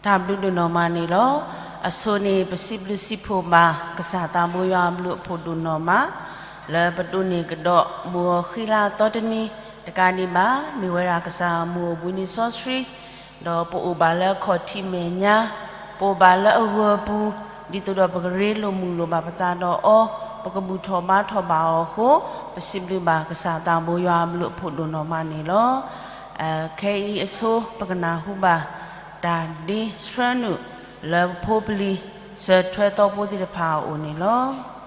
တၢ်ဘျုးဒိၣ်နီၢ်မးန့ၣ်လီၤ. အဆိန့ၣ် ပစံးဘျုးစံးဖှိၣ်ဘၣ် ကစၢ်သးဘိယွၤအဘျုးအဖှိၣ်ဒိၣ်နီၢ်မး လၢပဒိးန့ၢ်ကဒီး မုၢ်အီၤဃံလၤသီတနံၤ တကးဒံးဘၣ် မ့ၢ်ဝဲဒၣ်ကစၢ်အမုၢ်အိၣ်ဘှံးနံၤစီဆှံ ဒီးပအိၣ်ဘၣ်လၢအခီၣ်ထံးမဲာ်ညါ, ပအိၣ်ဘၣ်လၢအဂၢၤပူၤ, ဒ်သိးဒီးပကရ့လိာ်မုာ်လိာ်ဘၣ်ပသးဒီးအီၤ, ပကဘူၣ်ထီၣ်ဘါထီၣ်ဘၣ်အီၤအဃိ, ပစံးဘျုးဘၣ်ကစၢ်သးဘိယွၤအဘျုးအဖှိၣ်ဒိၣ်နီၢ်မးန့ၣ်လီၤ. ခဲအံၤအဆိ ပကနၢ်ဟူဘၣ် တၢ်ဒ့ဆှၢနုာ် လၢပဖိပလံၤ စၢၤထွဲသီဖိသ့ၣ်တဖၣ်အအိၣ်န့ၣ်လီၤ.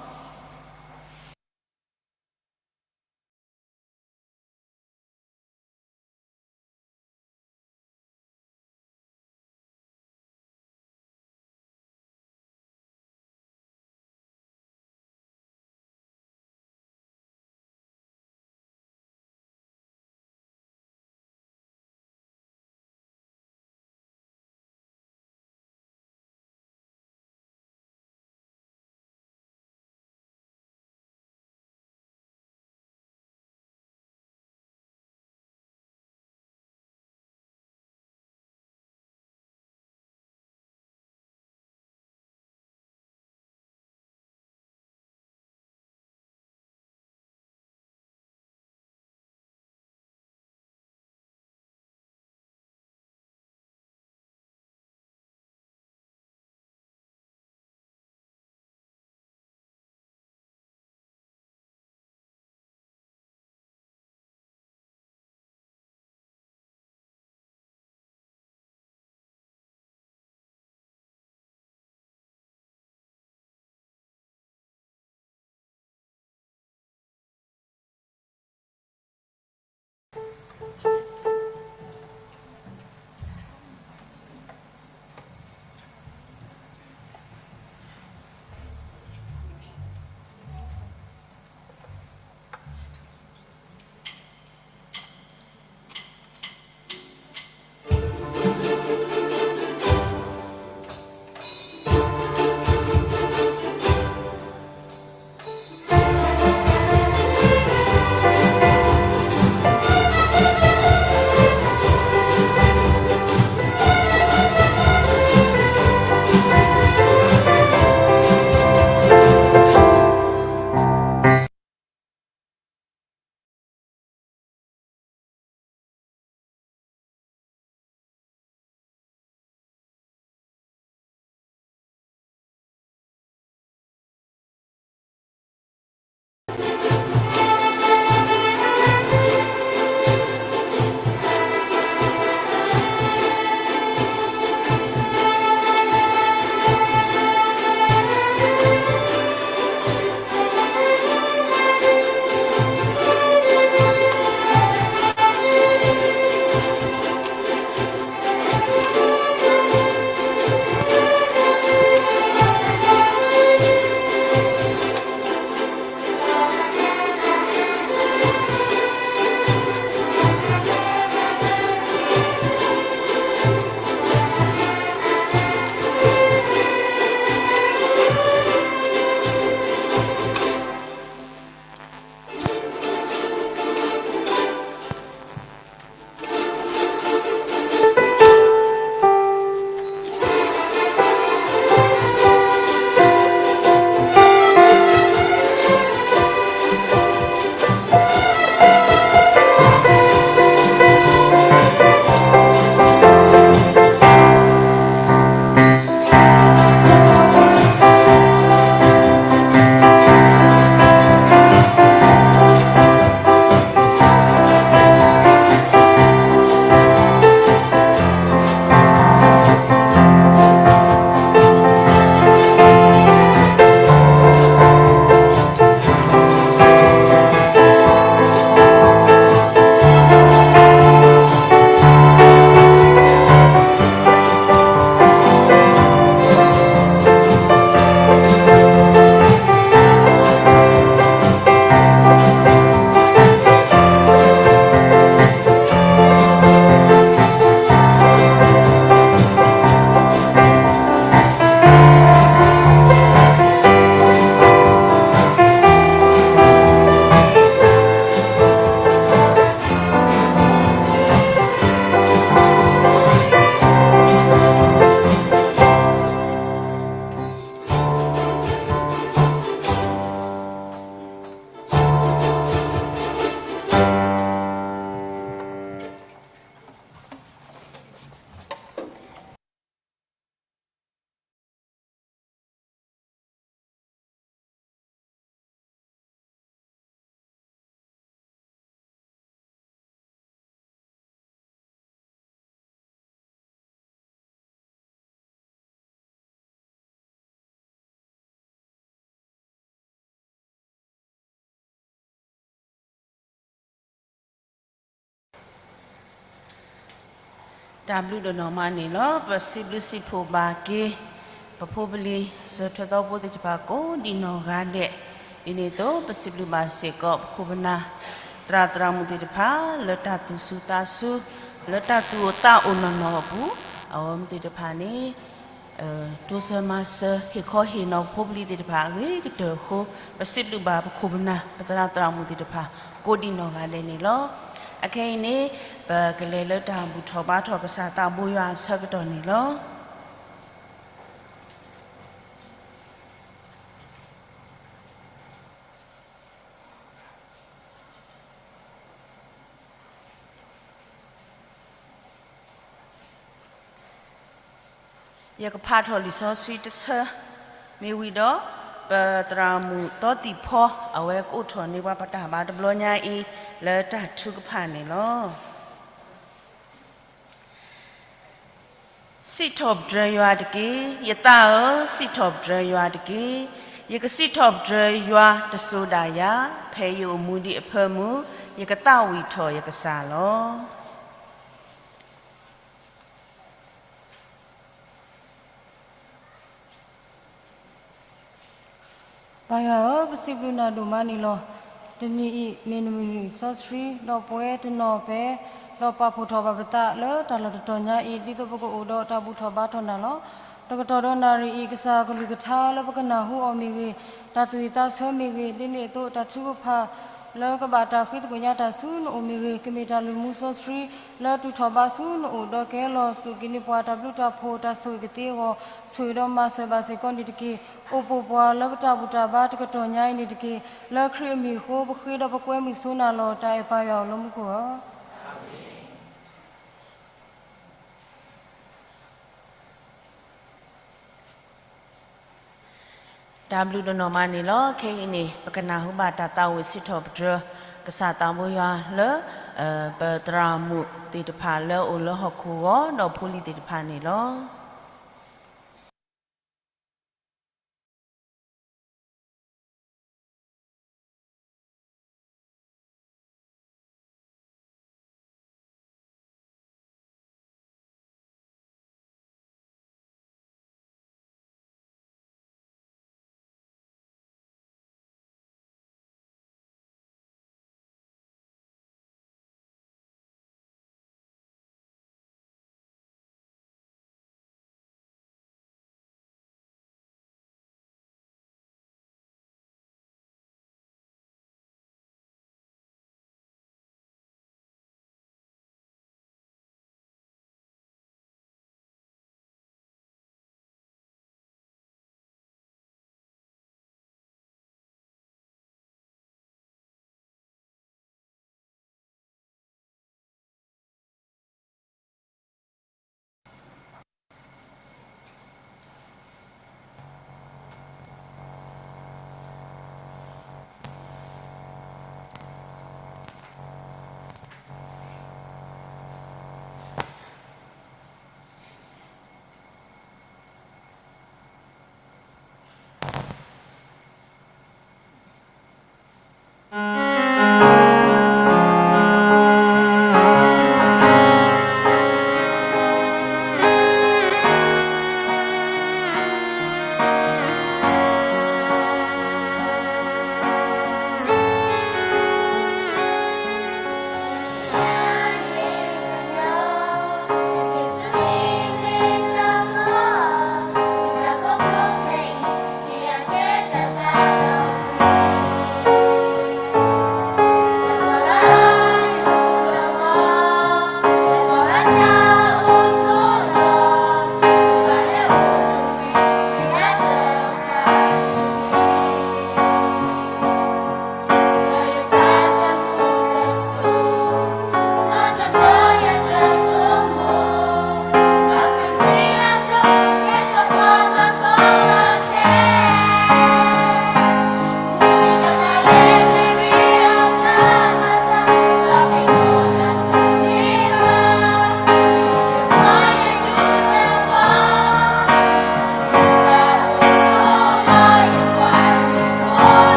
တၢ်ဘျုးဒိၣ်နီၢ်မးန့ၣ်လီၤ. ပစံးဘျုးစံးဖှိၣ်ဘၣ်က့ၤ ပဖိပလံၤစၢၤထွဲသီဖိသ့ၣ်တဖၣ်ကိးဒံးနီၢ်ဂၤဒဲး, ဒ်န့ၣ်အသိး ပစံးဘျုးဘၣ်စ့ၢ်ကီးပခိၣ်ပနၢ် သရၣ်သရၣ်မုၣ်သ့ၣ်တဖၣ် လၢတၢ်သူၣ်စူၤသးစူၤ လၢတၢ်သူၣ်အိၣ်သးအိၣ်နီၢ်နီၢ်အပူၤ, အဝဲသ့ၣ်တဖၣ်န့ၣ် တိစၢၤမၤစၢၤ ဟ့ၣ်ခီဟ့ၣ်နီၤဖိပလံၤသ့ၣ်တဖၣ်အဂ့ၤကတၢၢ်အဃိ, ပစံးဘျုးဘၣ်ပခိၣ်ပနၢ် ပသရၣ်သရၣ်မုၣ်သ့ၣ်တဖၣ် ကိးဒံးနီၢ်ဂၤဒဲးန့ၣ်လီၤ. အခဲအံၤန့ၣ် ပကလဲၤလၢတၢ်ဘူၣ်ထီၣ်ဘါထီၣ်ကစၢ်သးဘိယွၤအဆၢကတီၢ်န့ၣ်လီၤ. ယကဖးထီၣ်လံာ်စီဆှံတဆၢ မ့ၢ်ဝံၤဒီး ပသရၣ်မုၣ်သီသံၣ်ဖီ အဝဲကအိးထီၣ်န့ၢ်ပှၤပတၢ်ဘါတဘျီညါအံၤ လၢတၢ်ထုကဖၣ်န့ၣ်လီၤ. စံးထီၣ်ပတြၢၤယွၤတက့ၢ်. ယသးဧၢ, စံးထီၣ်ပတြၢၤယွၤတက့ၢ်. ယကစံးထီၣ်ပတြၢၤယွၤတစိၤဒၣ်ယၤ, ဖဲယအိၣ်မူဒံးအဖၢမုၢ်, ယကသးဝံၣ်ထီၣ်ယကစၢ်လီၤ. ပၢ်ယွၤဧၢ, ပစံးဘျုးနၤဒိၣ်မးန့ၣ်လီၤ. တနံၤအံၤ မ့ၢ်နမုၢ်နံၤစီဆှံ ဒီးပဝဲတနီၤဖဲ ဒီးပာ်ဖှိၣ်ထီၣ်ဘၣ်ပသးလၢတၢ်လီၢ်တတီၤညါအံၤ ဒ်သိးပကအိၣ်ဒီးတၢ်ဘူၣ်ထီၣ်ဘါထီၣ်နၤလီၤ. တကတီၢ်ဒီးနၣ်ရံၣ်အံၤ ကစၢ်ကလုၢ်ကထါလၢပကနၢ်ဟူအီၤမ့ၢ်ဂ့ၤ, တၢ်သူၣ်ဝံၣ်သးဆၢမ့ၢ်ဂ့ၤ, ဒ်န့ၣ်အသိးတၢ်ထုကဖၣ် လၢကဘၣ်တၢ်ဃ့သကိးညါတၢ်ဆူနအိၣ်မ့ၢ်ဂ့ၤ, ကမ့ၢ်တၢ်လုၢ်မူစီဆှံ လၢတူၢ်ထီၣ်ဘါဆူနအိၣ်ဒီးကဲလီၤစူၢ်က့ၤန့ၢ်ပှၤတၢ်ဘျုးတၢ်ဖှိၣ် တၢ်ဆိၣ်ဂ့ၤကသ့အဂီၢ်, ဆိၣ်ဂ့ၤဒီးမၤစၢၤဘၣ်စ့ၢ်ကီးန့ၣ်တက့ၢ်. အိၣ်ပိာ်ပှၤလၢပတၢ်ဘူၣ်တၢ်ဘါတကတီၢ်ညါအံၤန့ၣ်တက့ၢ်. လၢခရံာ်အမံၤအဃိ ပဃ့ဒီးပကွဲမုာ်ဆိနၤလီၤ. တၢ်အဲၣ်ပၢ်ယွၤအိၣ်လၢမူခိၣ်ဧၢ. တၢ်ဘျုးဒိၣ်နီၢ်မးန့ၣ်လီၤ. ခဲအံၤန့ၣ် ပကနၢ်ဟူဘၣ်တၢ်သးဝံၣ်စံးထီၣ်ပတြၢၤ ကစၢ်သးဘိယွၤလၢ ပသရၣ်မုၣ်သ့ၣ်တဖၣ်လၢအအိၣ်လၢဟီၣ်ခိၣ်ဂီၤ ဒီးဖိလံၤသ့ၣ်တဖၣ်န့ၣ်လီၤ.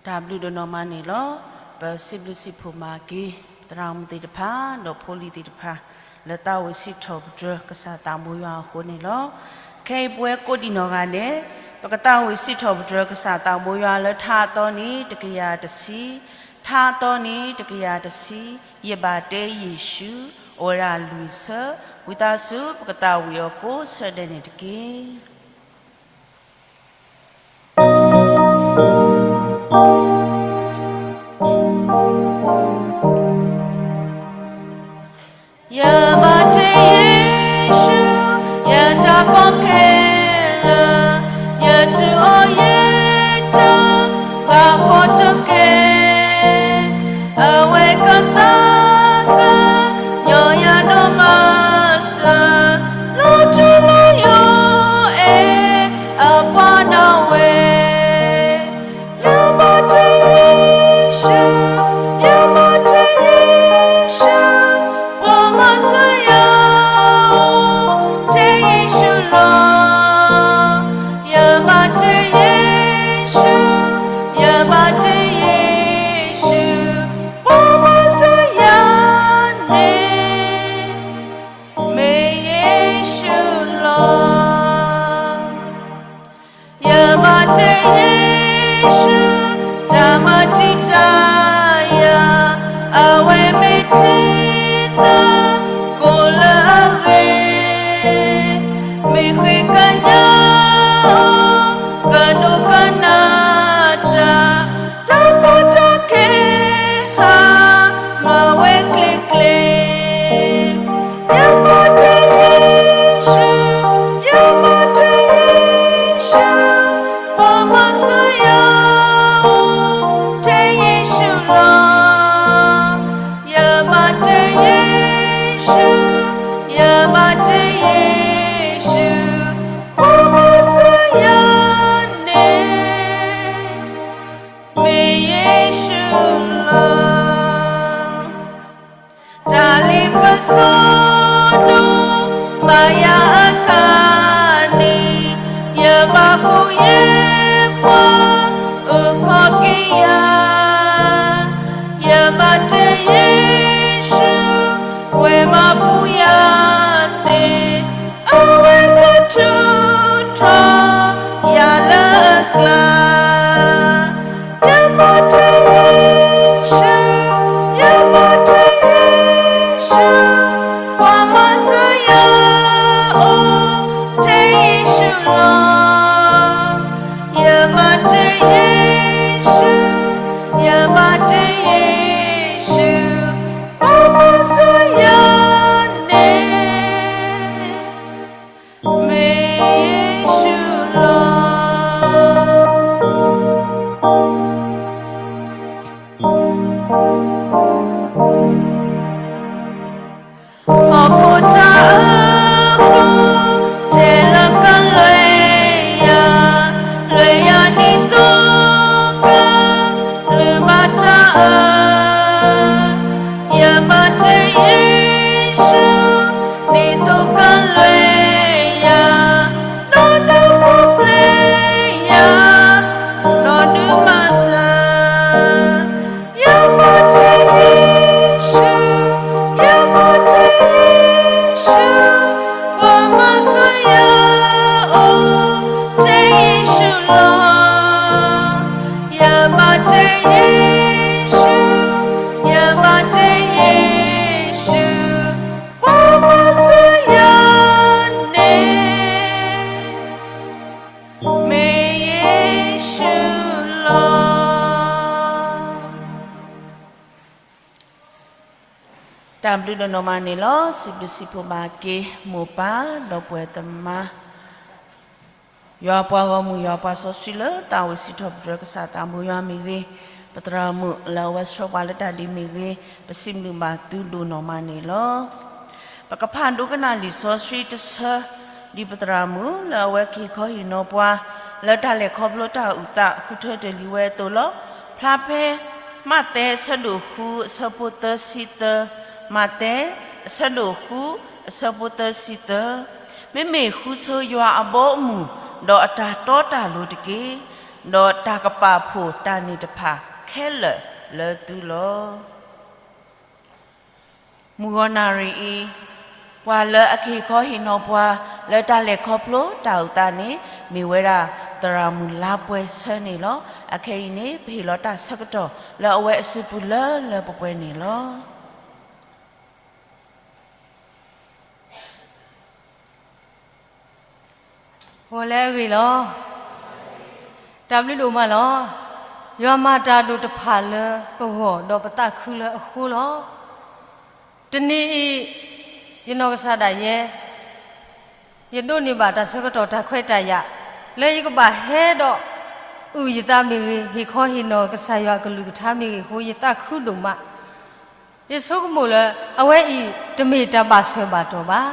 တၢ်ဘျုးဒိၣ်နီၢ်မးန့ၣ်လီၤ. ပစံးဘျုးစံးဖှိၣ်မၤက့ၤ သရၣ်မုၣ်သ့ၣ်တဖၣ် ဒီးဖိလံၤသ့ၣ်တဖၣ် လၢသးဝံၣ်စံးထီၣ်ပတြၢၤကစၢ်သးဘိယွၤအဃိန့ၣ်လီၤ. ခဲအံၤပဝဲကိးဒံၣ်နီၢ်ဂၤဒဲး ပကသးဝံၣ်စံးထီၣ်ပတြၢၤကစၢ်သးဘိယွၤလၢထါအသီန့ၣ် တကယၤတဆံ, ထါအသီန့ၣ် တကယၤတဆံ, ယဘၣ်တဲယ့ၣ်ၡူး, အိၣ်ဝဲဒၣ်လွံၢ်ဆၢ, ဝံသးစူၤ ပကသးဝံၣ်အီၤကိးဆၢဒဲးန့ၣ်တက့ၢ်. ယဘၣ်တဲယ့ၣ်ၡူး, ယတၢ်ကီခဲလၢာ်, ယထူးအီၤယတၢ်, ဂၤဃီတက့ၢ်. အဝဲကသးက, ညီယၤဒီးမၤစၢၤ, လီၤထူလီၤယိာ်အဲၣ်, အပှၤဒၣ်ဝဲ ယဘၣ်တဲယ့ၣ်ၡူး, ယဘၣ်တဲယ့ၣ်ၡူး, ပှၤမၤစၢၤယၤ, တဲယ့ၣ်ၡူးလီၤ. ယဘၣ်တဲယ့ၣ်ၡူး, ယဘၣ်တဲယ့ၣ်ၡူး, ပှၤမၤစၢၤယၤန့ၣ် မ့ၢ်ယ့ၣ်ၡူးလီၤ. ယဘၣ်တဲယ့ၣ်ၡူး, တၢ်မၤတံာ်တာ်ယၤ, အဝဲမ့ၢ်တ့ၢ်သးကိးလၢအဂ့ၤ, မ့ၢ်ဃ့ကညးအီၤ, ကဒိကနၣ်တၢ်, တၢ်ကီတၢ်ခဲဟါ, မၤဝဲကျ့ကျ့ ယဘၣ်တဲယ့ၣ်ၡူး, ယဘၣ်တဲယ့ၣ်ၡူး, ပှၤမၤစၢၤယၤ, တဲယ့ၣ်ၡူးလီၤ. ယဘၣ်တဲယ့ၣ်ၡူး, ယဘၣ်တဲယ့ၣ်ၡူး, ပှၤမၤစၢၤယၤန့ၣ် မ့ၢ်ယ့ၣ်ၡူးလီၤ. တၢ်လ့ပစီဒိၣ်, ဘၣ်ယၤအကါန့ၣ်, ယဘၣ်ဃုာ်ယဲပှၤအုၣ်ခီၣ်က့ၤယၤ, ယဘၣ်တဲယ့ၣ်ၡူး, ဝဲမၤပူၤယၤသ့, အဝဲကထုးထီၣ်ယၤလၢအကျါ ယဘၣ်တဲယ့ၣ်ၡူး, ယဘၣ်တဲယ့ၣ်ၡူး, ပှၤမၤစၢၤယၤအိၣ်, တဲယ့ၣ်ၡူးလီၤ. ယဘၣ်တဲယ့ၣ်ၡူး, ယဘၣ်တဲယ့ၣ်ၡူး, ပှၤမၤစၢၤယၤန့ၣ် မ့ၢ်ယ့ၣ်ၡူးလီၤ. ဟီၣ်ခိၣ်တၢ်အၢၣ်လီၤ, တဲလၢကလွဲယၤ, လွဲယၤဒ်သိးက လုၢ်ဘၣ်တၢ်အၢ, ယဘၣ်တဲယ့ၣ်ၡူး, ဒ်သိးကလွဲယၤ, ဒီးဒုးပူၤဖျဲးယၤ, ဒီးဒုးမၤစၢၤ ယဘၣ်တဲယ့ၣ်ၡူး, ယဘၣ်တဲယ့ၣ်ၡူး, ပှၤမၤစၢၤယၤအိၣ်, တဲယ့ၣ်ၡူးလီၤ. ယဘၣ်တဲယ့ၣ်ၡူး, ယဘၣ်တဲယ့ၣ်ၡူး, ပှၤမၤစၢၤယၤန့ၣ် မ့ၢ်ယ့ၣ်ၡူးလီၤ. တၢ်ဘျုးဒိၣ်နီၢ်မးန့ၣ်လီၤ. စံးဘျုးစံးဖှိၣ်ဘၣ်က့ၤ မိၢ်ပၢ်ဒီးပှၤသရၣ်သမါ ယွၤပှၤဂီၢ်မုၢ် ယွၤပှၤစံးထီၣ်ပတြၢၤကစၢ်သးဘိယွၤမ့ၢ်ဂ့ၤ, ပသရၣ်မုၣ်လၢအဝဲဆှၢပှၤလၢတၢ်ဒ်မ့ၢ်ဂ့ၤ, ပစံးဘျုးဘၣ်သုဒိၣ်နီၢ်မးန့ၣ်လီၤ. ပကဖးဒိကနၣ်လံာ်စီဆှံတဆၢ, ဒ်ပသရၣ်မုၣ်လၢအဝဲကဟ့ၣ်ခီဟ့ၣ်နီၤပှၤ လၢတၢ်လဲၤခီဖျိတၢ်အုၣ်သး ဃုထၢတ့ၢ်လံဝဲအသိးလီၤ. ဖျါဖဲ မးသဲအဆၢဒိၣ်ဃု အဆၢဖိသၢဆံသၢ, မးသဲ အဆၢဒိၣ်ဃု အဆၢဖိသၢဆံသၢ. မ့မ့ၢ်ဃုဆိယွၤအဘီအမုၢ် ဒီးအတၢ်တီတၢ်လိၤတက့ၢ်. ဒီးတၢ်ကပာ်ဖှိၣ်တၢ်န့ၣ်တဖၣ်ခဲလၢာ်လၢသုလီၤ. မုၢ်ဂီၤနၣ်ရံၣ်အံၤ, ပှၤလၢအကဟ့ၣ်ခီဟ့ၣ်နီၤပှၤလၢတၢ်လဲၤခီဖျိတၢ်အိၣ်သးန့ၣ် မ့ၢ်ဝဲဒၣ်သရၣ်မုၣ်လါပှဲၤဆၢန့ၣ်လီၤ. အခဲအံၤန့ၣ် ပဟ့ၣ်လီၤတၢ်ဆၢကတီၢ်လၢအဝဲအစုပူၤလၢလၢပှဲၤပှဲၤန့ၣ်လီၤ. ဂီၤလၢအဂ့ၤလီၤ. တၢ်ဘျုးဒိၣ်မးလီၤ. ယွၤမၤတၢ်ဒိၣ်တဖၣ်လၢပဂီၢ်ဒီးပသးခုလၢအဃိလီၤ. တနံၤအံၤ, ယနီၢ်ကစၢ်ဒၣ်ယဲ, ယဒိးန့ၢ်ဘၣ်တၢ်ဆၢကတီၢ်တၢ်ခွဲးတၢ်ယာ်, လၢယကဘၣ်ဟဲဒီး အုၣ်ယသးမ့ၢ်ဂ့ၤ, ဟ့ၣ်ခီဟ့ၣ်နီၤကစၢ်ယွၤအကလုၢ်ကထါမ့ၢ်ဂ့ၤအဃိ ယသးခုဒိၣ်မး. ယဆိကမိၣ်လၢ အဝဲအံၤတမ့ၢ်တၢ်ဘၣ်ဆၢဘၣ်တီၢ်ဘၣ်,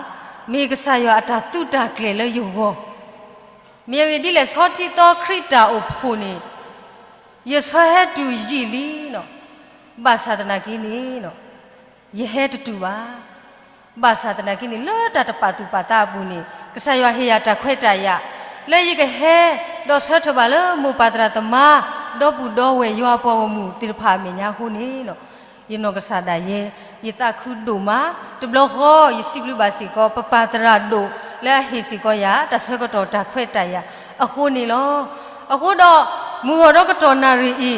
မ့ၢ်ကစၢ်ယွၤအတၢ်သုးတၢ်ကျဲၤလၢယဂီၢ် မ့ၢ်အဂ့ၢ်ဒ်လဲၣ်, ဆီထံသီခရံာ်တၢ်အိၣ်ဖှိၣ်န့ၣ် ယဆၢဟဲတုၤယံာ်လံ, ဘၣ်ဆၣ်သနာ်က့န့ၣ် ယဟဲတတုၤဘၣ်. ဘၣ်ဆၣ်သနာ်က့န့ၣ် လၢတၢ်တပာ်သူၣ်ပာ်သးအပူၤန့ၣ် ကစၢ်ယွၤဟ့ၣ်ယၤတၢ်ခွဲးတၢ်ယာ် လၢယကဟဲဒီးဆၢထၢၣ်ဘၣ်လၢမိၢ်ပၢ်သရၣ်သမါ ဒီပုၢ်ဒီဝဲၢ်ယွၤအပှၤဂီၢ်မုၢ်သ့ၣ်တဖၣ်အမဲာ်ညါအဃိန့ၣ် ယနီၢ်ကစၢ်ဒၣ်ယဲ ယသးခုဒိၣ်မး, တဘျီဃီယစံးဘျုးဘၣ်စ့ၢ်ကီး ပပၢ်သရၣ်ဒိၣ်လၢအဟ့ၣ်စ့ၢ်ကီးယၤ တၢ်ဆၢကတီၢ်တၢ်ခွဲးတၢ်ယာ်အဃိန့ၣ်လီၤ. အဃိဒီး မုၢ်ဂီၤဒီကတီၢ်နၣ်ရံၣ်အံ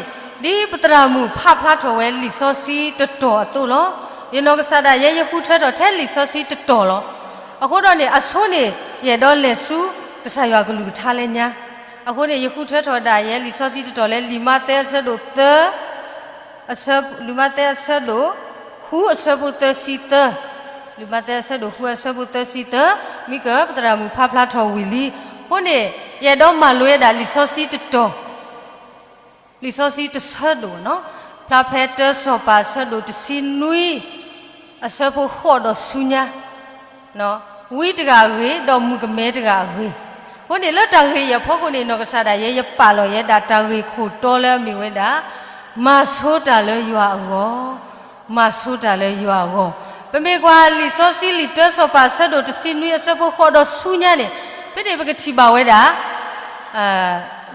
ၤ, ဒ်ပသရၣ်မုၣ်ဖးဖျါထီၣ်ဝဲလံာ်စီဆှံတတီၢ်အသိးလီၤ. ယနီၢ်ကစၢ်ဒၣ်ယဲ ယဃုထၢထီၣ်ထဲလံာ်စီဆှံတတီၢ်လီၤ. အဃိဒီးန့ၣ် အဆိန့ၣ် ယအဲၣ်ဒိးလဲၤဆူ ကစၢ်ယွၤကလုၢ်ကထါလၢညါ, အဃိန့ၣ် ယဃုထၢထီၣ်ဒၣ်ယဲလံာ်စီဆှံတတီၢ်လၢ လံာ်မးသဲအဆၢဒိၣ်သၢ လံာ်မးသဲအဆၢဒိၣ်ဃုအဆၢဖိသၢဆံသၢ, လံာ်မးသဲအဆၢဒိၣ်ဃုအဆၢဖိသၢဆံသၢ, မ့ၢ်ကပသရၣ်မုၣ်ဖးဖျါထီၣ်ဝံၤလံ. အဃိန့ၣ် ယအဲၣ်ဒိးမၤလိဝဲဒၣ်လံာ်စီဆှံတတီၢ် လံာ်စီဆှံတဆၢဒိၣ်, ဖျါဖဲတၢစီၤပၤအဆၢဒိၣ်တဆံနွံ အဆၢဖိဃိးဒီးဆူညါ, ဝံတဂၤအဂ့ၢ် ဒီးမုၣ်ကမဲတဂၤအဂ့ၢ်. အဃိန့ၣ် လၢတၢ်ဂ့ၢ်အံၤအဖီခိၣ်န့ၣ် နီၢ်ကစၢ်ဒၣ်ယဲ ယပာ်လီၤယဲဒၣ်တၢ်ဂ့ၢ်ခိၣ်တီလၢအမ့ၢ်ဝဲဒၣ် မၤဆိတၢ်လၢယွၤအဂီၢ်, မၤဆိတၢ်လၢယွၤအဂီၢ်. ပမ့ၢ်ကွၢ်လံာ်စီဆှံလံာ်တၢစီၤပၤအဆၢဒိၣ်တဆံနွံအဆၢဖိဃိးဒီးဆူညါန့ၣ် ဖဲန့ၣ်ပကထံၣ်ဘၣ်ဝဲဒၣ်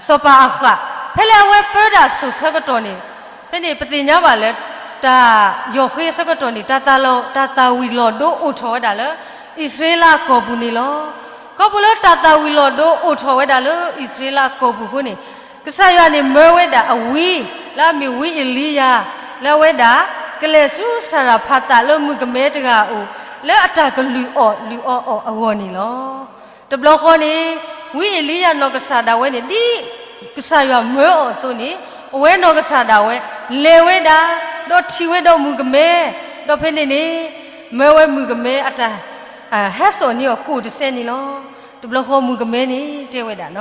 စီၤပၤအဃး, ဖဲလၢအဝဲပၢတၢ်အစိၤဆၢကတီၢ်န့ၣ်, ဖဲန့ၣ်ပသ့ၣ်ညါဘၣ်လၢ တၢ်ယီၢ်ဃ့အဆၢကတီၢ်န့ၣ် တၢ်သၣ်ဝံၤလီၤဒိအိၣ်ထီၣ်ဝဲဒၣ်လၢ အံၣ်စရ့လးအကီၢ်ပူၤန့ၣ်လီၤ. ခီဖျိလၢတၢ်သၣ်ဝံၤလီၤဒိအိၣ်ထီၣ်ဝဲဒၣ်လၢအံၣ်စရ့လးအကီၢ်ပူၤအဃိန့ၣ်, ကစၢ်ယွၤန့ၣ်မၢဝဲဒၣ်အဝံ လၢအမ့ၢ်ဝံအ့လံယၤ, လၢအဝဲဒၣ် ကလဲၤဆူစၤရၤဖးသးလၢမုၣ်ကမဲတဂၤအအိၣ်, လၢအတၢ်ကလုၢ်အီၣ်လုၢ်အီအီၣ်အဂီၢ်န့ၣ်လီၤ. တဘျီဃီန့ၣ် ဝံအ့လံယၤနီၢ်ကစၢ်ဒၣ်ဝဲန့ၣ် ဒ်ကစၢ်ယွၤမၢအီၤအသိးန့ၣ်, အဝဲနီၢ်ကစၢ်ဒၣ်ဝဲ လဲၤဝဲဒၣ်, ဒီးထံၣ်ဝဲဒီးမုၣ်ကမဲ, ဒီးဖဲန့ၣ်န့ၣ် မၢဝဲမုၣ်ကမဲအတၢ် ဟဲစိာ်န့ၢ်အီၤကိၣ်တစဲးန့ၣ်လီၤ. တဘျီဃီမုၣ်ကမဲန့ၣ်တဲဝဲဒၣ်,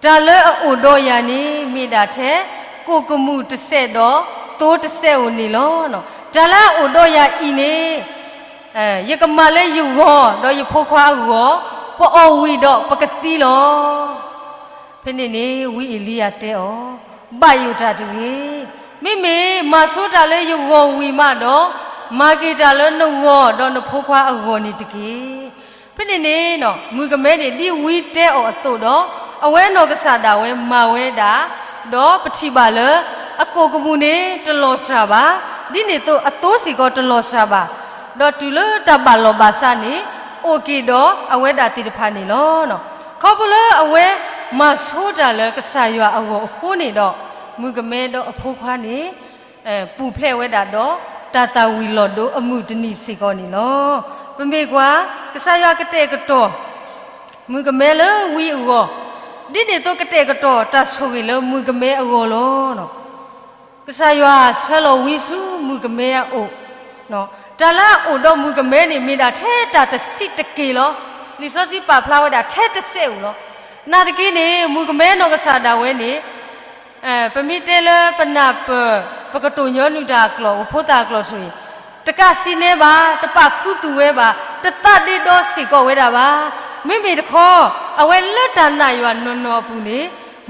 တၢ်လၢအအိၣ်ဒီးယၤန့ၣ် မ့ၢ်ဒၣ်ထဲ ကိၣ်ကမူၣ်တစဲးဒီးသိတစဲးဧိၤန့ၣ်လီၤ. တၢ်လၢအအိၣ်ဒီးယၤအံၤန့ၣ် ယကမၤလၢယဂီၢ်ဒီးယဖိခွါအဂီၢ်, ပအီၣ်ဝံၤဒီးပကသံလီၤ. ဖဲန့ၣ်န့ၣ် ဝံအ့လံယၤတဲအီၤ, ဘၣ်ယိၣ်တၢ်တဂ့ၤ. မ့မ့ၢ်မၤဆိတၢ်လၢယဂီၢ်ဝံၤမးဒီး, မၤက့ၤတၢ်လၢနဂီၢ်ဒီးနဖိခွါအဂီၢ်န့ၣ်တက့ၢ်. ဖဲန့ၣ်န့ၣ် မုၣ်ကမဲန့ၣ် ဒ်ဝံတဲအီၤအသိးဒီး အဝဲနီၢ်ကစၢ်ဒၣ်ဝဲမၤဝဲဒၣ်, ဒီးပထံၣ်ဘၣ်လၢ အကိၣ်ကမူၣ်န့ၣ်တလီၤစှၤဘၣ်. ဒ်န့ၣ်အသိးအသိစ့ၢ်ကီးတလီၤစှၤဘၣ်. ဒီးတုၤလၢတၢ်ဘၣ်လီၢ်ဘၣ်စးန့ၣ် အိၣ်က့ၤဒီးအဝဲဒၣ်သ့ၣ်တဖၣ်န့ၣ်လီၤ. ခီဖျိလၢအဝဲမၤဆိတၢ်လၢကစၢ်ယွၤအဂီၢ်အဃိန့ၣ်ဒီး မုၣ်ကမဲဒီးအဖိခွါန့ၣ် ပူၤဖျဲးဝဲဒၣ်ဒီး တၢ်သၣ်ဝံၤလီၤဒိအမုၢ်တနံၤစ့ၢ်ကီးန့ၣ်လီၤ. ပမ့ၢ်ကွၢ် ကစၢ်ယွၤကတဲာ်ကတီၤ မုၣ်ကမဲလၢဝံအဂီၢ်, ဒ်န့ၣ်အသိးကတဲာ်ကတီၤတၢ်ဆိၣ်ဂ့ၤလၢမုၣ်ကမဲအဂီၢ်လီၤ. ကစၢ်ယွၤဆှၢလီၤဝံဆူမုၣ်ကမဲအအိၣ်, တၢ်လၢအအိၣ်ဒီးမုၣ်ကမဲန့ၣ် မ့ၢ်ဒၣ်ထဲတၢ်တဆံးတက့ၢ်လီၤ. လံာ်စီဆှံပာ်ဖျါဝဲဒၣ်ထဲတစဲးဧိၤလီၤ. နာ်သက့န့ၣ် မုၣ်ကမဲနီၢ်ကစၢ်ဒၣ်ဝဲန့ၣ် ပမ့ၢ်တဲလၢပနၢ်ပၢၢ် ပကတိၤညီနုၢ်တၢ်အကျိာ် ပဖိသၣ်အကျိာ်ဆိၣ်ဂ့ၤ, တကးစံးန့ၢ်ဘၣ်, တပာ်ခူသူၣ်ဝဲဘၣ်, တသးဒ့ဒီစ့ၢ်ကီးဝဲဒၣ်ဘၣ်. မ့မ့ၢ်တခီ အဝဲလၢတၢ်နာ်ယွၤနီၢ်နီၢ်အပူၤန့ၣ်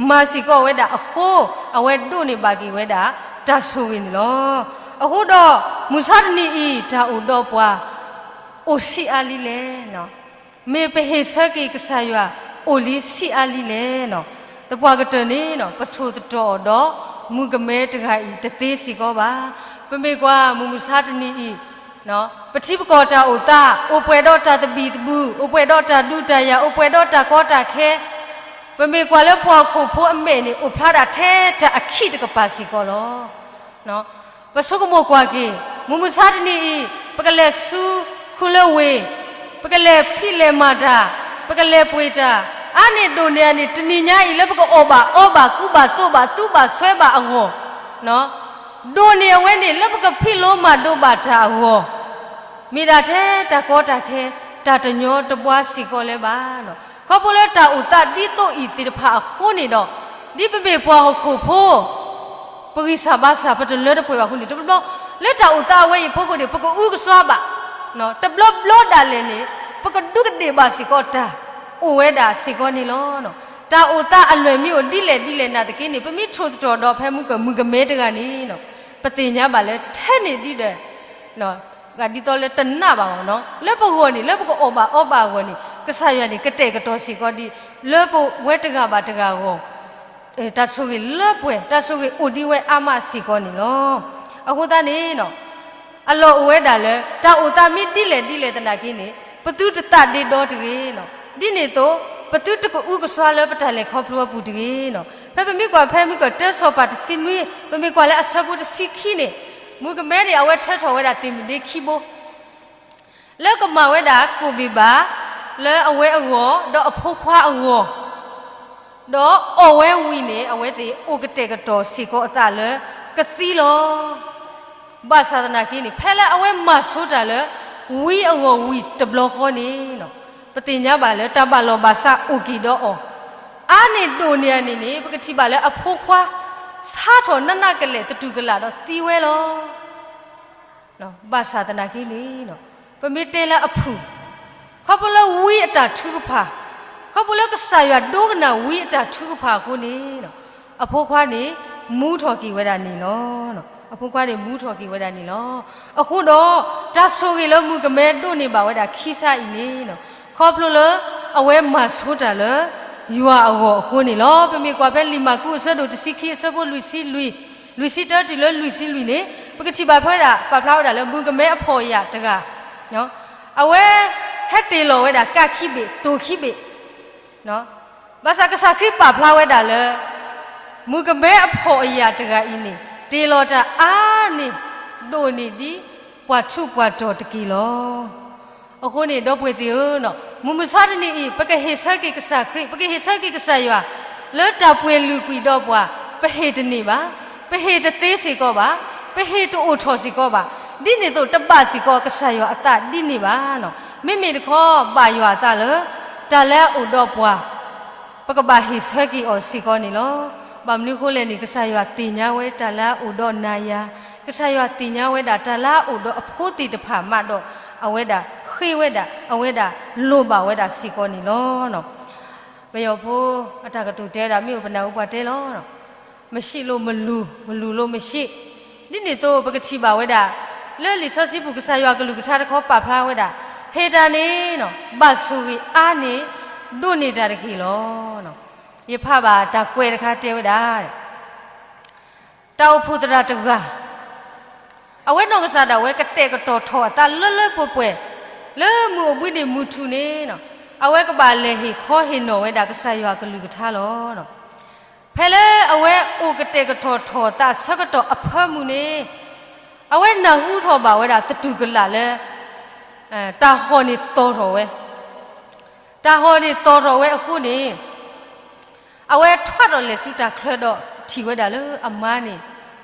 မၤစ့ၢ်ကီးဝဲဒၣ်အဃိ အဝဲဒိးန့ၢ်ဘၣ်က့ၤဝဲဒၣ် တၢ်ဆိၣ်ဂ့ၤန့ၣ်လီၤ. အဃိဒီး မုၢ်ဆါတနံၤအံၤ တၢ်အိၣ်ဒီးပှၤ အိၣ်ဆံးအါလံလဲၣ်. မ့ၢ်ပဟ့ၣ်ဆၢက့ၤကစၢ်ယွၤ အိၣ်လံဆံးအါလံလဲၣ်. သပှၢ်ကတၢၢ်န့ၣ် ပထိၣ်သတြီၤအီၤဒီး မုၣ်ကမဲတဂၤအံၤတသ့စ့ၢ်ကီးဘၣ်. ပမ့ၢ်ကွၢ်မုၢ်မဆါတနံၤအံၤ ပထံပကီၢ်တၢ်အိၣ်သး အိၣ်ပှဲၤဒီးတၢ်သဘံၣ်သဘုၣ်, အိၣ်ပှဲၤဒီးတၢ်ဒုးတၢ်ယၤ, အိၣ်ပှဲၤဒီးတၢ်ကီတၢ်ခဲ, ပမ့ၢ်ကွၢ်လၢပှၤဟီၣ်ခိၣ်ဖိအမဲာ်န့ၣ် အိၣ်ဖျါဒၣ်ထဲတၢ်အခံးတကပၤစ့ၢ်ကီးလီၤ. ပဆိကမိၣ်ကွၢ်က့ၤ မုၢ်မဆါတနံၤအံၤ ပကလဲၤဆူခူလၢဝ့ၢ်, ပကလဲၤဖံးလဲၤမၤတၢ်, ပကလဲၤပှ့ၤတၢ်, အါန့ၢ်ဒိၣ်န့ၢ်အန့ၣ် တနံၤညါအံၤလၢပကအီၣ်ဘၣ်အီဘၣ်ကူဘၣ်သိးဘၣ်သူဘၣ်ဆွဲဘၣ်အဂီၢ်, ဒိၣ်န့ၢ်အဝဲန့ၣ်လၢပကဖံးလိမၤဒိးဘၣ်တၢ်အဂီၢ် မ့ၢ်ဒၣ်ထဲတၢ်ကီတၢ်ခဲ တၢ်တညီတဘှါစ့ၢ်ကီးလၢၤဘၣ်. ခီဖျိလၢတၢ်အိၣ်သးဒ်သိးအံၤသ့ၣ်တဖၣ်အဃိန့ၣ်ဒီး ဒ်ပမ့ၢ်ပှၤဟီၣ်ခိၣ်ဖိ ပဂံၢ်စၢ်ဘါစၢ် ပတလၢတပှဲၤဘၣ်အဃိန့ၣ် တဘျီဘျီ လၢတၢ်အိၣ်သးအဝဲအံၤအဖီခိၣ်န့ၣ် ပကအုကစွါဘၣ်, တဘျီဘျီဒၣ်လဲာ်န့ၣ် ပကဒူးကဒ့ၣ်ဘၣ်စ့ၢ်ကီးတၢ်အိၣ်ဝဲဒၣ်စ့ၢ်ကီးန့ၣ်လီၤ. တၢ်အိၣ်သးအလွဲၢ်မ့ၢ်အိၣ်ဒ်လဲၣ်ဒ်လဲၣ်နာ်သက့န့ၣ် ပမ့ၢ်ထိၣ်သတြီၤဒီးဖဲမုၢ်ကမၢ်မုၣ်ကမဲတဂၤန့ၣ် ပသ့ၣ်ညါဘၣ်လၢထဲန့ၣ်ဒ်ဒီး ဒ်သိးလၢတနာ်ဘၣ်အီၤ လၢပဂီၢ်န့ၣ် လၢပကအီၣ်ဘၣ်အီဘၣ်အဂီၢ်န့ၣ် ကစၢ်ယွၤန့ၣ် ကတဲာ်ကတီၤစ့ၢ်ကီးဒံး လၢပဝဲတဂၤဘၣ်တဂၤအဂီၢ် တၢ်ဆိၣ်ဂ့ၤလၢပှဲၤ တၢ်ဆိၣ်ဂ့ၤအိၣ်ဒံးဝဲအါမးစ့ၢ်ကီးန့ၣ်လီၤ. အဃိသတးန့ၣ် အလီၢ်အိၣ်ဝဲဒၣ်လၢ တၢ်အိၣ်သးမ့ၢ်ဒ်လဲၣ်ဒ်လဲၣ်သနာ်က့န့ၣ် ပသုတသးဒ့ဒီတဂ့ၤ, ဒ်န့ၣ်အသိး ပသုတကအုကစွါလၢပတၢ်လဲၤခီဖျိအပူၤတဂ့ၤ. ဖဲပမ့ၢ်ကွၢ်ဖဲမုၢ်ကတၢၢ်စီၤပၤတဆံနွံ ပမ့ၢ်ကွၢ်လၢအဆၢဖိတဆံခံန့ၣ် မုၣ်ကမဲန့ၣ် အဝဲထၢထီၣ်ဝဲဒၣ်သ့ၣ်မုၣ်ဒ့ခံဘိ လၢကမၤဝဲဒၣ်ကိၣ်ဘ့ၣ်ဘၣ် လၢအဝဲအဂီၢ် ဒီးအဖိခွါအဂီၢ် ဒီးအီၣ်ဝဲဝံၤန့ၣ် အဝဲသ့ၣ်အိၣ်ကတဲာ်ကတီၤစ့ၢ်ကီးအသးလၢကသံလီၤ. ဘၣ်ဆၣ်သနာ်က့န့ၣ် ဖဲလၢအဝဲမၤဆိတၢ်လၢ ဝံအဂီၢ်ဝံၤတဘျီဃီန့ၣ် ပသ့ၣ်ညါဘၣ်လၢတၢ်ဘၣ်လီၢ်ဘၣ်စးအိၣ်က့ၤဒီးအီၤ အါန့ၢ်ဒိၣ်န့ၢ်အန့ၣ်န့ၣ် ပကထံၣ်ဘၣ်လၢအဖိခွါ ဆါထီၣ်နးနးကလဲာ်သတူၢ်ကလာ်ဒီးသံဝဲလီၤ. ဘၣ်ဆၣ်သနာ်က့န့ၣ် ပမ့ၢ်တဲလၢအဖုၣ် ခီဖျိလၢဝံအတၢ်ထုကဖၣ်, ခီဖျိလၢကစၢ်ယွၤဒိကနၣ်ဝံအတၢ်ထုကဖၣ်အဃိန့ၣ် အဖိခွါန့ၣ် မူထီၣ်က့ၤဝဲဒၣ်န့ၣ်လီၤ. အဖိခွါန့ၣ် မူထီၣ်က့ၤဝဲဒၣ်န့ၣ်လီၤ. အဃိဒီး တၢ်ဆိၣ်ဂ့ၤလၢမုၣ်ကမဲဒိးန့ၢ်ဘၣ်ဝဲဒၣ်ခံဆါအံၤန့ၣ် ခီဖျိလၢ အဝဲမၤဆိတၢ်လၢ ယွၤအဂီၢ်အဃိန့ၣ်လီၤ. ပမ့ၢ်ကွၢ်ဖဲလံာ်မၢ်ကူးအဆၢဒိၣ်တဆံခံအဆၢဖိလွံၢ်ဆံလွံၢ် လွံၢ်ဆံတၢတုၤလၢလွံၢ်ဆံလွံၢ်န့ၣ် ပကထံၣ်ဘၣ်ဖဲဝဲဒၣ် ပာ်ဖျါဝဲဒၣ်လၢမုၣ်ကမဲအဖှီၣ်ယာ်တဂၤ အဝဲ ဟဲတ့ၢ်လီၤဝဲဒၣ်ကါခံဘ့ၣ် တိၢ်ခံဘ့ၣ် ဘၣ်ဆၣ်ကစၢ်ခရံာ်ပာ်ဖျါဝဲဒၣ်လၢ မုၣ်ကမဲအဖှီၣ်အယာ်တဂၤအံၤန့ၣ် တ့ၢ်လီၤတၢ်အါန့ၢ် ဒိၣ်န့ၢ်ဒ်ပှၤထူးပှၤတီၤတက့ၢ်လီၤ. အဃိန့ၣ် ဒီပုၢ်ဝဲၢ်သ့ၣ်ဧၢ, မုၢ်မဆါတနံၤအံၤ ပကဟ့ၣ်ဆၢက့ၤကစၢ်ခရံာ် ပကဟ့ၣ်ဆၢက့ၤကစၢ်ယွၤ လၢတၢ်ပှ့ၤလုၢ်ကွံာ်ဒီးပှၤ ပဟ့ၣ်တန့ၢ်ဘၣ်, ပဟ့ၣ်တသ့စ့ၢ်ကီးဘၣ်, ပဟ့ၣ်တအိၣ်ထီၣ်စ့ၢ်ကီးဘၣ်, ဒ်န့ၣ်အသိးတဘၣ်စ့ၢ်ကီးကစၢ်ယွၤအသးဒ်န့ၣ်ဘၣ်. မ့မ့ၢ်တခီ ဘၣ်ယွၤအသးလၢ တၢ်လၢအအိၣ်ဒီးပှၤ ပကဘၣ်ဟ့ၣ်ဆၢက့ၤအီၤစ့ၢ်ကီးန့ၣ်လီၤ. ဘၣ်မနုၤအဃိလဲၣ်န့ၣ် ကစၢ်ယွၤသ့ၣ်ညါဝဲတၢ်လၢအအိၣ်ဒီးနၤယၤ, ကစၢ်ယွၤသ့ၣ်ညါဝဲဒၣ်တၢ်လၢအအိၣ်ဒီးအဖိသ့ၣ်တဖၣ်မးဒီး အဝဲဒၣ်ဃ့ဝဲဒၣ် အဝဲဒၣ်လိၣ်ဘၣ်ဝဲဒၣ်စ့ၢ်ကီးန့ၣ်လီၤ. ပယီၤဖိအတၢ်ကတိၤတဲဝဲဒၣ် မ့ၢ်အိၣ်ပနၢ်ဟူပှၤတဲလီၤ မရှိလို့မလူ, မလူလို့မရှိ, ဒ်န့ၣ်အသိးပကထံၣ်ဘၣ်ဝဲဒၣ် လၢလံာ်စီဆှံပူၤ ကစၢ်ယွၤကလုၢ်ကထါတခီပာ်ဖျါဝဲဒၣ် ဟ့ၣ်တၢ်န့ၣ် ဘၣ်ဆိၣ်ဂ့ၤအါန့ၢ် ဒိၣ်န့ၢ်တၢ်တက့ၢ်လီၤ. ယဖးဘၣ်တၢ်ကွဲးတခါတဲဝဲဒၣ် တၢ်အိၣ်ဖှိၣ်သရၣ်တဂၤ အဝဲနီၢ်ကစၢ်ဒၣ်ဝဲကတဲာ်ကတီၤထီၣ်အသးလၢလၢပှဲၤပှဲၤ လၢမုၢ်အိၣ်ဘှံးနံၤမုၢ်ထူၣ်န့ၣ် အဝဲကဘၣ်လဲၤဟ့ၣ်ခီဟ့ၣ်နီၤဝဲဒၣ်ကစၢ်ယွၤကလုၢ်ကထါလီၤ. ဖဲလၢအဝဲအိၣ်ကတဲာ်ကတီၤထီၣ်အသးဆၢကတီၢ်အဖၢမုၢ်န့ၣ် အဝဲနၢ်ဟူထီၣ်ဘၣ်ဝဲဒၣ်သတူၢ်ကလာ်လၢ တၢ်ဟီၣ်န့ၣ်သီၣ်ထီၣ်ဝဲ, တၢ်ဟီၣ်န့ၣ်သီၣ်ထီၣ်ဝဲအဃိန့ၣ် အဝဲထွးဒီးလဲၤဆူတၢ်ချၢဒီးထံၣ်ဝဲဒၣ်လၢအမါန့ၣ်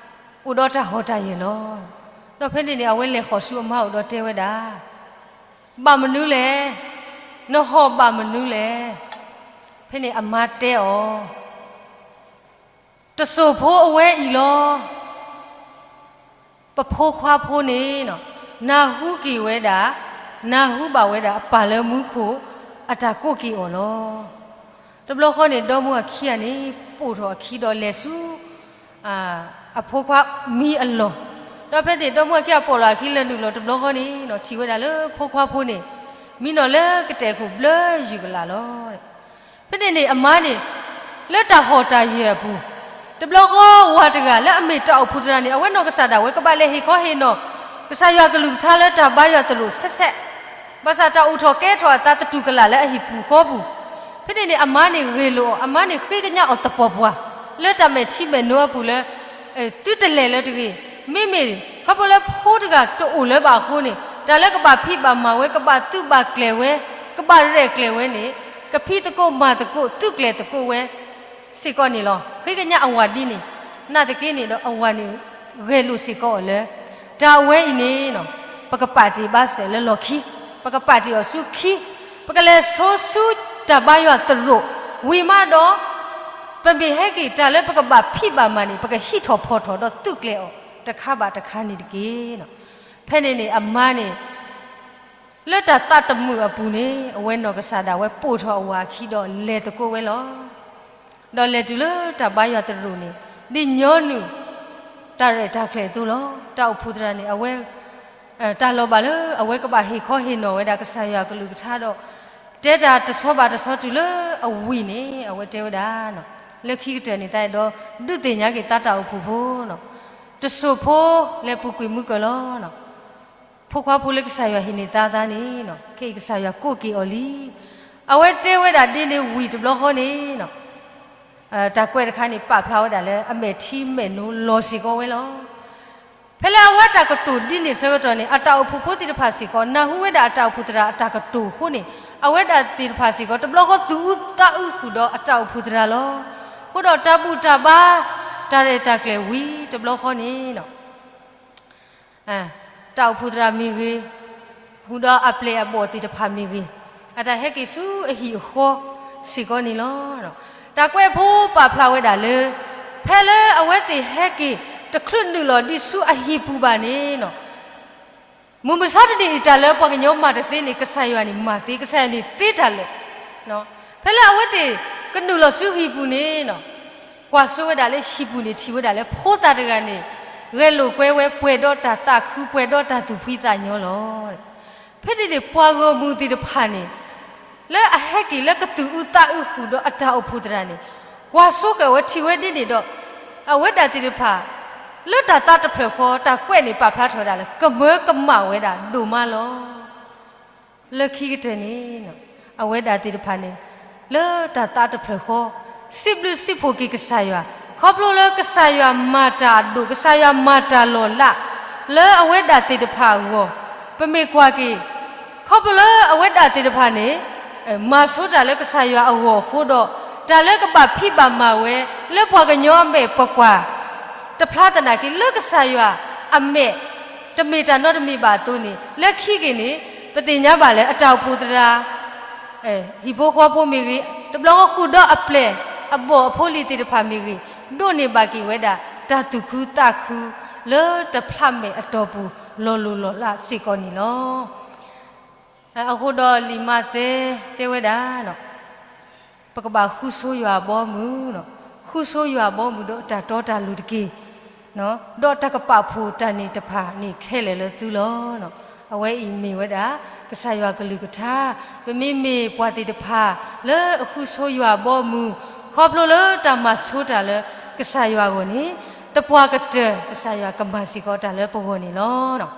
အိၣ်ဒီးတၢ်ဟီၣ်တၢ်ယၢၤလီၤ. ဒီးဖဲန့ၣ်န့ၣ် အဝဲလဲၤဃီၤဆူအမါအိၣ်ဒီးတဲဝဲဒၣ် ဘၣ်မနုၤလဲၣ်, နဟီၣ်ဘၣ်မနုၤလဲၣ်. ဖဲန့ၣ်အမါတဲအီၤ တစိၢ်ဖိအဝဲအံၤလီၤ. ပဖိခွါဖိန့ၣ် နၢ်ဟူက့ၤဝဲဒၣ်, နၢ်ဟူဘၣ်ဝဲဒၣ်အပၢ်လၢမူခိၣ် အတၢ်ကိးက့ၤအီၤလီၤ. တဘျီဃီန့ၣ် ဒီမုၢ်အခံဂၤန့ၣ် ပိာ်ထီၣ်အခံဒီးလဲၤဆူ အဖိခွါမံအလီၢ်, ဒီးဖဲန့ၣ် ဒီမုၢ်အခံဂၤပိာ်လီၤအခံလဲၤနုာ်လီၤတဘျီဃီန့ၣ် ထံၣ်ဝဲဒၣ်လၢဖိခွါဖိန့ၣ် မံနီၤလၢကတဲာ်ခိၣ်ဘျၢယုၢ်ကလာ်လီၤ. ဖဲန့ၣ်န့ၣ် အမါန့ၣ် လၢတၢ်ဟီၣ်တၢ်ယၢၢ်အပူၤ, တဘျီဃီဝၤတဂၤလၢအမ့ၢ်တၢ်အိၣ်ဖှိၣ်သရၣ်န့ၣ် အဝဲနီၢ်ကစၢ်ဒၣ်ဝဲ ကဘၣ်လဲၤဟ့ၣ်ခီဟ့ၣ်နီၤ ကစၢ်ယွၤကလုၢ်ကထါလၢတၢ်ဘါယွၤသရိာ်ဆဲးဆဲး, ဘၣ်ဆၣ်တၢ်အိၣ်ထီၣ်ကဲထီၣ်အသးသတူၢ်ကလာ်လၢအဟံၣ်ပူၤဃီပူၤ, ဖဲန့ၣ်န့ၣ် အမါန့ၣ်ဂ့ၢ်လိာ်အီၤ, အမါန့ၣ်ဃ့ကညးအီၤသပှၢ်ပှၢ် လၢတၢ်မဲာ်ထံမဲာ်နိအပူၤလၢ သုတလဲၤလၢတဂ့ၤ, မ့မ့ၢ်ခီဖျိလၢဖိတဂၤတအိၣ်လၢၤဘၣ်အဃိန့ၣ် တၢ်လၢကဘၣ်ဖံးဘၣ်မၤဝဲ, ကဘၣ်သုးဘၣ်ကျဲၤဝဲ, ကဘၣ်ရဲၣ်ကျဲၤဝဲန့ၣ် ကဖံးသကိးမၤသကိး သုးကျဲၤသကိးဝဲစ့ၢ်ကီးန့ၣ်လီၤ. ဃ့ကညးအဝၤဒ်န့ၣ်, နာ်သက့န့ၣ်ဒီးအဝၤန့ၣ် ဂဲၤလိာ်စ့ၢ်ကီးအီၤလၢ တၢ်အဝဲအံၤန့ၣ် ပကပာ်တ့ၢ်ဘၣ်စၢၤလၢလီၢ်ခံ, ပကပာ်တ့ၢ်အီၤဆူခံ, ပကလဲၤဆိဆူတၢ်ဘါယွၤသရိာ်, ဝံၤမးဒီး ပမ့ၢ်ဟဲက့ၤတၢ်လၢပကဘၣ်ဖံးဘၣ်မၤန့ၣ် ပကဟံးထီၣ်ဖီၣ်ထီၣ်ဒီးသုးကျဲၤအီၤတခါဘၣ်တခါန့ၣ်တက့ၢ်. ဖဲန့ၣ်န့ၣ် အမါန့ၣ် လၢတၢ်သးတမုာ်အပူၤန့ၣ် အဝဲနီၢ်ကစၢ်ဒၣ်ဝဲပိာ်ထီၣ်အဝၤအခံဒီးလဲၤသကိးဝဲလီၤ. ဒီးလဲၤတုၤလၢတၢ်ဘါယွၤသရိာ်န့ၣ် ဒ်ညီနုၢ်တၢ်ရဲၣ်တၢ်ကျဲၤအသိးလီၤ. တၢ်အိၣ်ဖှိၣ်သရၣ်န့ၣ် အဝဲ တၢ်လီၤဘၣ်လၢအဝဲကဘၣ်ဟ့ၣ်ခီဟ့ၣ်နီၤဝဲဒၣ်ကစၢ်ယွၤကလုၢ်ကထါဒီး တဲတၢ်တဆီဘၣ်တဆီတုၤလၢအဝံၤန့ၣ် အဝဲတဲဝဲဒၣ် လၢခံကတၢၢ်န့ၣ် တၢ်အဲၣ်ဒိးဒုးသ့ၣ်ညါက့ၤသးတၢ်အိၣ်ဖှိၣ်ဖိန့ၣ် တစိၢ်ဖိလဲၤပူၤကွံာ်မုၢ်ကၢၤလီၤ. ဖိခွါဖိလၢကစၢ်ယွၤဟ့ၣ်န့ၢ်သါသးန့ၣ် ခဲအံၤကစၢ်ယွၤကိးက့ၤအီၤလံ. အဝဲတဲဝဲဒၣ်ဒ်န့ၣ်ဝံၤတဘျီဃီန့ၣ် တၢ်ကွဲးတခါန့ၣ် ပာ်ဖျါဝဲဒၣ်လၢအမဲာ်ထံမဲာ်နိလီၤစ့ၢ်ကီးဝဲလီၤ. ဖဲလၢအဝဲတၢ်ကတိၤဒ်န့ၣ်ဆၢကတီၢ်န့ၣ် အတၢ်အိၣ်ဖှိၣ်ဖိသ့ၣ်တဖၣ်စ့ၢ်ကီး နၢ်ဟူဝဲဒၣ်အတၢ်အိၣ်ဖှိၣ်သရၣ်အတၢ်ကတိၤအဃိန့ၣ် အဝဲဒၣ်သ့ၣ်တဖၣ်စ့ၢ်ကီး တဘျီဃီသူၣ်အုးသးအုးဃုာ်ဒီးအတၢ်အိၣ်ဖှိၣ်သရၣ်လီၤ. အဃိဒီးတၢ်ဘူၣ်တၢ်ဘါ တၢ်ရဲၣ်တၢ်ကျဲၤဝံၤတဘျီဃီန့ၣ် တၢ်အိၣ်ဖှိၣ်သရၣ်မ့ၢ်ဂ့ၤ, ဃုာ်ဒီးအပျဲၢ်အဘီၣ်သ့ၣ်တဖၣ်မ့ၢ်ဂ့ၤ, အတၢ်ဟဲက့ၤဆူအဟံၣ်အဃီစ့ၢ်ကီးန့ၣ်လီၤ. တၢ်ကွဲးဖိပာ်ဖျါဝဲဒၣ်လၢ ဖဲလၢအဝဲသ့ၣ်ဟဲက့ၤတချုးနုာ်လီၤဒံးဆူအဟံၣ်ပူၤဘၣ်န့ၣ် မုၢ်မဆါတနံၤအံၤ တၢ်လၢပှၤကညီမၤတသ့န့ၣ် ကစၢ်ယွၤန့ၣ်မၤသ့, ကစၢ်ယွၤန့ၣ်သ့တၢ်လၢာ်. ဖဲလၢအဝဲသ့ၣ်ကနုာ်လီၤဆူဟံၣ်ပူၤန့ၣ် ကွၢ်စိဝဲဒၣ်လၢဟံၣ်ပူၤန့ၣ်ထံၣ်ဝဲဒၣ်လၢဖိသၣ်တဂၤန့ၣ် ဂဲၤလိာ်ကွဲဝဲပှဲၤဒီးတၢ်သးခု ပှဲၤဒီးတၢ်သူၣ်ဖှံသးညီလီၤ. ဖဲန့ၣ်န့ၣ် ပှၤဂီၢ်မုၢ်သ့ၣ်တဖၣ်န့ၣ် လၢအဟဲက့ၤလၢကသူၣ်အုးသးအုးဃုာ်ဒီးအတၢ်အိၣ်ဖှိၣ်သရၣ်န့ၣ် ကွၢ်စိက့ၤဝဲထံၣ်ဝဲဒ်န့ၣ်ဒီး အဝဲဒၣ်သ့ၣ်တဖၣ် လၢတၢ်သးတဖျၢၣ်ဃီ တၢ်ကွဲးန့ၣ်ပာ်ဖျါထီၣ်ဝဲဒၣ်လၢ ကမၢကမၣ်ဝဲဒၣ်ဒိၣ်မးလီၤ. လၢခံကတၢၢ်န့ၣ် အဝဲဒၣ်သ့ၣ်တဖၣ်န့ၣ် လၢတၢ်သးတဖျၢၣ်ဃီ စံးဘျုးစံးဖှိၣ်က့ၤကစၢ်ယွၤ ခီဖျိလၢကစၢ်ယွၤမၤတၢ်အဒိၣ် ကစၢ်ယွၤမၤတၢ်လီၤလး လၢအဝဲဒၣ်သ့ၣ်တဖၣ်အဂီၢ် ပမ့ၢ်ကွၢ်က့ၤ ခီဖျိလၢအဝဲဒၣ်သ့ၣ်တဖၣ်န့ၣ် မၤဆိတၢ်လၢကစၢ်ယွၤအဂီၢ်အဃိဒီး တၢ်လၢကဘၣ်ဖံးဘၣ်မၤဝဲ လၢပှၤကညီအမဲာ်ပကွၢ် တဖျါသနာ်က့ လၢကစၢ်ယွၤအမဲာ် တမ့ၢ်တၢ်နီတမံၤဘၣ်အသိးန့ၣ် လၢခံက့ၤန့ၣ် ပသ့ၣ်ညါဘၣ်လၢအတၢ်အိၣ်ဖှိၣ်သရၣ် ဟံၣ်ဖိဃီဖိမ့ၢ်ဂ့ၤ, တဘျီဃီဃုာ်ဒီးအပျဲၢ်အဘီၣ်အဖိလံၤသ့ၣ်တဖၣ်မ့ၢ်ဂ့ၤ, ဒိးန့ၢ်ဘၣ်က့ၤဝဲဒၣ် တၢ်သူၣ်ခုသးခု လၢတဖျးမဲာ်အတီၢ်ပူၤ လီၤလိၢ်လီၤလးစ့ၢ်ကီးန့ၣ်လီၤ. အဃိဒီးလံာ်မးသဲတဲဝဲဒၣ် ပကဘၣ်ဃုဆိယွၤအဘီအမုၢ်, ဃုဆိယွၤအဘီအမုၢ်ဒီးတၢ်တီတၢ်လိၤတက့ၢ်, ဒီးတၢ်ကပာ်ဖှိၣ်တၢ်န့ၣ်တဖၣ်န့ၣ်ခဲလၢာ်လၢသုလီၤ. အဝဲအံၤမ့ၢ်ဝဲဒၣ် ကစၢ်ယွၤကလုၢ်ကထါ, ပမ့မ့ၢ်ပှၤသ့ၣ်တဖၣ် လၢအဃုဆိယွၤအဘီအမုၢ်, ခီဖျိလၢတၢ်မၤဆိတၢ်လၢကစၢ်ယွၤအဂီၢ်န့ၣ်, သပှၢ်ကတၢၢ် ကစၢ်ယွၤကမၤစ့ၢ်ကီးတၢ်လၢပဂီၢ်န့ၣ်လီၤ.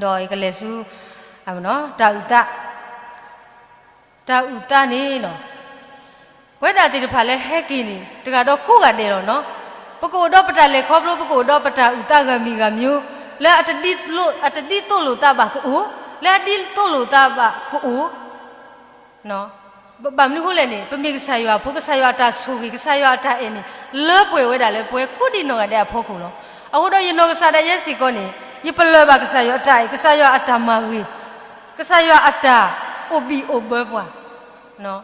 ဒီးယကလဲၤဆူ တၢ်အုၣ်သး တၢ်အုၣ်သးန့ၣ် ပဝဲဒၣ်သ့ၣ်တဖၣ်လၢဟဲက့ၤန့ၣ် တဂၤဒီးကိးဂၤဒဲးလီၤနီၤ. ပကအိၣ်ဒီးပတၢ်လဲၤခီဖျိ ပကအိၣ်ဒီးပတၢ်အုၣ်သးဂၤမံၤဂၤမံၤ, လၢအတဒ်သိးလိာ်သးဘၣ်ကအိၣ်, လၢအဒ်သိးလိာ်သးဘၣ်ကအိၣ် ဘၣ်မနုၤဃိလဲၣ်န့ၣ် ပမ့ၢ်ကစၢ်ယွၤအဖိ, ကစၢ်ယွၤအတၢ်ဆိၣ်ဂ့ၤ ကစၢ်ယွၤအတၢ်အဲၣ်န့ၣ် လၢပှဲၤဝဲဒၣ်လၢပဝဲကိးဒံးနီၢ်ဂၤဒဲးအဖီခိၣ်လီၤ. အဃိဒီးယနီၢ်ကစၢ်ဒၣ်ယဲစ့ၢ်ကီးန့ၣ် ယပလၢၢ်ဘၣ်ကစၢ်ယွၤအတၢ်အဲၣ်, ကစၢ်ယွၤအတၢ်မၤဂ့ၤ, ကစၢ်ယွၤအတၢ်အိၣ်ဘံၣ်အိၣ်ဘၢပှၤ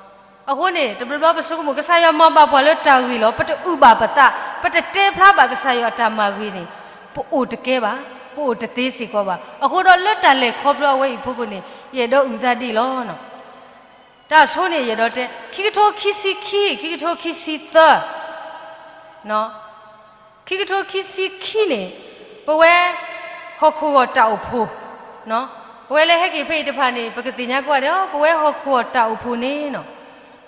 အဃိန့ၣ် တဘျီဘျီပဆိကမိၣ် ကစၢ်ယွၤမၤဘၣ်ပှၤလၢတၢ်ဂ့ၤလီၤ. ပတအုၣ်ဘၣ်ပသး, ပတတဲဖျါဘၣ်ကစၢ်ယွၤအတၢ်မၤဂ့ၤန့ၣ် ပအိၣ်တကဲဘၣ်, ပအိၣ်တသ့စ့ၢ်ကီးဘၣ်. အဃိဒီးလၢတၢ်လဲၤခီဖျိအဝဲအံၤအဖီခိၣ်န့ၣ် ယအဲၣ်ဒိးအုၣ်သးဒ်အံၤလီၤ. တၢ်ဆိန့ၣ် ယအဲၣ်ဒိးတဲ ခံကထိခံဆံခံ, ခံကထိခံဆံသၢ ခံကထိခံဆံခံန့ၣ် ပဝဲဟီၣ်ခိၣ်ဂီၢ်တၢ်အိၣ်ဖှိၣ်, ပဝဲလၢဟဲက့ၤဖဲအံၤတဖၣ်န့ၣ် ပကသ့ၣ်ညါကွၢ်ဒီး ပဝဲဟီၣ်ခိၣ်ဂီၢ်တၢ်အိၣ်ဖှိၣ်န့ၣ်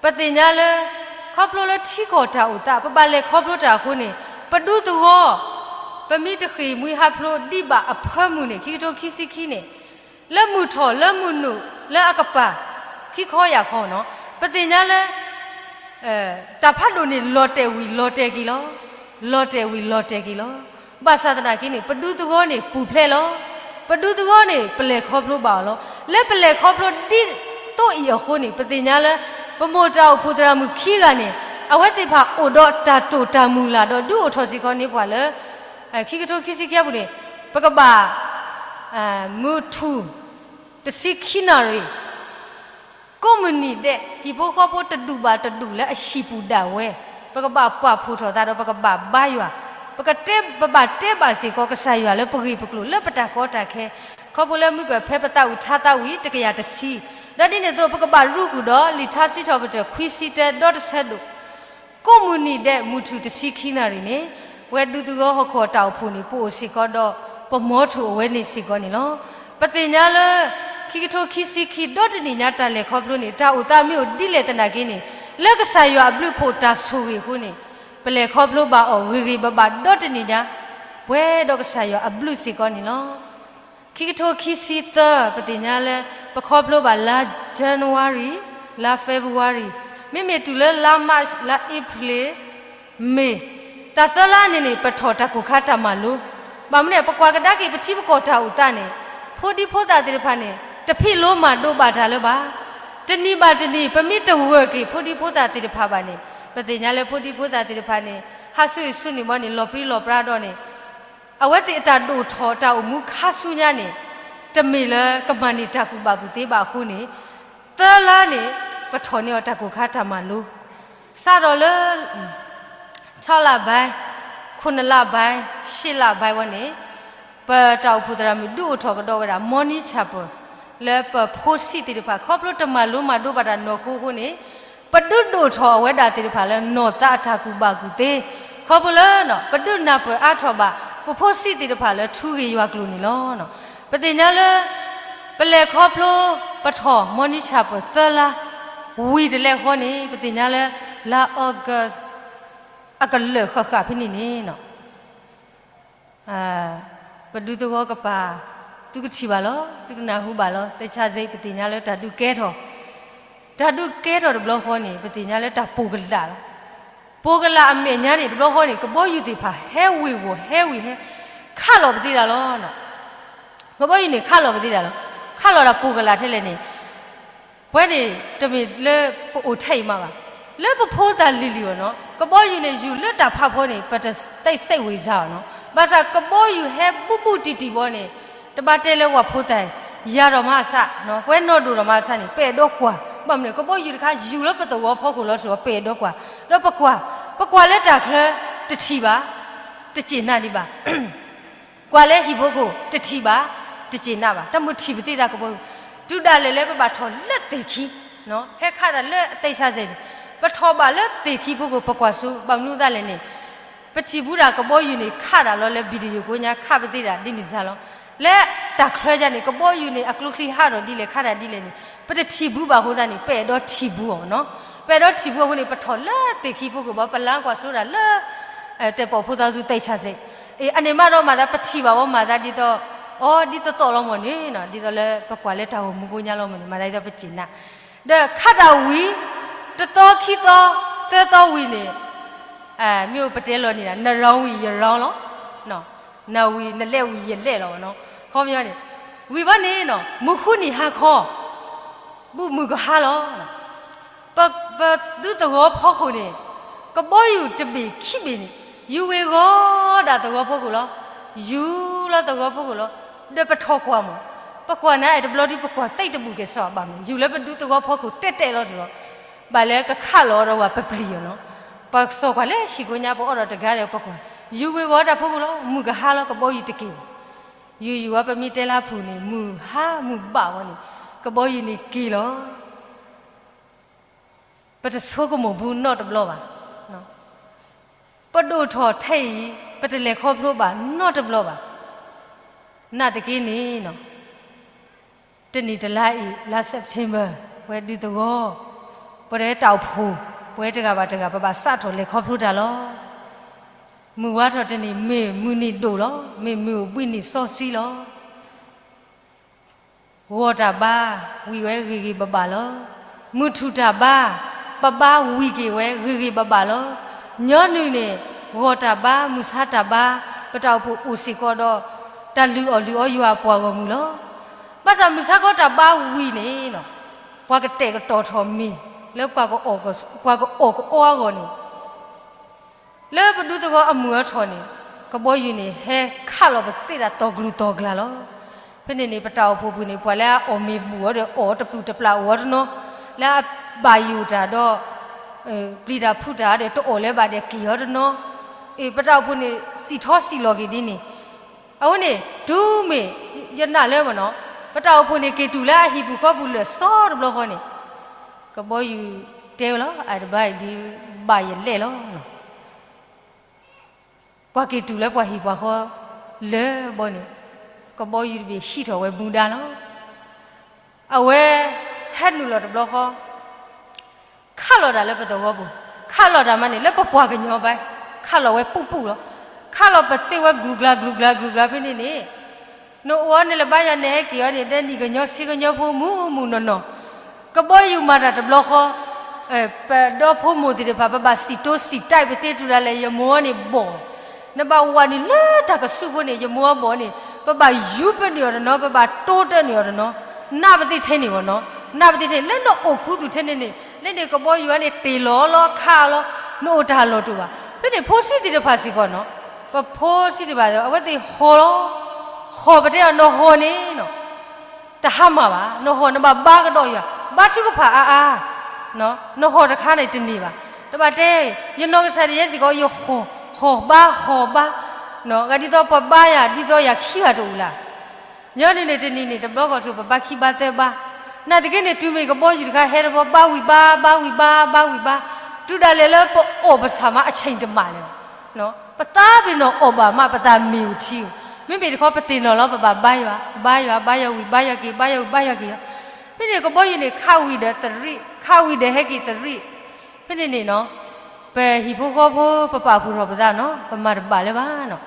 ပသ့ၣ်ညါလၢ ခီဖျိလၢထံကီၢ်တၢ်အိၣ်သး ပဘၣ်လဲၤခီဖျိတၢ်အဃိန့ၣ် ပဒူသဝီ ပမ့ၢ်တဃ့ၢ်မှံဟးဖျိးဒံးဘၣ်အဖၢမုၢ်န့ၣ် ခံကထိခံဆံခံန့ၣ် လၢမုၢ်ထီၣ်လၢမုၢ်နုာ်လၢအကပၤ ခံခီယၢ်ခီနီၤ ပသ့ၣ်ညါလၢ တၢ်ဖးဒိၣ်န့ၣ် လီၤတဲာ်ဝံၤလီၤတဲာ်က့ၤလီၤ. လီၤတဲာ်ဝံၤလီၤတဲာ်က့ၤလီၤ. ဘၣ်ဆၣ်သနာ်က့န့ၣ် ပဒူသဝီန့ၣ် ပူၤဖျဲးလီၤ. ပဒူသဝီန့ၣ် ပလဲၤခီဖျိဘၣ်အီၤလီၤ. လၢပလဲၤခီဖျိဒ်သိးအံၤအဃိန့ၣ် ပသ့ၣ်ညါလၢ ပမိၢ်တၢ်အိၣ်ဖှိၣ်သရၣ်မုၣ်ခံဂၤန့ၣ် အဝဲသ့ၣ်တဖၣ်အိၣ်ဒီးတၢ်တိာ်တၢ်မုၢ်လၢ်ဒီးဒုးအိၣ်ထီၣ်စ့ၢ်ကီးန့ၢ်ပှၤလၢ ခံကထိခံဆံခံအပူၤန့ၣ် ပကဘၣ် မုၢ်ထူၣ် တဆံခံနၣ်ရံၣ် ကိးမုၢ်နံၤဒဲး ဟံၣ်ဖိဃီဖိတဒူၣ်ဘၣ်တဒူၣ်လၢအဟံၣ်ပူၤဒၣ်ဝဲ ပကဘၣ်ပာ်ဖှိၣ်ထီၣ်သးဒီးပကဘၣ်ဘါယွၤ, ပကတဲ ပဘၣ်တဲဘၣ်စ့ၢ်ကီးကစၢ်ယွၤလၢပဂ့ၢ်ပကျိၤလၢပတၢ်ကီတၢ်ခဲ, ခီဖျိလၢမုၢ်ကၢၢ်ဖဲပသးဝံၣ်ထါသးဝံၣ်တကယၤတဆံ, ဒီးဒ်န့ၣ်အသိး ပကဘၣ်ရူဃုာ်ဒီးလံာ်ထါစံးထီၣ်ပတြၢၤခွံဆံတၢဒီတဆၢဒိၣ် ကိးမုၢ်နံၤဒဲး မုၢ်ထူၣ်တဆံခံနၣ်ရံၣ်န့ၣ် ပဝဲဒူသဝီဟီၣ်ခိၣ်တၢ်အိၣ်ဖှိၣ်န့ၣ် ပအိၣ်စ့ၢ်ကီးဒီး ပမီထိၣ်အဝဲန့ၣ်စ့ၢ်ကီးန့ၣ်လီၤ. ပသ့ၣ်ညါလၢ ခံကထိခံဆံခံဒီတနံၣ်ညါတၢ်လဲၤခီဖျိန့ၣ် တၢ်အိၣ်သးမ့ၢ်အိၣ်ဒ်လဲၣ်သနာ်က့န့ၣ် လၢကစၢ်ယွၤအဘျုးအဖှိၣ်တၢ်ဆိၣ်ဂ့ၤအဃိန့ၣ် ပလဲၤခီဖျိဘၣ်အီၤဂ့ၤဂ့ၤဘၣ်ဘၣ်ဒီတနံၣ်ညါ ပှဲၤဒီးကစၢ်ယွၤအဘျုးစ့ၢ်ကီးန့ၣ်လီၤ. ခံကထိခံဆံသၢ ပသ့ၣ်ညါလၢ ပခီဖျိဘၣ်လါ January လါ February မ့မ့ၢ်တုၤလၢလါ March လါ April May တၢ်သၢလါန့ၣ်န့ၣ် ပထီၣ်တၢ်ကိၢ်ခါတၢ်မၤလိ, ဘၣ်မနုၤန့ၣ် ပကွၢ်ကဒါက့ၤပထံပကီၢ်တၢ်အိၣ်သးန့ၣ် ဖိဒံဖိသၣ်သ့ၣ်တဖၣ်န့ၣ် တဖံးလိမၤဒိးဘၣ်တၢ်လၢၤဘၣ်. တနံၤဘၣ်တနံၤ ပမ့ၢ်တဂၢၢ်က့ၤဖိဒံဖိသၣ်သ့ၣ်တဖၣ်ဘၣ်န့ၣ် ပသ့ၣ်ညါလၢဖိဒံဖိသၣ်သ့ၣ်တဖၣ်န့ၣ် ဟးဆူအံၤဆူန့ၣ်ဘီန့ၣ် လီၤပြံလီၤပြါဒီးန့ၣ် အဝဲသ့ၣ်အတၢ်ဒိၣ်ထီၣ်တၢ်အိၣ်မူခါဆူညါန့ၣ် တမ့ၢ်လၢကမၤန့ၢ်တၢ်ကူၣ်ဘၣ်ကူၣ်သ့ဘၣ်အဃိန့ၣ် သၢလါန့ၣ် ပထီၣ်န့ၢ်အီၤတၢ်ကိၢ်ခါတၢ်မၤလိ, စးထီၣ်လၢ ဆီလၢ်ဘဲ ခိၣ်နလၢ်ဘဲ ရှ့လၢ်ဘဲဝဲန့ၣ် ပတၢ်အိၣ်ဖှိၣ်သရၣ်မုၣ်ဒုးအိၣ်ထီၣ်ကဒီးဝဲဒၣ် Morning Chapel လၢပဖိဆံးသ့ၣ်တဖၣ် ခီဖျိတမၤလိမၤဒိးဘၣ်တၢ်နီၢ်ခိအဃိန့ၣ် ပဒုးဒိၣ်ထီၣ်အဝဲဒၣ်သ့ၣ်တဖၣ်လၢနီၢ်သးအတၢ်ကူၣ်ဘၣ်ကူၣ်သ့, ခီဖျိလၢ ပဒုးနၢ်ပၢၢ်အါထီၣ်ဘၣ် ပဖိဆံးသ့ၣ်တဖၣ်လၢထူဂ့ၤယွၤကျိာ်န့ၣ်လီၤ. ပသ့ၣ်ညါလၢ ပလဲၤခီဖျိ ပထီၣ် Morning Chapel သၢလါ ဝံၤတလဲဃီန့ၣ် ပသ့ၣ်ညါလၢ လါ August အကလၢာ်ဃၣ်ဃၣ်ဖဲန့ၣ်န့ၣ် ပဒူသဝီကပၤ သုကထံၣ်ဘၣ်လီၤ သုကနၢ်ဟူဘၣ်လီၤ သ့ၣ်ဆၣ်စ့ ပသ့ၣ်ညါလၢတၢ်ဒုးကဲထီၣ်, တၢ်ဒုးကဲထီၣ်တဘျီဃီန့ၣ် ပသ့ၣ်ညါလၢတၢ်ပိၢ်ကလးလီၤ. ပိၢ်ကလးအမဲာ်ညါန့ၣ် တဘျီဃီန့ၣ် ကဘီယူၤသ့ၣ်တဖၣ် ဟဲဝ့ၤဝီၤဟဲဝ့ၤဟဲ ခးလီၤပသ့ဒၣ်လီၤ. ကဘီယူၤန့ၣ် ခးလီၤပသ့ဒၣ်လီၤ. ခးလီၤဒၣ်ပိၢ်ကလးထဲလဲၣ်န့ၣ် ပဝဲန့ၣ် တမ့ၢ်လၢပအိၣ်ထဲအံၤမးဘၣ်. လၢပဖိသၣ်လံၤလံၤအီၤနီၤ ကဘီယူၤန့ၣ် ယူၤလၢတၢ်ဖးဖီန့ၣ် ပတသ့ၣ်ဝ့ၤစၢ်အီၤနီၤ ဘၣ်ဆၣ်ကဘီယူၤဟဲဘူးဘူးတံၢ်တံၢ်ဘီန့ၣ် တဘၣ်တဲလၢပှၤဖိသၣ် ယၤဒီးမၤအဆၣ် ပဝဲနီၢ်ဒိၣ်ဒီးမၤအဆၣ်န့ၣ် ပအဲၣ်ဒိးကွၢ် ဘၣ်မနုၤ ကဘီယူၤတခါ ယူၤလၢပသဝီဖီခိၣ်လီၤစ့ၢ်ကီး ပအဲၣ်ဒိးကွၢ် ဒီးပကွၢ် ပကွၢ်လၢတၢ်ချၢ တထံၣ်ဘၣ် တစ့ၣ်နးဒံးဘၣ် ကွၢ်လၢဟံၣ်ဖိခိၣ် တထံၣ်ဘၣ် တစ့ၣ်နးဘၣ် တၢ်မုၢ်ထံၣ်ပသ့သးကဘီယူၤ တုၤဒၣ်လဲာ်လၢပဘၣ်ထီၣ်လၢသ့ၣ်ခံ ဟဲခးတၢ်လၢအသ့ၣ်ဆၣ်စဲန့ၣ် ပထီၣ်ဘၣ်လၢသ့ၣ်ခံဖိခိၣ် ပကွၢ်ဆူ ဘၣ်မနုၤသးလဲၣ်န့ၣ် ပထံၣ်ဘူးဒၣ်ကဘီယူၤန့ၣ် ခးတၢ်လီၤလၢ video ကိးညါ ခးပသ့ဒၣ်ဒ်န့ၣ်စါလီၤ. လၢတၢ်ချၢယါန့ၣ် ကဘီယူၤန့ၣ် အကျိချံဟးထီၣ်ဒ်လဲၣ် ခးတၢ်ဒ်လဲၣ်န့ၣ် ပတထံၣ်ဘူးဘၣ်အဃိသတးန့ၣ် ပအဲၣ်ဒိးထံၣ်ဘူးအီၤနီၤ ပအဲၣ်ဒိးထံၣ်ဘူးအဃိန့ၣ် ပထီၣ်လၢသ့ၣ်ခံဖိခိၣ်ဘၣ် ပလၢကွၢ်စိဒၣ်လၢ တဲပိာ်ဖိသးသူသ့ၣ်ဆၣ်စဲ အ့ အန့ၣ်မးဒီးမၤသးပထံၣ်ဘၣ်ဝဲ မၤသးဒ်သိး အိ ဒ်သိးသိးလီၤမၢ်န့ၣ် ဒ်သိးလၢပကွၢ်လၢတၢ်ဂီၤမူကိးညါလီၤမၢ်န့ၣ် မၤသးဒ်သိးပစ့ၣ်နး ဒီးခးတၢ်ဝံၤ တသီခံသီ သၢသီဝံၤန့ၣ် မ့ၢ်အိၣ်ပတဲလီၤန့ၣ် န round ဝံၤ ယ round လီၤ နဝံၤ နလဲၣ်ဝံၤ ယလဲၣ်လီၤနီၤ ခီပညီန့ၣ် ဝံၤဘီန့ၣ်နီၤ မုၢ်ဃုနံၤဟါခီ ဘူးမုၢ်ကဟါလီၤ ပ ပဒူသဝီဖီခိၣ်န့ၣ် ကဘီယူၤတဘ့ၣ်ခံဘ့ၣ်န့ၣ် ယူၤဝ့ၤဂီၤဒၣ်သဝီဖီခိၣ်လီၤ. ယူၤလီၤသဝီဖီခိၣ်လီၤ. ဒီးပထီၣ်ကွၢ်မၢ် ပကွၢ်န့ၣ် အဲၣ်တဘျီဒ်ပကွၢ်သ့တဘူၣ်ကဲၣ်ဆိးဘၣ်မၢ် ယူၤလၢပဒူသဝီဖီခိၣ်တဲတဲလီၤတလီၤ ဘၣ်လၢကခးလီၤဒီးဝဲပပျံၤအီၤနီၤ ပစိာ်ကွၢ်လၢဟံၣ်ကိးညါ ပအိးထီၣ်တဂၤဒီးပကွၢ် ယူၤဝ့ၤဂီၤတၢ်ဖီခိၣ်လီၤ မုၢ်ကဟါလီၤ ကဘီယူၤတက့ၢ်ဘၣ် ယူၤယူၤဝဲပမ့ၢ်တဲလၢဖုၣ်န့ၣ် မုၢ်ဟါမုၢ်ဘၣ်ဝဲန့ၣ် ကဘီယူၤန့ၣ်က့ၤလီၤ ပတဆိကမိၣ်ဘူးနီတဘျီဘၣ်. ပဒိၣ်ထီၣ်ထဲအံၤ ပတလဲၤခီဖျိဘၣ်နီတဘျီဘၣ်. နာ်သက့န့ၣ် တနံၣ်တလါအံၤ လါ September ပဝဲဒူသဝီ ပဝဲတၢ်အိၣ်ဖှိၣ် ပဝဲတဂၤဘၣ်တဂၤ ပဘၣ်စးထီၣ်လဲၤခီဖျိတၢ်လီၤ. မုၢ်ဝါထီၣ်တနံၤ မ့ၢ်မုၢ်နံၤဒိၣ်လီၤ, မ့ၢ်မုၢ်အိၣ်ဘှံးနံၤစီဆှံလီၤ. ဂီၤတၢ်ဘါ ဝံၤဝဲဂ့ၤဂ့ၤဘၣ်ဘၣ်လီၤ. မုၢ်ထူၣ်တၢ်ဘါ ပဘါဝံၤက့ၤဝဲဂ့ၤဂ့ၤဘၣ်ဘၣ်လီၤ. ညီနုၢ်န့ၣ် ဂီၤတၢ်ဘါ မုၢ်ဆါတၢ်ဘါ ပတၢ်အိၣ်ဖှိၣ်အိၣ်စ့ၢ်ကီးဒီး တၢ်လုၢ်အီၣ်လုၢ်အီယွၤအပှၤဂီၢ်မုၢ်လီၤ. ဘၣ်ဆၣ်မုၢ်ဆါခီတၢ်ဘါဝံၤန့ၣ် ပှၤကတဲာ်ကတီၤထီၣ်မ့ၢ် လၢ ပှၤကအီၣ်ကအီအဂီၢ်န့ၣ် လၢပဒူသဝီအမုၢ်အထီၣ်န့ၣ် ကဘီယူၤန့ၣ် ဟဲခးလီၤပသ့ၣ်ဒၣ်တီၤကလုာ်တီၤကျါလီၤ. ဖဲန့ၣ်န့ၣ် ပတၢ်အိၣ်ဖှိၣ်ပူၤန့ၣ် ပှၤလၢအအီၣ်မ့ၤဘူၣ်အီၤဒီး အီၣ်တပျုာ်တပျၢ်အိၣ်အီၤတနီၤ, လၢအဘၣ်ယိၣ်တၢ်ဒီး ပျံၤတၢ်ဖုးတၢ်ဒီး တအီၣ်လၢၤဘၣ်ဒီးက့ၤအီၤတနီၤ, အ့ၣ် ပတၢ်အိၣ်ဖှိၣ်န့ၣ် စံၣ်ထီစံၣ်လီၤက့ၤဒ်န့ၣ်, အဃိန့ၣ် တုၤမ့ၢ် ယနာ်လၢမနီၤ ပတၢ်အိၣ်ဖှိၣ်န့ၣ် က့ၤတုၤလၢအဟံၣ်ပူၤဃီပူၤလၢာ်စီတဘျီဃီန့ၣ် ကဘီယူၤတဲဝဲလီၤ, အတဘျီအံၤဒ်ဘၣ်ယလဲၣ်လီၤ. ပှၤက့ၤတုၤလၢပှၤဟံၣ်ပှၤဃီလၢာ်ဘီန့ၣ် ကဘီယူၤတဘ့ၣ်ဟံးထီၣ်ဝဲမူဒါလီၤ. အဝဲဟဲနုာ်လီၤတဘျီဃီ ခးလီၤတၢ်လၢပသဝီပူၤ, ခးလီၤတၢ်မးန့ၣ် လၢပပှၤကညီဘၣ်, ခးလီၤဝဲပူၣ်ပူၣ်လီၤ. ခးလီၤပသ့ၣ်ဝဲကလုာ်ကျါကလုာ်ကျါကလုာ်ကျါဖဲန့ၣ်န့ၣ် နအိၣ်အီၤန့ၣ်လၢၤဘၣ်ယၤ နဟဲက့ၤအီၤန့ၣ် ဒဲနံၣ်ကညီဆံကညီဖိမုၢ်မုၢ်နီၢ်နီၢ်, ကဘီယူၤမၤတၢ်တဘျီဃီ, ပဒီဖိမိၢ်သ့ၣ်တဖၣ် ပဘၣ်စံၣ်တိစံၣ်တဲာ်ပသ့ၣ်တုၤဒၣ်လဲာ် ယမိၢ်အီၤန့ၣ်ဘီၣ်, နဘၣ်ဝးနုာ်လၢတၢ်ကဆူးဖိန့ၣ် ယမိၢ်အီၤဘီၣ်န့ၣ် ပဘၣ်ယူၤပနုာ်အီၤတနီၤ ပဘၣ်တိတၢနုာ်အီၤတနီၤ, နၢ်ပသ့ၣ်ထဲန့ၣ်ဘီၢ်နီၤ, နၢ်ပသ့ၣ်ထဲန့ၣ် လၢနအိၣ်ခူသူၣ်ထဲန့ၣ်န့ၣ် လၢန့ၣ်ကဘီယူၤအီၤန့ၣ် တ့ၢ်လီၤလီၤခးလီၤ, နအိၣ်တၢ်လီၢ်တအိၣ်ဘၣ်. ဖဲန့ၣ်ဖိဆံးသ့ၣ်တဖၣ်စ့ၢ်ကီးနီၤ, ပဖိဆံးသ့ၣ်တဖၣ် အဝဲသ့ၣ်ဟီၣ်လီၤ, ဟီၣ်ပတဲအီၤ နဟီၣ်န့ၣ်နီၤ တဟါမၢ်ဘၣ်, နဟီၣ်နဘၣ်ဘါကဒီးယွၤ, ဘါထုကဖၣ်အါအါ, နဟီၣ်တခါန့ၣ်တန့ၢ်ဘၣ်. တဘၣ်တဲ, ယနီၢ်ကစၢ်ဒၣ်ယဲစ့ၢ်ကီး ယဟီၣ်, ဟီၣ်ဘါ ဟီၣ်ဘါ, ဂၤဒ်သိးပှၤဘါယၤ ဒ်သိးယၤခံဂၤတအိၣ်လၢ်. ညီနုၢ်န့ၣ်တနံၤန့ၣ် တဘျီကီၢ်ထူၣ်ပဘါခံဘါသၢဘါ, နာ်သက့န့ၣ် တုၤမ့ၢ်ကဘီယူၤတခါဟဲတဘျီ ဘါဝံၤဘါ ဘါဝံၤဘါ ဘါဝံၤဘါ, တုၤဒၣ်လဲာ်လၢပအီၣ်ပဆၣ်မးအဆံၣ်တမးလၢၤ ပသးပ့ၤနီၣ်အီၣ်ဘၣ်မး ပသးမ့ၢ်ဝံၤထံဧိၤ, မ့မ့ၢ်တခီပသ့ၣ်နီၣ်လီၤ ပဘၣ်ဘါယွၤ, ဘါယွၤ ဘါယွၤဝံၤ ဘါယွၤက့ၤ ဘါယွၤဝံၤ ဘါယွၤက့ၤလီၤ. ဖဲန့ၣ်ကဘီယူၤန့ၣ် ခးဝံၤဒီးတရံး, ခးဝံၤဒီးဟဲက့ၤတရံး, ဖဲန့ၣ်န့ၣ်နီၤ, ပဟံၣ်ဖိဃီဖိ ပပာ်ဖှိၣ်ထီၣ်ပသးနီၤ ပမၤတဘၣ်လၢၤဘၣ်နီၤ.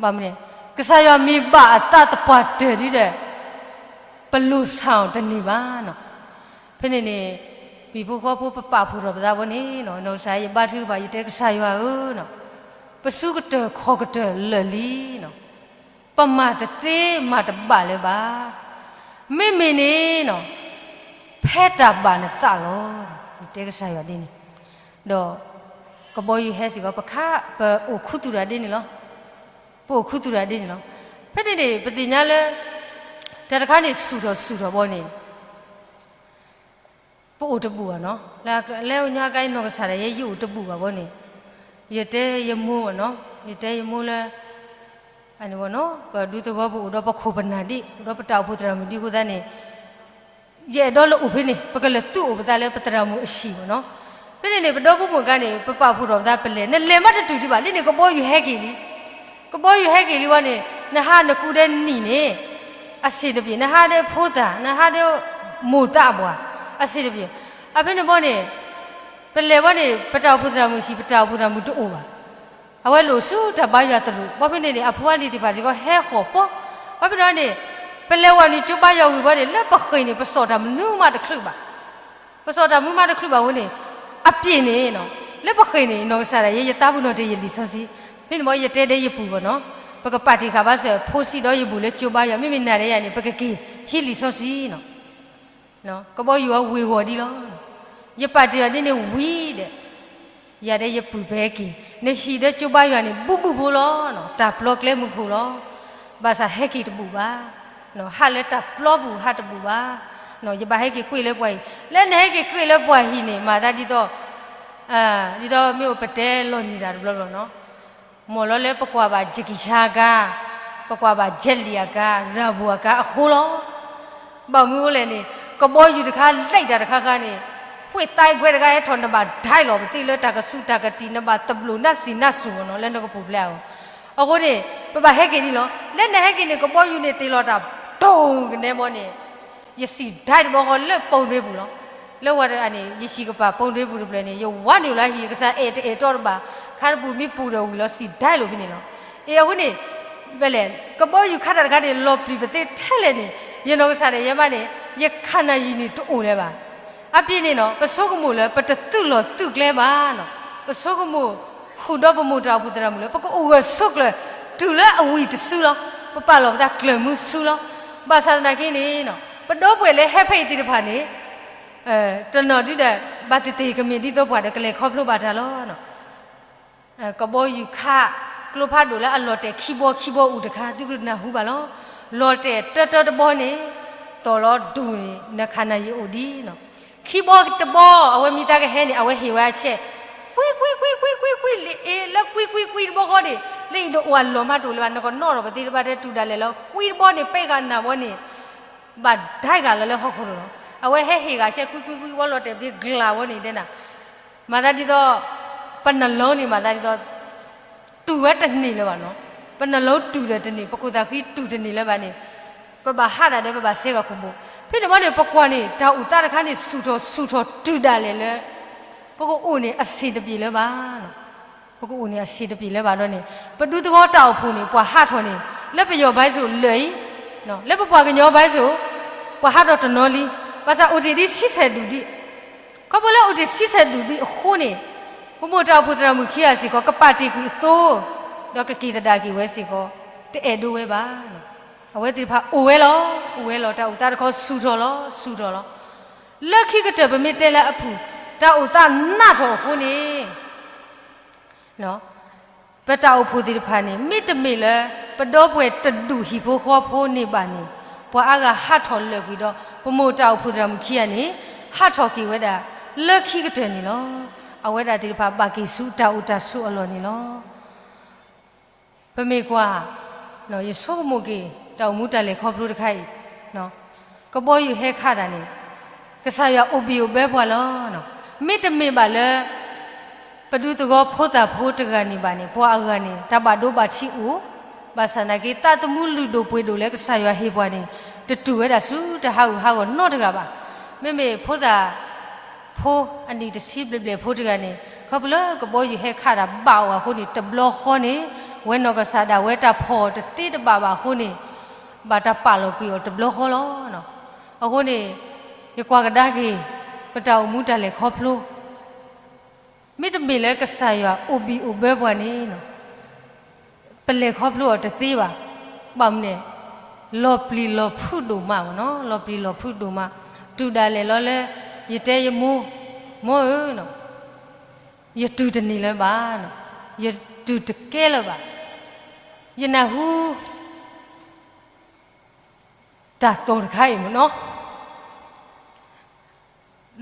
ဘၣ်မနုၤလဲၣ်, ကစၢ်ယွၤမ့ၢ်ဘၣ်အသးသပှၢ်တၢၢ်ဒ်ဒီး ပလိၣ်ဆၣ်အီၤတန့ၢ်ဘၣ်နီၤ. ဖဲန့ၣ်န့ၣ် ပဟံၣ်ဖိဃီဖိပပာ်ဖှိၣ်ထီၣ်ပသးဘီန့ၣ် နီၢ်ကစၢ်ယဘါထုကဖၣ် ယတဲကစၢ်ယွၤဧၢ, ပစုကတၢၢ်ခီၣ်ကတၢၢ်လၢာ်လံ, ပမၤတသ့မၤတဘၣ်လၢၤဘၣ်. မ့မ့ၢ်န့ၣ်နီၤ, ဖဲတၢ်ဘၣ်နသးလီၤ. ယတဲကစၢ်ယွၤဒ်န့ၣ်, ဒီးကဘီယူၤဟဲစ့ၢ်ကီး ပခါ ပအိၣ်ခူသူၣ်တၢ်ဒ်န့ၣ်လီၤ. ပအိၣ်ခူသူၣ်တၢ်ဒ်န့ၣ်လီၤ. ဖဲန့ၣ်န့ၣ် ပသ့ၣ်ညါလၢ တၢ်တခါန့ၣ် ဆူၣ်ထီၣ်ဆူၣ်ထီၣ်ဘီန့ၣ် ပအိၣ်တဘူၣ်ဘၣ်နီၤ. လၢညါကါအံၤ နီၢ်ကစၢ်ဒၣ်ယဲ ယအိၣ်တဘူၣ်ဘၣ်ဘီန့ၣ်, ယတဲယမိၢ်ဘၣ်နီၤ, ယတဲယမိၢ်လၢ အန့ၣ်ဘီနီၤ, ပဒူသဝီပူၤအိၣ်ဒီးပခိၣ်ပနၢ်ဒံး အိၣ်ဒီးပတၢ်အိၣ်ဖှိၣ်သရၣ်မုၣ်ဒံးအဃိသတးန့ၣ် ယအဲၣ်ဒိးလၢအိၣ်ဖဲန့ၣ် ပကလဲၤသူၣ်အိၣ်ပသးလၢပသရၣ်မုၣ်အဟံၣ်ဘီနီၤ. ဖဲန့ၣ်န့ၣ် ပဒီပုၢ်ဝဲၢ်ဂၤန့ၣ် ပပာ်ဖှိၣ်ထီၣ်ပသး ပလဲၤ နလဲၤမးတတုၤဒံးဘၣ် လၢန့ၣ်ကဘီယူၤဟဲက့ၤလံ. ကဘီယူၤဟဲက့ၤလံဝဲန့ၣ် နဟးနကူးဒီးနံၣ်န့ၣ် အဆ့ၣ်တပျ့ၤ, နဟးဒီးဖိသၣ် နဟးဒီးမိၢ်သးပှၢ် အဆ့ၣ်တပျ့ၤ. အဖဲန့ၣ်ဘီန့ၣ် ပလဲၤဝဲန့ၣ် ပတၢ်အိၣ်ဖှိၣ်သရၣ်မုၣ်ဟံၣ် ပတၢ်အိၣ်ဖှိၣ်သရၣ်မုၣ်တအိၣ်ဘၣ်. အဝဲလိၣ်ဆူတၢ်ဘါယွၤတရူး. ဘီဖဲန့ၣ်န့ၣ် အဖိအလံၤသ့ၣ်တဖၣ်စ့ၢ်ကီးဟဲဃီၤပီၤ. ဘီဖဲန့ၣ်န့ၣ် ပလဲၤဝဲန့ၣ် ကၠိဘါယွၤဝံၤဘီန့ၣ် လၢပဃ့ၢ်န့ၣ် ပစိာ်တၢ်မနုၤမးတချုးဘၣ်. ပစိာ်တၢ်မနုၤမးတချုးဘၣ်ဝဲန့ၣ် အပျ့ၤန့ၣ်နီၤ လၢပဃ့ၢ်န့ၣ် နီၢ်ကစၢ်ဒၣ်ယဲ ယသးပ့ၤနီၣ်တ့ၢ်ယလံာ်စီဆှံ. ဖဲန့ၣ်ဘီယတဲဒီးယပုၢ်ဘီနီၤ ပကပာ်တ့ၢ်ဃာ်ဘၣ်စၢၤ ဖိဆံးဒီးယမိၢ်လၢကၠိဘါယွၤ မ့မ့ၢ်နၤဒီးယၤန့ၣ် ပကက့ၤဟံးလံာ်စီဆှံနီၤ. ကဘီယူၤအဝ့ၤဝီၤဒံးလီၤ. ယပာ်တ့ၢ်အီၤဒ်န့ၣ်ဝံၤဒီး ယၤဒီးယပုၢ်ပဟဲက့ၤ နဟံၣ်ဒီးကၠိဘါယွၤန့ၣ် ဘူးဘူးဖိလီၤ. တၢ်ပျီကျဲမုၢ်ခိၣ်လီၤ. ဘၣ်ဆၣ်ဟဲက့ၤတဘူးဘၣ်. ဟးလၢတၢ်ပျီပူၤဟးတဘူးဘၣ်. ယဘၣ်ဟဲက့ၤကွံာ်လၢပှၤဟံၣ် လၢနဟဲက့ၤကွံာ်လၢပှၤဟံၣ်န့ၣ် မၤသးဒ်သိး ဒ်သိးမ့ၢ်အိၣ်ပတဲလီၤနံၤတၢ်တဘျီဘျီနီၤ မ့ၢ်လီၤလၢပကွၢ်ဘၣ် Jackie Chan အကါ, ပကွၢ်ဘၣ် Jet Li အကါ, Rambo အကါအဃိလီၤ. ဘၣ်မနုၤအဃိလဲၣ်န့ၣ် ကဘီယူၤတခါ လဲၤတၢ်တခါခါန့ၣ် ဖှ့ၣ်သးကွဲတဂၤဟဲထီၣ် နဘၣ်ဒၣ်လီၤပသ့ၣ်လၢတၢ်ကစူၢ်တၢ်ကတံၢ် နဘၣ်သဘျိးနၢ်စံၣ်နၢ်စိၤနီၤ လၢနကပူၤဖျဲးအီၤ. အဃိန့ၣ် ပဘၣ်ဟဲက့ၤဒ်လီၤ. လၢနဟဲက့ၤန့ၣ် ကဘီယူၤန့ၣ်တ့ၢ်လီၤတၢ် တိၢ်ကနဲဘီန့ၣ် ယစံၣ်ဒၣ်တဘျီဃီလၢပိၣ်ရ့ပူၤလီၤ. လၢဝၤတဂၤန့ၣ် ယဟံၣ်ကပၤ ပိဒ့ပူၤတဖျၢၣ်န့ၣ် ယဝါနုာ်လၢဟံၣ်ကစၢ်အဲၣ်တအဲၣ်တီတဘၣ်, ခါတပူၤမ့ၢ်ပူၤဒီးဝံၤလီၤစံၣ်ဒၣ်လိာ်ဖဲန့ၣ်လီၤ. အ့ အဃိန့ၣ် ဘဲလဲၣ် ကဘီယူၤခးတၢ်တခါန့ၣ် လီၤပျံၤပသ့ထဲလဲၣ်န့ၣ် ယနီၢ်ကစၢ်ဒၣ်ယဲမးန့ၣ် ယခါနၤယံာ်န့ၣ်တအိၣ်လၢၤဘၣ်. အပျ့ၤန့ၣ်နီၤ ပဆိကမိၣ်လၢပတသုးလီၢ်သုးကျဲဘၣ်နီၤ, ပဆိကမိၣ် ဃုာ်ဒီးပမိၢ်တၢ်အိၣ်ဖှိၣ်သရၣ်မုၣ်လၢ ပကအိၣ်ဂၢၢ်ဆိးကျၢၤ တုၤလၢအဝံၣ်တစုလီၤ. ပပာ်လီၤပသးကျၢၤမုဆူလီၤ. ဘၣ်ဆၣ်သနာ်က့န့ၣ် ပဒီပုၢ်ဝဲၢ်လၢဟဲဖဲအံၤသ့ၣ်တဖၣ်န့ၣ် တနီၤဒုဒီး ဘၣ်သ့ၣ်သ့ၣ်ကမ့ၢ်ဒ်သိးပှၤဒီးကလဲၤခီဖျိဘၣ်တၢ်လီၤ. ကဘီယူၤခး ကျိဖးဒိၣ်လၢအလီၤတဲာ်ခံဘီခံဘီအိၣ်တခါ သုကနၢ်ဟူဘၣ်လီၤ. လီၤတဲာ်တၢတၢတဘီန့ၣ် သီၣ်လီၤဒိၣ်န့ၣ် နခါနၤယံာ်အိၣ်ဒံးနီၤ. ခံဘီတဘီ အဝဲမံသးကဟဲန့ၣ် အဝဲဟ့ၣ်ဝဲအဆဲး ကွံကွံကွံကွံကွံကွံ လၢအ့ လၢကွံကွံကွံတဘီဃီန့ၣ် လၢအံၤဒီးအိၣ်အလီၢ်မးတအိၣ်လၢၤဘၣ် နကနီၣ်ဒီးပသ့တဘၣ်တဲတူၢ်ဒၣ်လဲာ်လီၤ. ကွံတဘီန့ၣ် ပဲဂၤနၤဘီန့ၣ် ဘၣ်ဒဲဂၤလီၤလၢဟီၣ်ခိၣ်လိၤလီၤ. အဝဲဟဲဟ့ၣ်ဂၤဆဲး ကွံကွံကွံဘီလီၤတဲာ်ပသ့ကျၢ်ဘီန့ၣ်တဲနၤ မၤသးဒ်သိး ပနလီၤန့ၣ် မၤသးဒ်သိး တူၢ်ဝဲတန့ၢ်လၢၤဘၣ်နီၤ. ပနလီၤတူၢ်ဒီးတန့ၢ် ပခိၣ်သးဃံတူၢ်တန့ၢ်လၢၤဘၣ်န့ၣ် ပဘၣ်ဟးဒၣ်ဒီး ပဘၣ်စဲဂီၤခိၣ်ဘိ ဖဲန့ၣ်ဘီန့ၣ် ပကွၢ်န့ၣ် တၢ်အိၣ်သးတခါန့ၣ် ဆူၣ်ထီၣ်ဆူၣ်ထီၣ်တုၤဒၣ်လဲာ်လၢ ပကအိၣ်န့ၣ်အဆ့ၣ်တပျ့ၤလၢၤဘၣ်. ပကအိၣ်န့ၣ်အဆ့ၣ်တပျ့ၤလၢၤဘၣ်ဒီးန့ၣ် ပဒူသဝီတၢ်အိၣ်ဖှိၣ်န့ၣ် ပှၤဟးထီၣ်န့ၣ် လၢပယီၤဘါစိာ်လၢာ်အံၤ လၢပပှၤကညီဘါစိာ် ပှၤဟးထီၣ်တနီၤလံ. ဘၣ်ဆၣ်အိၣ်တ့ၢ်ဒ်ဆံဆဲၣ်ဒူၣ်ဒံး ခီဖျိလၢအိၣ်တ့ၢ်ဆံဆဲၣ်ဒူၣ်ဒံးအဃိန့ၣ် ပမိၢ်တၢ်အိၣ်ဖှိၣ်သရၣ်မုၣ်ခံဂၤစ့ၢ်ကီး ကပာ်တ့ၢ်ကွံာ်အသိ ဒီးကက့ၤသဒၣ်က့ၤဝဲစ့ၢ်ကီး တအဲၣ်ဒိးဝဲဘၣ်. အဝဲသ့ၣ်တဖၣ်အိၣ်ဝဲလီၤ, အိၣ်ဝဲလီၤ, တၢ်အိၣ်သးတခီဆူၣ်ထီၣ်လီၤ, ဆူၣ်ထီၣ်လီၤ. လၢခံကတၢၢ်ပမ့ၢ်တဲလၢအဖုၣ် တၢ်အိၣ်သးနးထီၣ်အဃိန့ၣ် ပတၢ်အိၣ်ဖှိၣ်သ့ၣ်တဖၣ်န့ၣ် မ့တမ့ၢ်လၢ ပဒီပုၢ်ဝဲၢ်တဒူၣ်ဟံၣ်ဖိဃီဖိန့ၣ်ဘၣ်န့ၣ် ပှၤအါဂၤဟးထီၣ်လၢာ်ကွံာ်ဒီး ပမိၢ်တၢ်အိၣ်ဖှိၣ်သရၣ်မုၣ်ခံဂၤန့ၣ် ဟးထီၣ်က့ၤဝဲဒၣ် လၢခံကတၢၢ်န့ၣ်လီၤ. အဝဲဒၣ်သ့ၣ်တဖၣ်ဘၣ်က့ၤဆူတၢ်အိၣ်တၢ်ဆိးအလီၢ်န့ၣ်လီၤ. ပမ့ၢ်ကွၢ် ယဆိကမိၣ်က့ၤ တၢ်အိၣ်မူတၢ်လဲၤခီဖျိတခါအံၤ ကဘီယူၤဟဲခးတၢ်န့ၣ် ကစၢ်ယွၤအိၣ်ဘံၣ်အိၣ်ဘၢပှၤလီၤ. မ့တမ့ၢ်ဘၣ်လၢ ပဒူသဝီဖိသၣ်ဖိတဂၤန့ၣ်ဘၣ်န့ၣ် ပှၤအဂၤန့ၣ် တၢ်ဘၣ်ဒိဘၣ်ထံးအိၣ်, ဘၣ်ဆၣ်သနာ်က့ သးသမူလုၢ်ဒိၣ်ပှ့ၤဒိၣ်လၢကစၢ်ယွၤဟ့ၣ်ပှၤန့ၣ် တတူၢ်ဝဲဒၣ်ဆူတၢ်ဟးဂူာ်ဟးဂီၤနီတဂၤဘၣ်. မ့မ့ၢ်ဖိသၣ် ဖိအနံၣ်တဆံဘျဲၣ်ဘျဲၣ်ဖိတဂၤန့ၣ် ခီဖျိလၢကဘီယူၤဟဲခးတၢ်ဘၣ်အီၤအဃိန့ၣ် တဘျီဃီန့ၣ် ဝဲနီၢ်ကစၢ်ဒၣ်ဝဲတၢ်ဖီၣ်အီၤတသ့တဘၣ်ဘၣ်အဃိန့ၣ် ဘၣ်တၢ်ပာ်လီၤကွံာ်အီၤတဘျီဃီလီၤ. အဃိန့ၣ် ယကွၢ်ကဒါက့ၤ ပတၢ်အိၣ်မူတၢ်လဲၤခီဖျိ မ့တမ့ၢ်လၢကစၢ်ယွၤအိၣ်ဘံၣ်အိၣ်ဘၢပှၤန့ၣ် ပလဲၤခီဖျိအီၤတသ့ဘၣ်. ဘၣ်မနုၤလဲၣ်, လီၤပျံၤလီၤဖုးဒိၣ်မးမ့ၢ်နီၤ, လီၤပျံၤလီၤဖုးဒိၣ်မး, တုၤဒၣ်လဲာ်လီၤလၢ ယတဲယမိၢ်, မိၢ်ဧၢ, ယတုၤတန့ၢ်လၢၤဘၣ်, ယတုၤတကဲလၢၤဘၣ်. ယနၢ်ဟူ တၢ်သီၣ်တခါအံၤမ့ၢ်နီၤ,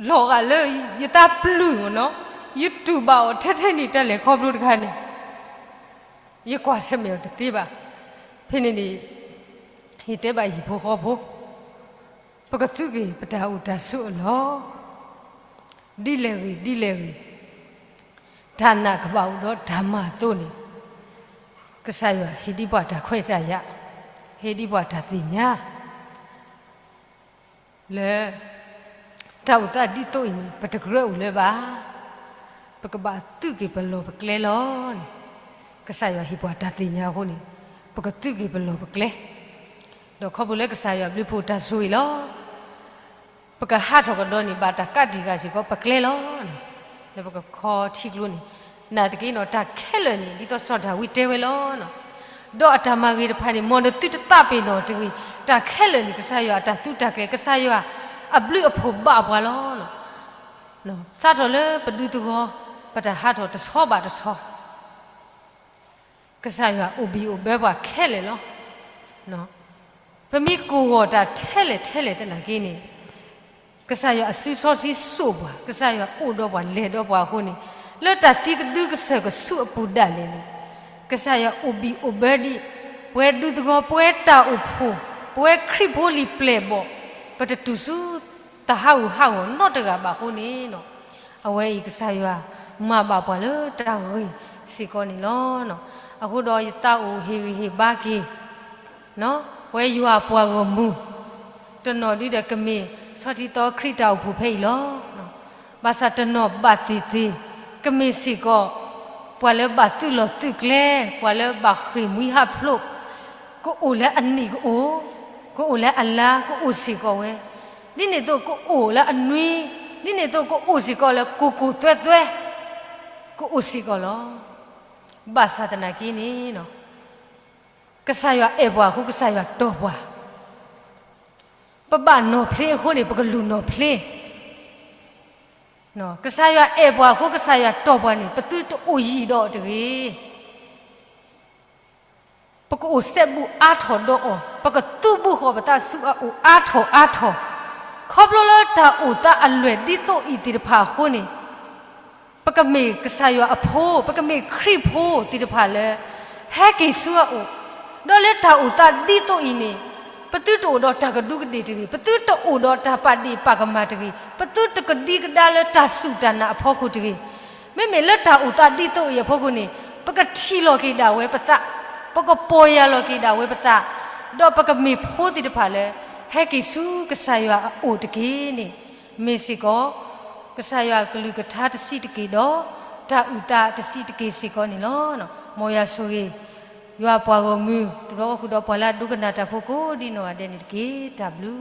လီၤဂာ်လၢယသးပျုၢ်မ့ၢ်နီၤ, ယတူၢ်ဘၣ်အီၤထဲထဲန့ၣ်တၢ်လဲၤခီဖျိတခါန့ၣ်, ယကွၢ်ဆၢၣ်မဲာ်အီၤတသ့ဘၣ်. ဖဲန့ၣ်န့ၣ် ယတဲဘၣ်ဟံၣ်ဖိဃီဖိ, ပကသုးက့ၤပတၢ်အိၣ်တၢ်ဆိးအလီၢ်, ဒ်လဲၣ်ဂ့ၤ ဒ်လဲၣ်ဂ့ၤ, တၢ်နာ်ကဘၣ်အိၣ်ဒီးတၢ်မၤအသိးန့ၣ်, ကစၢ်ယွၤဟ့ၣ်ဒံးပှၤတၢ်ခွဲးတၢ်ယာ်, ဟ့ၣ်ဒံးပှၤတၢ်သ့ၣ်ညါ လၢ တၢ်အိၣ်သးဒ်သိးအံၤန့ၣ် ပတကြၢးအိၣ်လၢၤဘၣ်. ပကဘၣ်သုးက့ၤပလီၢ်ပကျဲလီၤန့ၣ်, ကစၢ်ယွၤဟ့ၣ်ပှၤတၢ်သ့ၣ်ညါအဃိန့ၣ်, ပကသုးက့ၤပလီၢ်ပကျဲ, ဒီးခီဖျိလၢကစၢ်ယွၤဘျုးဖှိၣ်တၢ်ဆိၣ်ဂ့ၤလီၤ. ပကဟးထီၣ်ကဒီးန့ၣ် ဘၣ်တၢ်ကးတံာ်ဃာ်စ့ၢ်ကီးပကျဲလီၤ. လၢပကခီထံကျိန့ၣ်, နာ်သက့နီၤ တၢ်ခဲလၢာ်န့ၣ် ဒ်သိးစီၤဒၤဝံးတဲဝဲလီၤ. ဒီးအတၢ်မၤဂ့ၤတဖၣ်န့ၣ် မ်နသုတသးပ့ၤနီၣ်တဂ့ၤ, တၢ်ခဲလၢာ်န့ၣ် ကစၢ်ယွၤအတၢ်သုးတၢ်ကျဲၤ, ကစၢ်ယွၤအဘျုးအဖှိၣ်ဘၣ်ပှၤလီၤ. စးထီၣ်လၢပဒူသဝီ ပတၢ်ဟးထီၣ်တဆီဘၣ်တဆီ ကစၢ်ယွၤအိၣ်ဘံၣ်အိၣ်ဘၢပှၤခဲလၢာ်လီၤ. ပမ့ၢ်ကိၢ်ဂီၤတၢ်ထဲလဲၣ်ထဲလဲၣ်သနာ်က့န့ၣ်, ကစၢ်ယွၤအစုစီဆှံစိာ်ပှၤ, ကစၢ်ယွၤအိၣ်ဒီးပှၤလဲၤဒီးပှၤအဃိန့ၣ်, လၢတၢ်သံကဒုကစၢၢ်ကဆူးအပူၤဒၣ်လဲာ်န့ၣ်, ကစၢ်ယွၤအိၣ်ဘံၣ်အိၣ်ဘၢဒံး ပှၤဒူသဝီ ပှၤတၢ်အိၣ်ဖှိၣ် ပှၤခရံာ်ဖိလံၤပျဲၢ်ဘီၣ်, ပတတူၢ်ဆူ တၢ်ဟးဂူာ်ဟးဂီၤနီတဂၤဘၣ်အဃိန့ၣ်, အဝဲအံၤကစၢ်ယွၤမၤဘၣ်ပှၤလၢတၢ်ဂ့ၤစ့ၢ်ကီးန့ၣ်လီၤ. အဃိဒီးယသးအိၣ်ဟ့ၣ်ဂံၢ်ဟ့ၣ်ဘါက့ၤ ပဝဲယွၤအပှၤဂီၢ်မုၢ် တနီၤဒ်ဒီးကမ့ၢ် ဆီၣ်ထံသီခရံာ်တၢ်အိၣ်ဖှိၣ်ဖဲအံၤလီၤ. ဘၣ်ဆၣ်တနီၤဘၣ်သ့ၣ်သ့ၣ် ကမ့ၢ်စ့ၢ်ကီး ပှၤလၢဘၣ်သုးလီၢ်သုးကျဲ, ပှၤလၢဘၣ်ဃ့ၢ်မှံဟးဖျိး, ကအိၣ်လၢအနံၣ်ကအိၣ်, ကအိၣ်လၢအလါကအိၣ်စ့ၢ်ကီးဝဲ, ဒ်န့ၣ်အသိးကအိၣ်လၢအနွံ, ဒ်န့ၣ်အသိးကအိၣ်စ့ၢ်ကီးလၢကိၢ်ကိၢ်သွဲသွဲ, ကအိၣ်စ့ၢ်ကီးလီၤ. ဘၣ်ဆၣ်သနာ်က့န့ၣ် ကစၢ်ယွၤအဲၣ်ပှၤအဃိ ကစၢ်ယွၤတီၢ်ပှၤ, ပဘၣ်နီၣ်ဖျ့အဃိန့ၣ် ပကလူၤနီၣ်ဖျ့, ကစၢ်ယွၤအဲၣ်ပှၤအဃိ ကစၢ်ယွၤတီၢ်ပှၤန့ၣ် ပသုတအိၣ်ယံာ်ဒီးတဂ့ၤ. ပကအိၣ်စဲဘူးအါထီၣ်ဒီးအီၤ, ပကသူဘူးဃီၤပသးဆူအအိၣ်အါထီၣ်အါထီၣ်, ခီဖျိလၢတၢ်အိၣ်သးအလွဲၢ်ဒ်သိးအံၤသ့ၣ်တဖၣ်အဃိန့ၣ် ပကမ့ၢ်ကစၢ်ယွၤအဖိ, ပကမ့ၢ်ခရံာ်ဖိသ့ၣ်တဖၣ်လၢ ဟဲက့ၤဆူအအိၣ်, ဒီးလၢတၢ်အိၣ်သးဒ်သိးအံၤန့ၣ် ပသုတအိၣ်ဒီးတၢ်ကဒူးကဒ့ၣ်တဂ့ၤ, ပသုတအိၣ်ဒီးတၢ်ပာ်ဒ့ၣ်ပာ်ကမၣ်တဂ့ၤ, ပသုတကဒံကဒါလၢတၢ်စူၢ်တၢ်နာ်အဖီခိၣ်တဂ့ၤ. မ့မ့ၢ်လၢတၢ်အိၣ်သးဒ်သိးအံၤအဖီခိၣ်န့ၣ် ပကထံၣ်လီၤက့ၤဒၣ်ဝဲပသး, ပကပီၢ်ယၢ်လီၤက့ၤဒၣ်ဝဲပသး, ဒီးပကမ့ၢ်ဖိသ့ၣ်တဖၣ်လၢ ဟဲက့ၤဆူကစၢ်ယွၤအအိၣ်တက့ၢ်န့ၣ် မ့ၢ်စ့ၢ်ကီး ကစၢ်ယွၤအကလုၢ်ကထါတဆံးတက့ၢ်ဒီး တၢ်အုၣ်သးတဆံးတက့ၢ်စ့ၢ်ကီးန့ၣ်လီၤ. မ်ယွၤဆိၣ်ဂ့ၤ ယွၤပှၤဂီၢ်မုၢ် တဘျီဃီဃုာ်ဒီးပှၤလၢအဒိကနၣ်တၢ်ဖိကိးဒ်နီၢ်ဂၤဒဲးန့ၣ်တက့ၢ်. တၢ်ဘျုး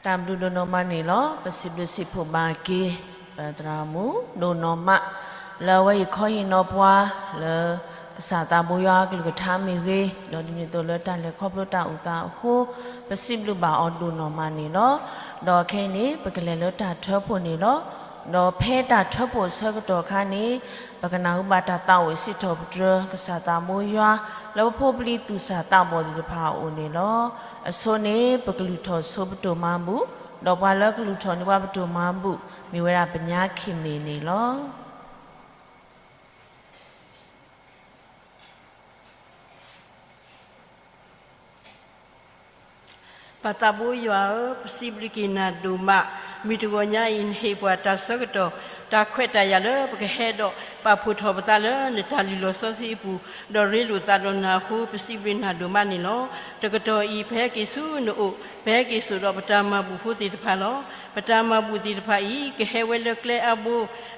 တၢ်ဘျုးဒိၣ်နီၢ်မးန့ၣ်လီၤ. ပစံးဘျုးစံးဖှိၣ်ဘၣ်က့ၤ ပသရၣ်မုၣ်ဒိၣ်နီၢ်မး လၢအဝဲအံၤခီဟ့ၣ်နီၤပှၤ လၢကစၢ်သးဘိယွၤအကလုၢ်ကထါမ့ၢ်ဂ့ၤ, ဒီးဒ်န့ၣ်အသိးလၢတၢ်လဲၤခီဖျိတၢ်အိၣ်သးအဃိ ပစံးဘျုးဘၣ်အီၤဒိၣ်နီၢ်မးန့ၣ်လီၤ. ဒီးခဲအံၤန့ၣ် ပကလဲၤလၢတၢ်ထၢဖှိၣ်န့ၣ်လီၤ. ဒီးဖဲတၢ်ထၢဖှိၣ်အဆၢကတီၢ်အခါန့ၣ် ပကနၢ်ဟူဘၣ်တၢ်သးအိၣ်စံးထီၣ်ပတြၢၤ ကစၢ်သးဘိယွၤ လၢပဖိပလံၤသူၣ်စၢ်သးဘီၣ်သ့ၣ်တဖၣ်အအိၣ်န့ၣ်လီၤ. အဆိန့ၣ် ပကလုၢ်ထီၣ်ဆိပတိၢ်မၤဘူၣ်, ဒီးပှၤလၢကလုၢ်ထီၣ်န့ၢ်ပှၤပတိၢ်မၤဘူၣ် မ့ၢ်ဝဲဒၣ်ပညါခ့ၣ်မ့ၢ်န့ၣ်လီၤ. ပၢ်သးဘိယွၤဧၢ, ပစံးဘျုးက့ၤနၤဒိၣ်မး, မုၢ်တဂီၤညါအံၤ နဟ့ၣ်ပှၤတၢ်ဆၢကတီၢ် တၢ်ခွဲးတၢ်ယာ်လၢပကဟဲဒီးပာ်ဖှိၣ်ထီၣ်ပသးလၢနတၢ်လုၢ်လီၢ်စီဆှံအပူၤ, ဒီးရ့လိာ်သးဒီးနၤအဃိ ပစံးဘျုးနၤဒိၣ်မးန့ၣ်လီၤ. တကတီၢ်အံၤ ပဟဲက့ၤဆူနအိၣ်, ပဟဲက့ၤစိာ်ဒီးပတၢ်မၤဘူၣ်ဖိသ့ၣ်တဖၣ်လီၤ. ပတၢ်မၤဘူၣ်သ့ၣ်တဖၣ်အံၤ ကဟဲဝဲလၢကျဲအါဘိ,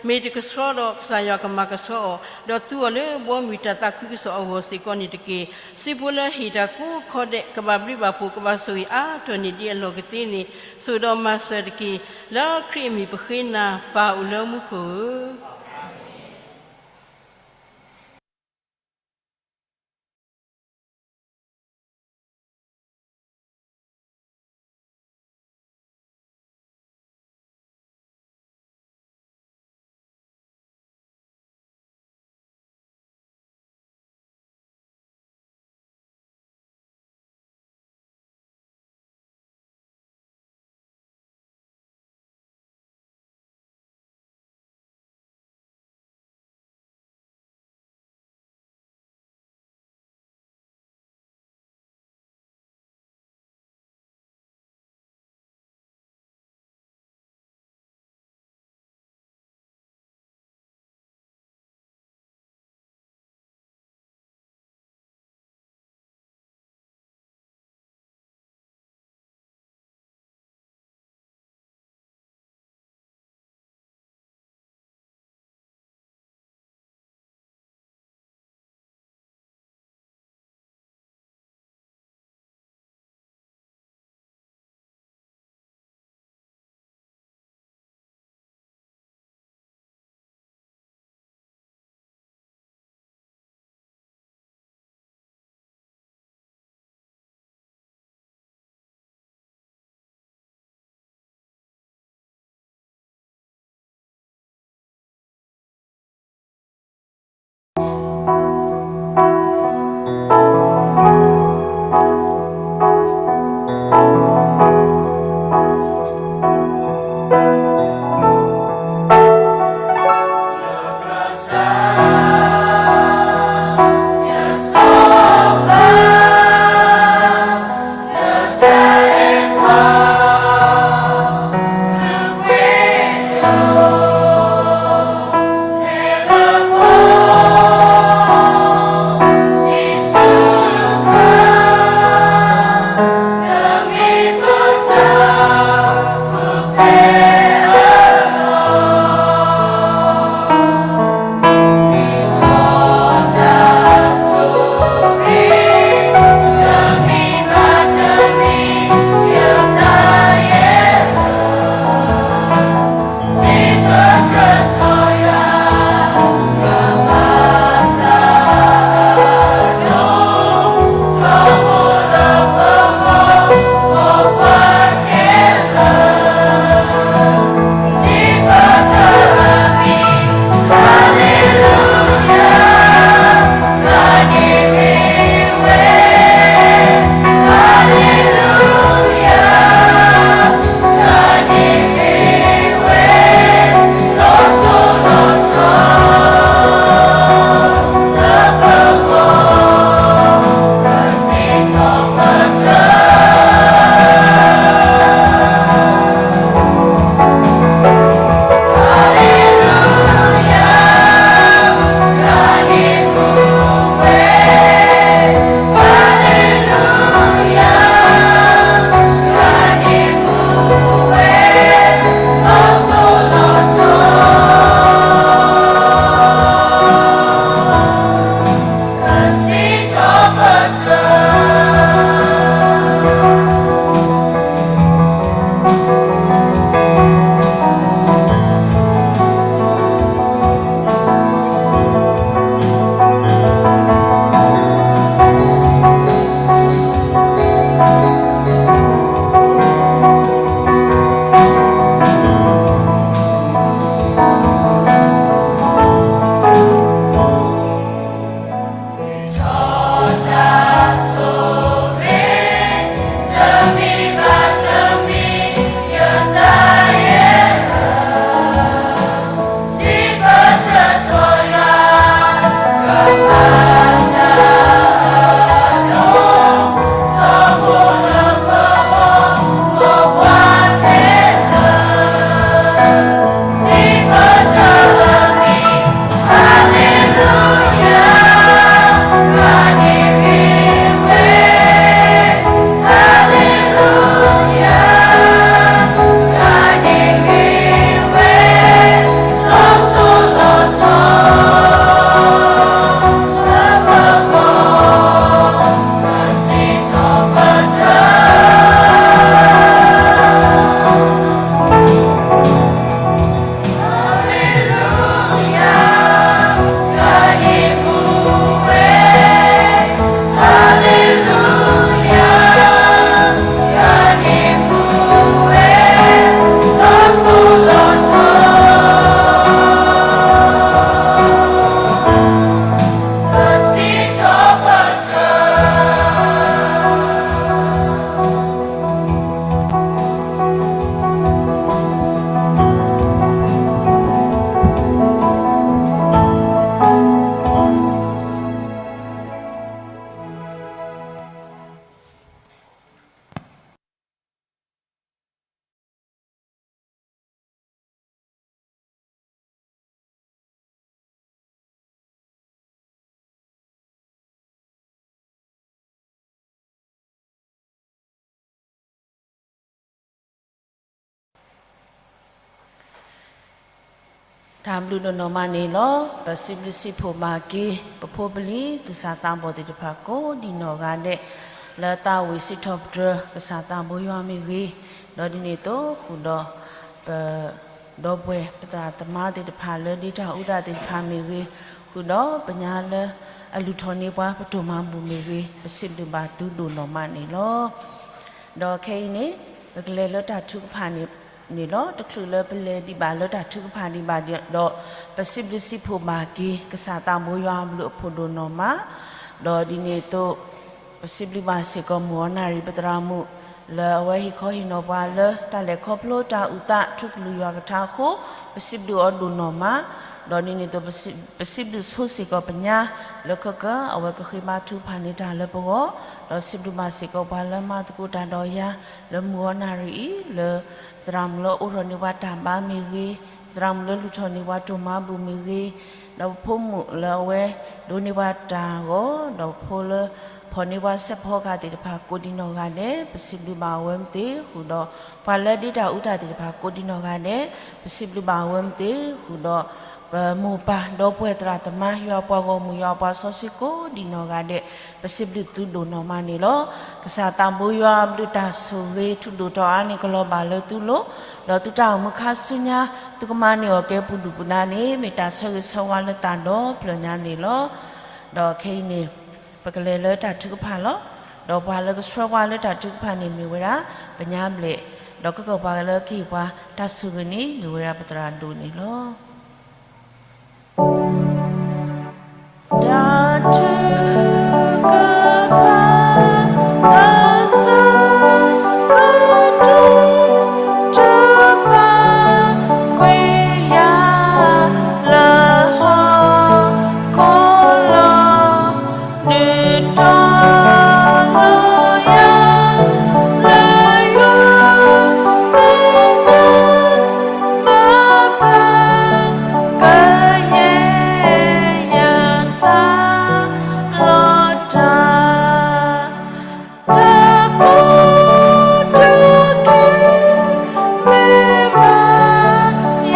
မ့ၢ်တကဆှီဒီးကစၢ်ယွၤကမၤကဆှီအီၤ, ဒီးသူအီၤလၢဘီမုၢ်တၢ်သးခုကစီၣ်အဂီၢ်စ့ၢ်ကီးန့ၣ်တက့ၢ်. စုဖိလၢဟ့ၣ်တၢ်ကိးခီဒဲး ကဘၣ်ဘျုးဘၣ်ဖှိၣ် ကဘၣ်ဆိၣ်ဂ့ၤအါထီၣ်န့ၢ်ဒံးအလီၢ်ကသ့န့ၣ် စိာ်ဒီးမၤစၢၤတက့ၢ်. လၢခရံာ်အမံၤပဃ့နၤ ပၢ်အိၣ်လၢမူခိၣ်ဧၢ. တၢ်ဘျုးဒိၣ်နီၢ်မးန့ၣ်လီၤ. ပစံးဘျုးစံးဖှိၣ်ဘၣ်က့ၤ ပဖိပလံၤသူၣ်စၢ်သးဘီၣ်သ့ၣ်တဖၣ်ကိးဒံးနီၢ်ဂၤဒဲး, လၢသးဝံၣ်စံးထီၣ်ပတြၢၤ ကစၢ်သးဘိယွၤမ့ၢ်ဂ့ၤ, ဒီးဒ်န့ၣ်အသိးဃုာ်ဒီး ပ ဒီပုၢ်ဝဲၢ်ပသရၣ်သမါသ့ၣ်တဖၣ်လၢဒ့တၢ်အူတၢ်သ့ၣ်တဖၣ်မ့ၢ်ဂ့ၤ, ဃုာ်ဒီးပညါလၢအလုၢ်ထီၣ်န့ၢ်ပှၤပတိၢ်မၤဘူၣ်မ့ၢ်ဂ့ၤ, ပစံးဘျုးဘၣ်သုဒိၣ်နီၢ်မးန့ၣ်လီၤ. ဒီးခဲအံၤန့ၣ် ပကလဲၤလၢတၢ်ထုကဖၣ်န့ၣ်လီၤ. တချုးလၢပလဲၤဒံးဘၣ်လၢတၢ်ထုကဖၣ်ဒံးဘၣ်ဒီး ပစံးဘျုးစံးဖှိၣ်ဘၣ်က့ၤ ကစၢ်သးဘိယွၤအဘျုးအဖှိၣ်ဒိၣ်နီၢ်မး, ဒီးဒ်န့ၣ်အသိး ပစံးဘျုးဘၣ်စ့ၢ်ကီးမုၢ်ဂီၤနၣ်ရံၣ်ပသရၣ်မုၣ် လၢအဝဲဟ့ၣ်ခီဟ့ၣ်နီၤပှၤလၢတၢ်လဲၤခီဖျိတၢ်အုၣ်သးထူကလုၢ်ယွၤကထါအဃိ, ပစံးဘျုးအီၤဒိၣ်နီၢ်မး, ဒီးဒ်န့ၣ်အသိး ပစံးဘျုးဆိစ့ၢ်ကီးပညါ လၢခဲကၢအဝဲကဃ့ဘါထုကဖၣ်န့ၢ်တၢ်လၢပဂီၢ်, ဒီးစံးဘျုးဘၣ်စ့ၢ်ကီးပှၤလၢမၤသကိးတၢ်ဒီးယၤ လၢမုၢ်ဂီၤနၣ်ရံၣ်အံၤ လၢ သရၣ်မုၣ်လၢအိးထီၣ်န့ၢ်ပှၤတၢ်ဘါမ့ၢ်ဂ့ၤ, သရၣ်မုၣ်လၢလုၢ်ထီၣ်န့ၢ်ပှၤတိၢ်မၤဘူၣ်မ့ၢ်ဂ့ၤ, ဒီးပဖိမုၣ်လၢအဝဲဒိးန့ၢ်ပှၤတၢ်ဂီၤ, ဒီးပဖိလၢဖီၣ်န့ၢ်ပှၤစဲးဖီကဟၣ်သ့ၣ်တဖၣ်ကိးဒံးနီၢ်ဂၤဒဲး, ပစံးဘျုးဘၣ်အဝဲမ့ၢ်သ့ဃုာ်ဒီး ပှၤလၢဒ့တၢ်အူတၢ်သ့ၣ်တဖၣ်ကိးဒံးနီၢ်ဂၤဒဲး, ပစံးဘျုးဘၣ်အဝဲမ့ၢ်သ့ဃုာ်ဒီး ပမိၢ်ပၢ်ဒီပုၢ်ဝဲၢ်သရၣ်သမါ ယွၤပှၤဂီၢ်မုၢ်ယွၤပှၤစီဆှံကိးဒံးနီၢ်ဂၤဒဲး, ပစံးဘျုးသုဒိၣ်နီၢ်မးန့ၣ်လီၤ. ကစၢ်သးဘိယွၤအဘျုးတၢ်ဆိၣ်ဂ့ၤထူဒိၣ်ထီၣ်အါန့ၢ်ကလီၤဘၣ်လၢသုလိၤ, ဒီးသုတၢ်အိၣ်မူခါဆူညါ သုကမၤန့ၢ်အီၣ်ကဲပူၤဒုၣ်ပူၤဒါန့ၣ် မ့ၢ်တၢ်ဆၢဂ့ၤဆၢဝါလၢသးဒီဖျၢၣ်ညါန့ၣ်လီၤ. ဒီးခဲအံၤန့ၣ် ပကလဲၤလၢတၢ်ထုကဖၣ်လီၤ. ဒီးပှၤလၢကဆှၢပှၤလၢတၢ်ထုကဖၣ်န့ၣ်မ့ၢ်ဝဲဒၣ် ပညါဘျဲၣ်, ဒီးကကပှၤလၢကဟ့ၣ်ပှၤတၢ်ဆိၣ်ဂ့ၤန့ၣ် မ့ၢ်ဝဲဒၣ်ပသရၣ်ဒိၣ်န့ၣ်လီၤ. တၢ်ထုကဖၣ် အဆၢကတီၢ် တၢ်ဘၣ်ကွံာ်ယၤ လၢဟီၣ်ခိၣ်လီၤ. နုာ်တီၤလီၤယၤ လၢယွၤမဲာ်ညါ မၤပှဲၤကယဲၢ်ယသး လီၤတၢ် တၢ်ပူတၢ်ခဲ မ့ၢ်ဘၣ်ယၤ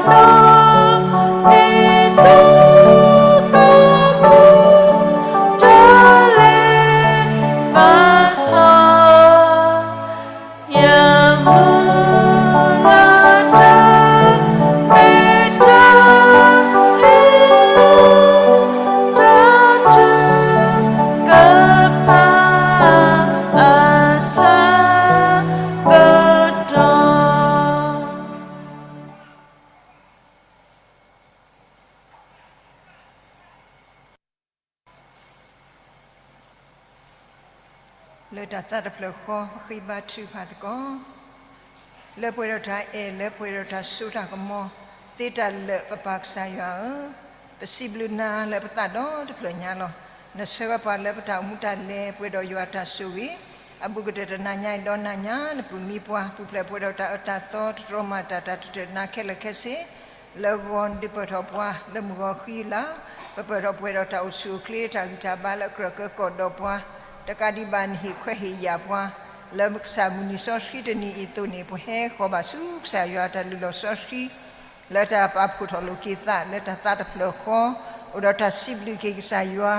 နီ ဒ်သိးသးပူ တၢ်လဲၤဘၣ်စီၤ ယမုၢ်လၢ်တၢ် မ့ၢ်တၢ်အ့ၣ်လိာ် တၢ်ထုကဖၣ် အဆၢကတီၢ် လၢတၢ်သးတဖျၢၣ်ဃီ ပဃ့ဘါထုကဖၣ်သကိး လၢပှဲၤဒီးတၢ်အဲၣ် လၢပှဲၤဒီးတၢ်စိတၢ်ကမီၤ သ့တၢ်လၢာ် ပပၢ်ကစၢ်ယွၤဧၢ, ပစံးဘျုးနၤလၢပသးဒီတဖျၢၣ်ညါလီၤ. နဆှၢဝဲပှၤလၢပတၢ်အိၣ်မူတၢ်လဲၤ ပှဲၤဒီးယွၤတၢ်ဆိၣ်ဂ့ၤ အဘူးကတၢၢ်တနၤညါအံၤဒီးနၤညါ နပုၢ်မံပှၤ ပူၤဖျဲးပှဲၤဒီးတၢ်အၢတၢ်သီ တတြီမၤတၢ် တၢ်တတၢၢ်တနါခဲလၢာ်ခဲဆ့ လၢဂီၤနဒုးပၢၢ်ထီၣ်ပှၤ လၢမုၢ်ဂီၤဃံလၤ ပပၢၢ်ထီၣ်ပှဲၤဒီးတၢ်အိၣ်ဆူၣ်အိၣ်ချ့ တၢ်ဂံၢ်တၢ်ဘါလၢအကြၢးကၢကီၣ်ဒီးပှၤ တကးဒံးဘၣ်နဟ့ၣ်ခွဲးဟ့ၣ်ယာ်ပှၤ လၢကစၢ်မုၢ်နံၤစီဆှံတနံၤအံၤအသိးန့ၣ် ပဟဲဃီၤဘၣ်ဆူကစၢ်ယွၤတၢ်လုၢ်လီၢ်စီဆှံ လၢတၢ်ပာ်ဖှိၣ်ထီၣ်လိာ်က့ၤသး လၢတၢ်သးတဖျၢၣ်ဃီ အိၣ်ဒီးတၢ်စံးဘျုးက့ၤကစၢ်ယွၤ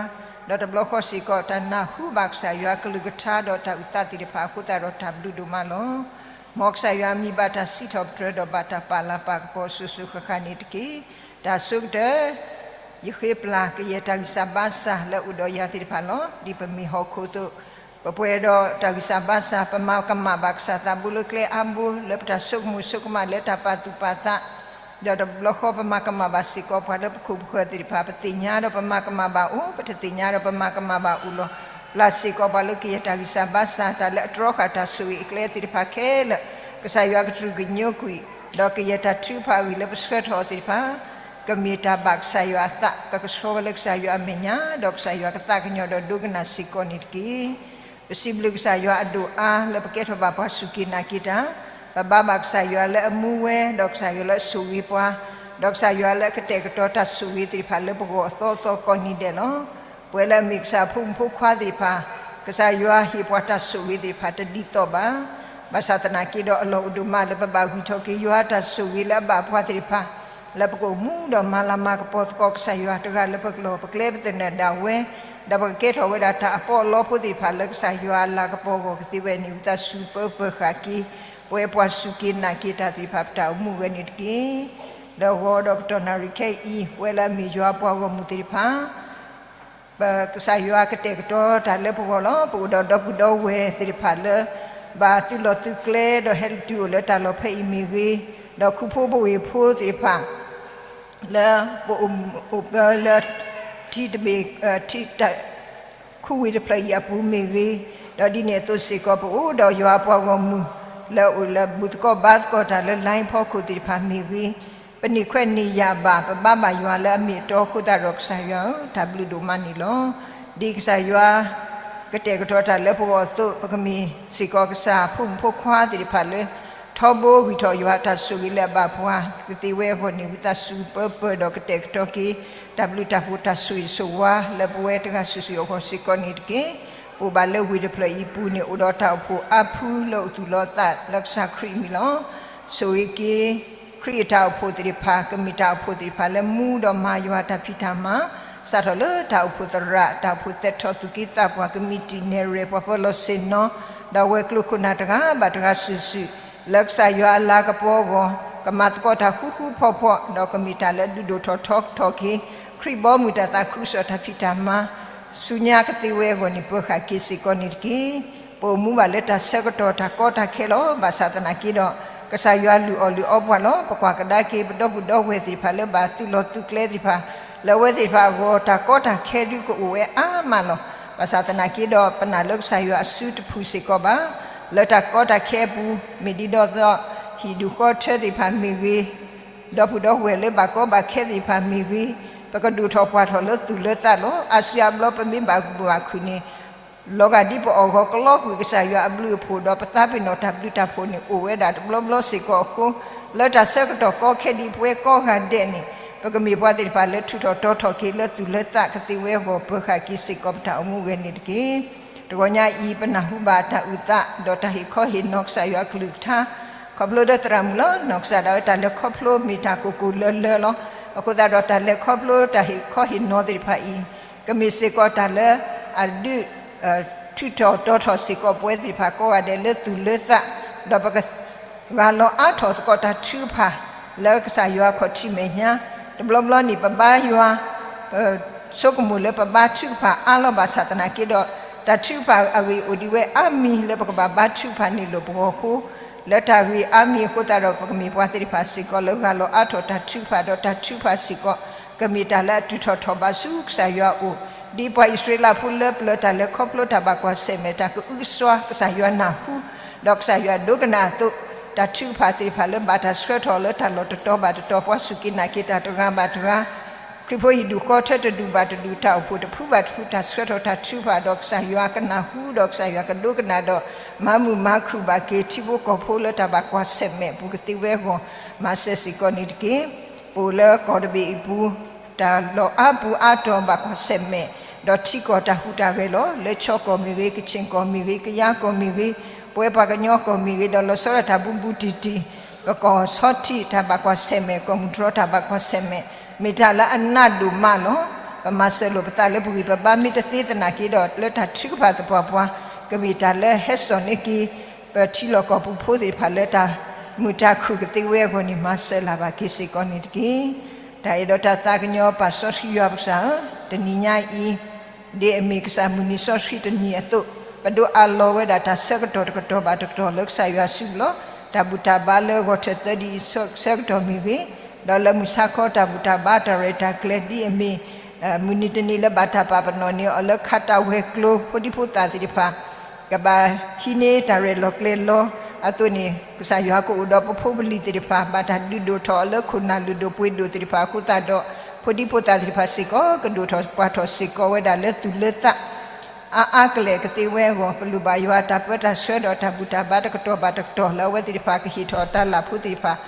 ဒီးတဘျီဃီစ့ၢ်ကီး တၢ်နၢ်ဟူဘၣ်ကစၢ်ယွၤကလုၢ်ကထါဒီးတၢ်အုၣ်သးသ့ၣ်တဖၣ်အဃိသတးဒီးတၢ်ဘျုးဒိၣ်မးလီၤ. မ်ကစၢ်ယွၤအမံၤဘၣ်တၢ်စံးထီၣ်ပတြၢၤဒီးဘၣ်တၢ်ပာ်လၤပာ်ကပီၤ စိၤစိၤဃၣ်ဃၣ်န့ၣ်တက့ၢ်. တၢ်အဆိကတၢၢ် ယဃ့ပျၢ်ကယဲၢ်တၢ်ဂံၢ်စၢ်ဘါစၢ်လၢအအိၣ်ဒီးယၤသ့ၣ်တဖၣ်လီၤ. ဒ်ပမ့ၢ်ဟီၣ်ခိၣ်အသိး ပပှဲၤဒီးတၢ်ဂံၢ်စၢ်ဘါစၢ် ပမၤကမၣ်ဘၣ်ကစၢ်သးဘိလၢကျဲအါဘိ လၢပတၢ်ဆိကမိၣ်ဆိကမး လၢတၢ်ပာ်သူၣ်ပာ်သး ဒီးတဘျီဃီပမၤကမၣ်ဘၣ်စ့ၢ်ကီးပှၤလၢပခိၣ်ပဃၢၤသ့ၣ်တဖၣ် ပသ့ၣ်ညါဒီးပမၤကမၣ်ဘၣ်အိၣ် ပတသ့ၣ်ညါဒီးပမၤကမၣ်ဘၣ်အိၣ်လီၤ. ပျၢ်စ့ၢ်ကီးပှၤလၢကယဲၢ်တၢ်ဂံၢ်စၢ်ဘါစၢ် တၢ်လၢအတြီဃာ်တၢ်ဆိၣ်ဂ့ၤအကျဲသ့ၣ်တဖၣ်ခဲလၢာ် ကစၢ်ယွၤကတြူၢ်ကညိကွံာ် ဒီးကယဲၢ်တၢ်ထုကဖၣ်အဂ့ၢ်လၢပဆှၢထီၣ်အီၤသ့ၣ်တဖၣ် ကမ့ၢ်တၢ်ဘၣ်ကစၢ်ယွၤအသး ကကဆှီဝဲလၢကစၢ်ယွၤအမဲာ်ညါ ဒီးကစၢ်ယွၤကသးကညီၤဒီးဒိကနၣ်စ့ၢ်ကီးန့ၣ်တက့ၢ်. ပစံးဘျုးကစၢ်ယွၤအဒိၣ်အါလၢပကဲထီၣ်ဘၣ်ပှၤစူၢ်က့ၤနာ်က့ၤတၢ်, ပဘါဘၣ်ကစၢ်ယွၤလၢအမူဝဲ ဒီးကစၢ်ယွၤလၢအဆိၣ်ဂ့ၤပှၤ, ဒီးကစၢ်ယွၤလၢအကတဲာ်ကတီၤတၢ်ဆိၣ်ဂ့ၤသ့ၣ်တဖၣ်လၢပဂီၢ်အသီအသီကိးနံၤဒဲးလီၤ. ပဝဲလၢအမ့ၢ်ကစၢ်အဖိမုၣ်ဖိခွါသ့ၣ်တဖၣ်, ကစၢ်ယွၤဟ့ၣ်ပှၤတၢ်ဆိၣ်ဂ့ၤသ့ၣ်တဖၣ်တဒ်သိးဘၣ်. ဘၣ်ဆၣ်သနာ်က့ဒီးအလီၢ်အိၣ်ဒိၣ်မးလၢပဘၣ်ဂံၢ်ထီၣ်က့ၤယွၤတၢ်ဆိၣ်ဂ့ၤလၢအဘၣ်ပှၤသ့ၣ်တဖၣ်, လၢပကအိၣ်မူဒီးမၤလၤမၤကပီၤသကိးကစၢ်ယွၤတဂၤလၢပကလီၢ်ပကျဲ ပသနၢၣ်ဒၣ်ဝဲ, ဒီးပကကဲထီၣ်ဝဲဒၣ်တၢ်အပီးအလီဖိသ့ၣ်တဖၣ်လၢကစၢ်ယွၤအလၤကပီၤအဂီၢ်ကသ့ဝဲန့ၣ် ဝံသးစူၤပၢပၢၤဃာ်က့ၤ ပဝဲပှၤစူၢ်က့ၤနာ်က့ၤတၢ်သ့ၣ်တဖၣ်ပတၢ်အိၣ်မူအဂီၢ်န့ၣ်တက့ၢ်. ဒီးဂီၤဒီးကတီၢ်နၣ်ရံၣ်ခဲအံၤ ပဝဲလၢအမ့ၢ်ယွၤအပှၤဂီၢ်မုၢ်သ့ၣ်တဖၣ် ပကစၢ်ယွၤကတဲာ်ကတီၤတၢ်လၢပဂီၢ်လီၤ. ပအိၣ်ဒီးဒီပုၢ်ဒီဝဲၢ်သ့ၣ်တဖၣ်လၢ ဘၣ်သုးလီၢ်သုးကျဲဒီးဟဲလၢတုၤအိၣ်လၢတၢ်လီၢ်ဖဲအံၤမ့ၢ်ဂ့ၤ, ဒီးခူဖိပဝ့ၢ်ဖိသ့ၣ်တဖၣ် လၢပအိၣ်အိၣ်ပၢလၢ ထံတဘ့ၣ် ထံတၢ် ခူဝ့ၢ်တဖျၢၣ်အံၤအပူၤမ့ၢ်ဂ့ၤ, ဒီးဒ်န့ၣ်အသိးစ့ၢ်ကီး ပအိၣ်ဒီးယွၤအပှၤဂီၢ်မုၢ် လၢအအိၣ်လၢဘူၣ်သကိးဘါသကိးတၢ်လၢ line ဖီခိၣ်သ့ၣ်တဖၣ်မ့ၢ်ဂ့ၤ, ပန့ၢ်ခွဲးန့ၢ်ယာ်ဘၣ် ပဘါဘၣ်ယွၤလၢအမ့ၢ်အတီအဃိသတးဒီး ကစၢ်ယွၤဧၢ, တၢ်ဘျုးဒိၣ်မးန့ၣ်လီၤ. ဒ်ကစၢ်ယွၤ ကတဲာ်ကတီၤတၢ်လၢပဂီၢ်အသိး ပကမ့ၢ်စ့ၢ်ကီးကစၢ်ဖိမုၣ်ဖိခွါသ့ၣ်တဖၣ်လၢ ထီဘိဂံၢ်ထီၣ်ယွၤအတၢ်ဆိၣ်ဂ့ၤလၢအဘၣ်ပှၤ ကသ့ဝဲအဂီၢ်န့ၣ် ဝံသးစူၤပၢပၢၤဒီးကတဲာ်ကတီၤက့ၤ တၢ်ဘျုးတၢ်ဖှိၣ်တၢ်ဆိၣ်ဂ့ၤဆိၣ်ဝါလၢပဝဲတဂၤစုာ်စုာ်အဂီၢ်စ့ၢ်ကီးန့ၣ်တက့ၢ်. ပအိၣ်ဘၣ်လၢဝ့ၢ်တဖျၢၣ်အံၤအပူၤန့ၣ် အိၣ်ဒီးတၢ်အိၣ်ဖှိၣ်အါဖုလၢအိၣ်သူၣ်လီၤသးလၢကစၢ်ခရံာ်အမံၤလီၤ. ဆိၣ်ဂ့ၤက့ၤ ခရံာ်အတၢ်အိၣ်ဖှိၣ်သ့ၣ်တဖၣ် ကမ့ၢ်တၢ်အိၣ်ဖှိၣ်သ့ၣ်တဖၣ်လၢမူဒီးမၤယွၤတၢ်ဖံးတၢ်မၤ, စးထီၣ်လၢတၢ်အိၣ်ဖှိၣ်သရၣ်, တၢ်အိၣ်ဖှိၣ်သဲးထီၣ်သူၣ်က့သးပှၢ်, ကမံးတံာ်နဲၣ်ရွဲၣ်, ပှၤပၢၤလီၢ်ဆ့ၣ်နီၤ, ဒီးဝဲၤကျိၤခိၣ်နၢ်တဂၤဘၣ်တဂၤစုာ်စုာ် လၢကစၢ်ယွၤအလၤကပီၤအဂီၢ် ကမၤသကိးတၢ်ဃူဃူဖိးဖိး ဒီးကမ့ၢ်တၢ်လၢဒုးဒိၣ်ထီၣ်ထီထီၣ်က့ၤ ခရံာ်ဘီမုၢ်တၢ်သးခုကစီၣ်တၢ်ဖံးတၢ်မၤ ဆူညါကသ့ဝဲအဂီၢ်န့ၣ် ပၢၤဃာ်က့ၤစ့ၢ်ကီးန့ၣ်တက့ၢ်. ပအိၣ်မူဘၣ်လၢတၢ်ဆၢကတီၢ်တၢ်ကီတၢ်ခဲလီၤ. ဘၣ်ဆၣ်သနာ်က့ဒီး ကစၢ်ယွၤလုၢ်အီၣ်လုၢ်အီပှၤလီၤ. ပကွၢ်ကဒါက့ၤ ပဒီပုၢ်ဒီဝဲၢ်သ့ၣ်တဖၣ်လၢဘၣ်သုးလီၢ်သုးကျဲသ့ၣ်တဖၣ် လၢအဝဲသ့ၣ်တဖၣ်အဂီၢ် တၢ်ကီတၢ်ခဲဒုးကအိၣ်ဝဲအါမးလီၤ. ဘၣ်ဆၣ်သနာ်က့ဒီး ပနာ်လၢကစၢ်ယွၤအစုတဖုၣ်စ့ၢ်ကီးဘၣ်. လၢတၢ်ကီတၢ်ခဲအပူၤ မ့ၢ်ဒ်သိးဒီး ဟံၣ်ဒူၣ်ဃီထၢသ့ၣ်တဖၣ်မ့ၢ်ဂ့ၤ, ဒီပုၢ်ဒီဝဲၢ်လၢဘၣ်ကီဘၣ်ခဲသ့ၣ်တဖၣ်မ့ၢ်ဂ့ၤ, ပကဒိၣ်ထီၣ်ပှၢ်ထီၣ်လၢသူၣ်လၢသးလီၤ. အါစုအါဘျီပမ့ၢ်ဘၣ်ဘၣ်ခုၣ်န့ၣ် လီၤဂာ်ဒ်ပအီၣ်ဂီၤကလီကွံာ်ကစၢ်ယွၤအဘျုးအဖှိၣ် ဒီးပသးပ့ၤနီၣ်တၢ်ဘျုးတၢ်ဖှိၣ်န့ၣ် အိၣ်ဝဲဒၣ်တဘျီဘျီစ့ၢ်ကီးအဃိ, လၢတၢ်ဆၢကတီၢ်ကီခဲဒ်ပဝဲကိးဂၤဒဲးန့ၣ် ပကမ့ၢ်ပှၤသ့ၣ်တဖၣ်လၢထူးထီၣ်တီထီၣ်က့ၤလၢသူၣ်လၢသးကသ့ဝဲအဂီၢ် ပၢၤဃာ်က့ၤစ့ၢ်ကီးပတၢ်အိၣ်မူအဂီၢ်န့ၣ်တက့ၢ်. တဂီၤညါအံၤ ပနၢ်ဟူဘၣ်တၢ်အုၣ်သး ဒီးတၢ်ဟ့ၣ်ခီဟ့ၣ်နီၤကစၢ်ယွၤအကလုၢ်ကထါ ခီဖျိလၢသရၣ်မုၣ်လီၤ. နီၢ်ကစၢ်ဒၣ်ဝဲတၢ်လဲၤခီဖျိမ့ၢ်တၢ်ကိၢ်ကိၢ်လၢလၢလီၤ. အဃိသတးဒီးတၢ်လဲၤခီဖျိတၢ်ဟ့ၣ်ခီဟ့ၣ်နီၤသ့ၣ်တဖၣ်အံၤ ကမ့ၢ်စ့ၢ်ကီးတၢ်လၢအဒုး ထုးထီၣ်တီထီၣ်စ့ၢ်ကီးပဝဲသ့ၣ်တဖၣ်ကိးဂၤဒဲးလၢသူၣ်လၢသး, ဒီးပက ဂၢ်လီၤအါထီၣ်သကိးတၢ်ထုကဖၣ် လၢကစၢ်ယွၤခီၣ်ထံးမဲာ်ညါ, တဘျီဘျီန့ၣ် ပဘါယွၤ ပဆိကမိၣ်လၢပဘါထုကဖၣ်အါလီၤဘၣ်ဆၣ်သနာ်က့ဒီး, တၢ်ထုကဖၣ်အဂ့ၢ်အိၣ်ဒံးဝဲအါမံၤလၢပကဘၣ်ဘါထုကဖၣ်န့ၣ်လိၣ်ပဂီၢ်အဃိ, လၢတၢ်ဂ့ၢ်အါမံၤအဃိသတးဒီး ပကမ့ၢ်ပှၤသ့ၣ်တဖၣ်စ့ၢ်ကီးလၢဂၢ်လီၤအါထီၣ်တၢ်ထုကဖၣ် ဒီးတၢ်ထုကဖၣ်စ့ၢ်ကီး ကမ့ၢ်တၢ်လၢအတုၤထီၣ်ထီၣ်ဘးဆူကစၢ်ယွၤအအိၣ်, ဒ်ပှၤအံၣ်စရ့လးဖိလၢပျၢၤတၢ်လဲၤခီဖျိတၢ်ဘၣ်ကွၢ်ဆၢၣ်မဲာ်တၢ်ကအုကစွါ ကစၢ်ယွၤနၢ်ဟူ ဒီးကစၢ်ယွၤဒိကနၣ်အသိး, တၢ်ထုကဖၣ်သ့ၣ်တဖၣ်လၢဘၣ်တၢ်ဆှၢထီၣ်လၢတၢ်လီၢ်တတီၤဘၣ်တတီၤ ပှၤစူၢ်က့ၤနာ်က့ၤတၢ်တဂၤဘၣ်တဂၤ, ခရံာ်ဖိဟံၣ်ဒူၣ်ဃီထၢတဒူၣ်ဘၣ်တဒူၣ် တၢ်အိၣ်ဖှိၣ်တဖုဘၣ်တဖု တၢ်ဆှၢထီၣ်တၢ်ထုကဖၣ်ဒီးကစၢ်ယွၤကနၢ်ဟူဒီးကစၢ်ယွၤကဒိကနၣ်ဒီး မၤမုာ်မၤခုၣ်ဘၣ်က့ၤထံဖိကီၢ်ဖိလၢတၢ်ဘၣ်ကွၢ်ဆၢၣ်မဲာ်အပူၤကသ့ဝဲအဂီၢ် မၤစၢၤစ့ၢ်ကီးန့ၣ်တက့ၢ်. ပအိၣ်လၢကီၢ်တဘ့ၣ်အံၤပူၤ တၢ်လီၢ်အါပူၤအါတီၤဘၣ်ကွၢ်ဆၢၣ်မဲာ် ဒီးထံကီၢ်တၢ်ဟူးတၢ်ဂဲၤလီၤ. လၢခၠီကီၢ်မ့ၢ်ဂ့ၤ, ကခ့ၣ်ကီၢ်မ့ၢ်ဂ့ၤ, ကယါကီၢ်မ့ၢ်ဂ့ၤ, ပဝဲပှၤကညီကီၢ်မ့ၢ်ဂ့ၤ, ဒီးလီၤဆီဒၣ်တၢ်ဘူးဘူးတံၢ်တံၢ်, ပကီၢ်ဆီထံးတၢ်ဘၣ်ကွၢ်ဆၢၣ်မဲာ်, ကီၢ်မုၢ်တြီတၢ်ဘၣ်ကွၢ်ဆၢၣ်မဲာ်, မ့ၢ်တၢ်လၢအနးဒိၣ်မးလီၤ. ပမၤစၢၤလိာ်ပသးလၢပဂံၢ်ပဘါမ့ၢ်တသ့သနာ်က့ဒီး လၢတၢ်ထုကဖၣ်သပှၢ်ပှၢ် ကမ့ၢ်တၢ်လၢဟဲစိာ်န့ၢ်က့ၤ ပထံလီၢ်ကီၢ်ပူၤဖိသ့ၣ်တဖၣ်လၢတၢ်မုာ်တၢ်ခုၣ်ကသ့ဝဲအဂီၢ်န့ၣ် မၤစၢၤလၢ်ဘၣ်က့ၤစ့ၢ်ကီးန့ၣ်တက့ၢ်. တၢ်အဲၣ်ဒိးတၢ်သးကညီၤပာ်စီဆှံယွၤပကစၢ်ဧၢ, တနံၤညါအံၤ ဒ်အမ့ၢ်ကစၢ်မုၢ်နံၤစီဆှံတနံၤအသိး, ပဒိးအးလီၤဝဲဒၣ်တၢ်ဆၢကတီၢ်တကတီၢ်ဘၣ်တကတီၢ်လၢကစၢ်ယွၤစုပူၤလီၤ. တၢ်ဘူၣ်တၢ်ဘါလၢဂီၤထၢၣ်သၢဒ့အဆၢကတီၢ်မ့ၢ်ဂ့ၤ, ဒီးလၢမုၢ်ဆါခီတၢ်ဘူၣ်တၢ်ဘါတၢ်ရဲၣ်တၢ်ကျဲၤဒ်အမ့ၢ် မုၢ်နံၤတနံၤလၢဘၣ်တၢ်ပာ်ပနီၣ်န့ၢ်အီၤလၢခးတၢ်ဝဲၤကျိၤ ဖိဒံဖိသၣ်သ့ၣ်တဖၣ် ကဘၣ်ဟံးန့ၢ်တၢ်ရဲၣ်လီၤကျဲၤလီၤအသိးန့ၣ် ကစၢ်ယွၤကအိၣ်ဒီးပဖိပလံၤသ့ၣ်တဖၣ် ဘၣ်တၢ်ဒုးဒိၣ်ထီၣ်အီၤလၢခိၣ်နၢ်လုၢ်ဒိၣ်ပှ့ၤဒိၣ်သ့ၣ်တဖၣ်အဃိသတးဒီး ဖိဒံဖိသၣ်သ့ၣ်တဖၣ်စ့ၢ်ကီး ကဒိၣ်ထီၣ်ပှၢ်ထီၣ်စ့ၢ်ကီးဝဲဒၣ်လၢသူၣ်လၢသး အါအါကလဲာ်ကသ့ဝဲအဂီၢ် ပလိၣ်ဘၣ်ယွၤအတၢ်ပၢတၢ်ဆှၢဒီးတၢ်ဘူၣ်တၢ်ဘါတကတီၢ်ဘၣ်တကတီၢ်လၢအဝဲသ့ၣ်တဖၣ်ကဟ့ၣ်ထီၣ်တၢ်လၢ်ဖိသ့ၣ်တဖၣ်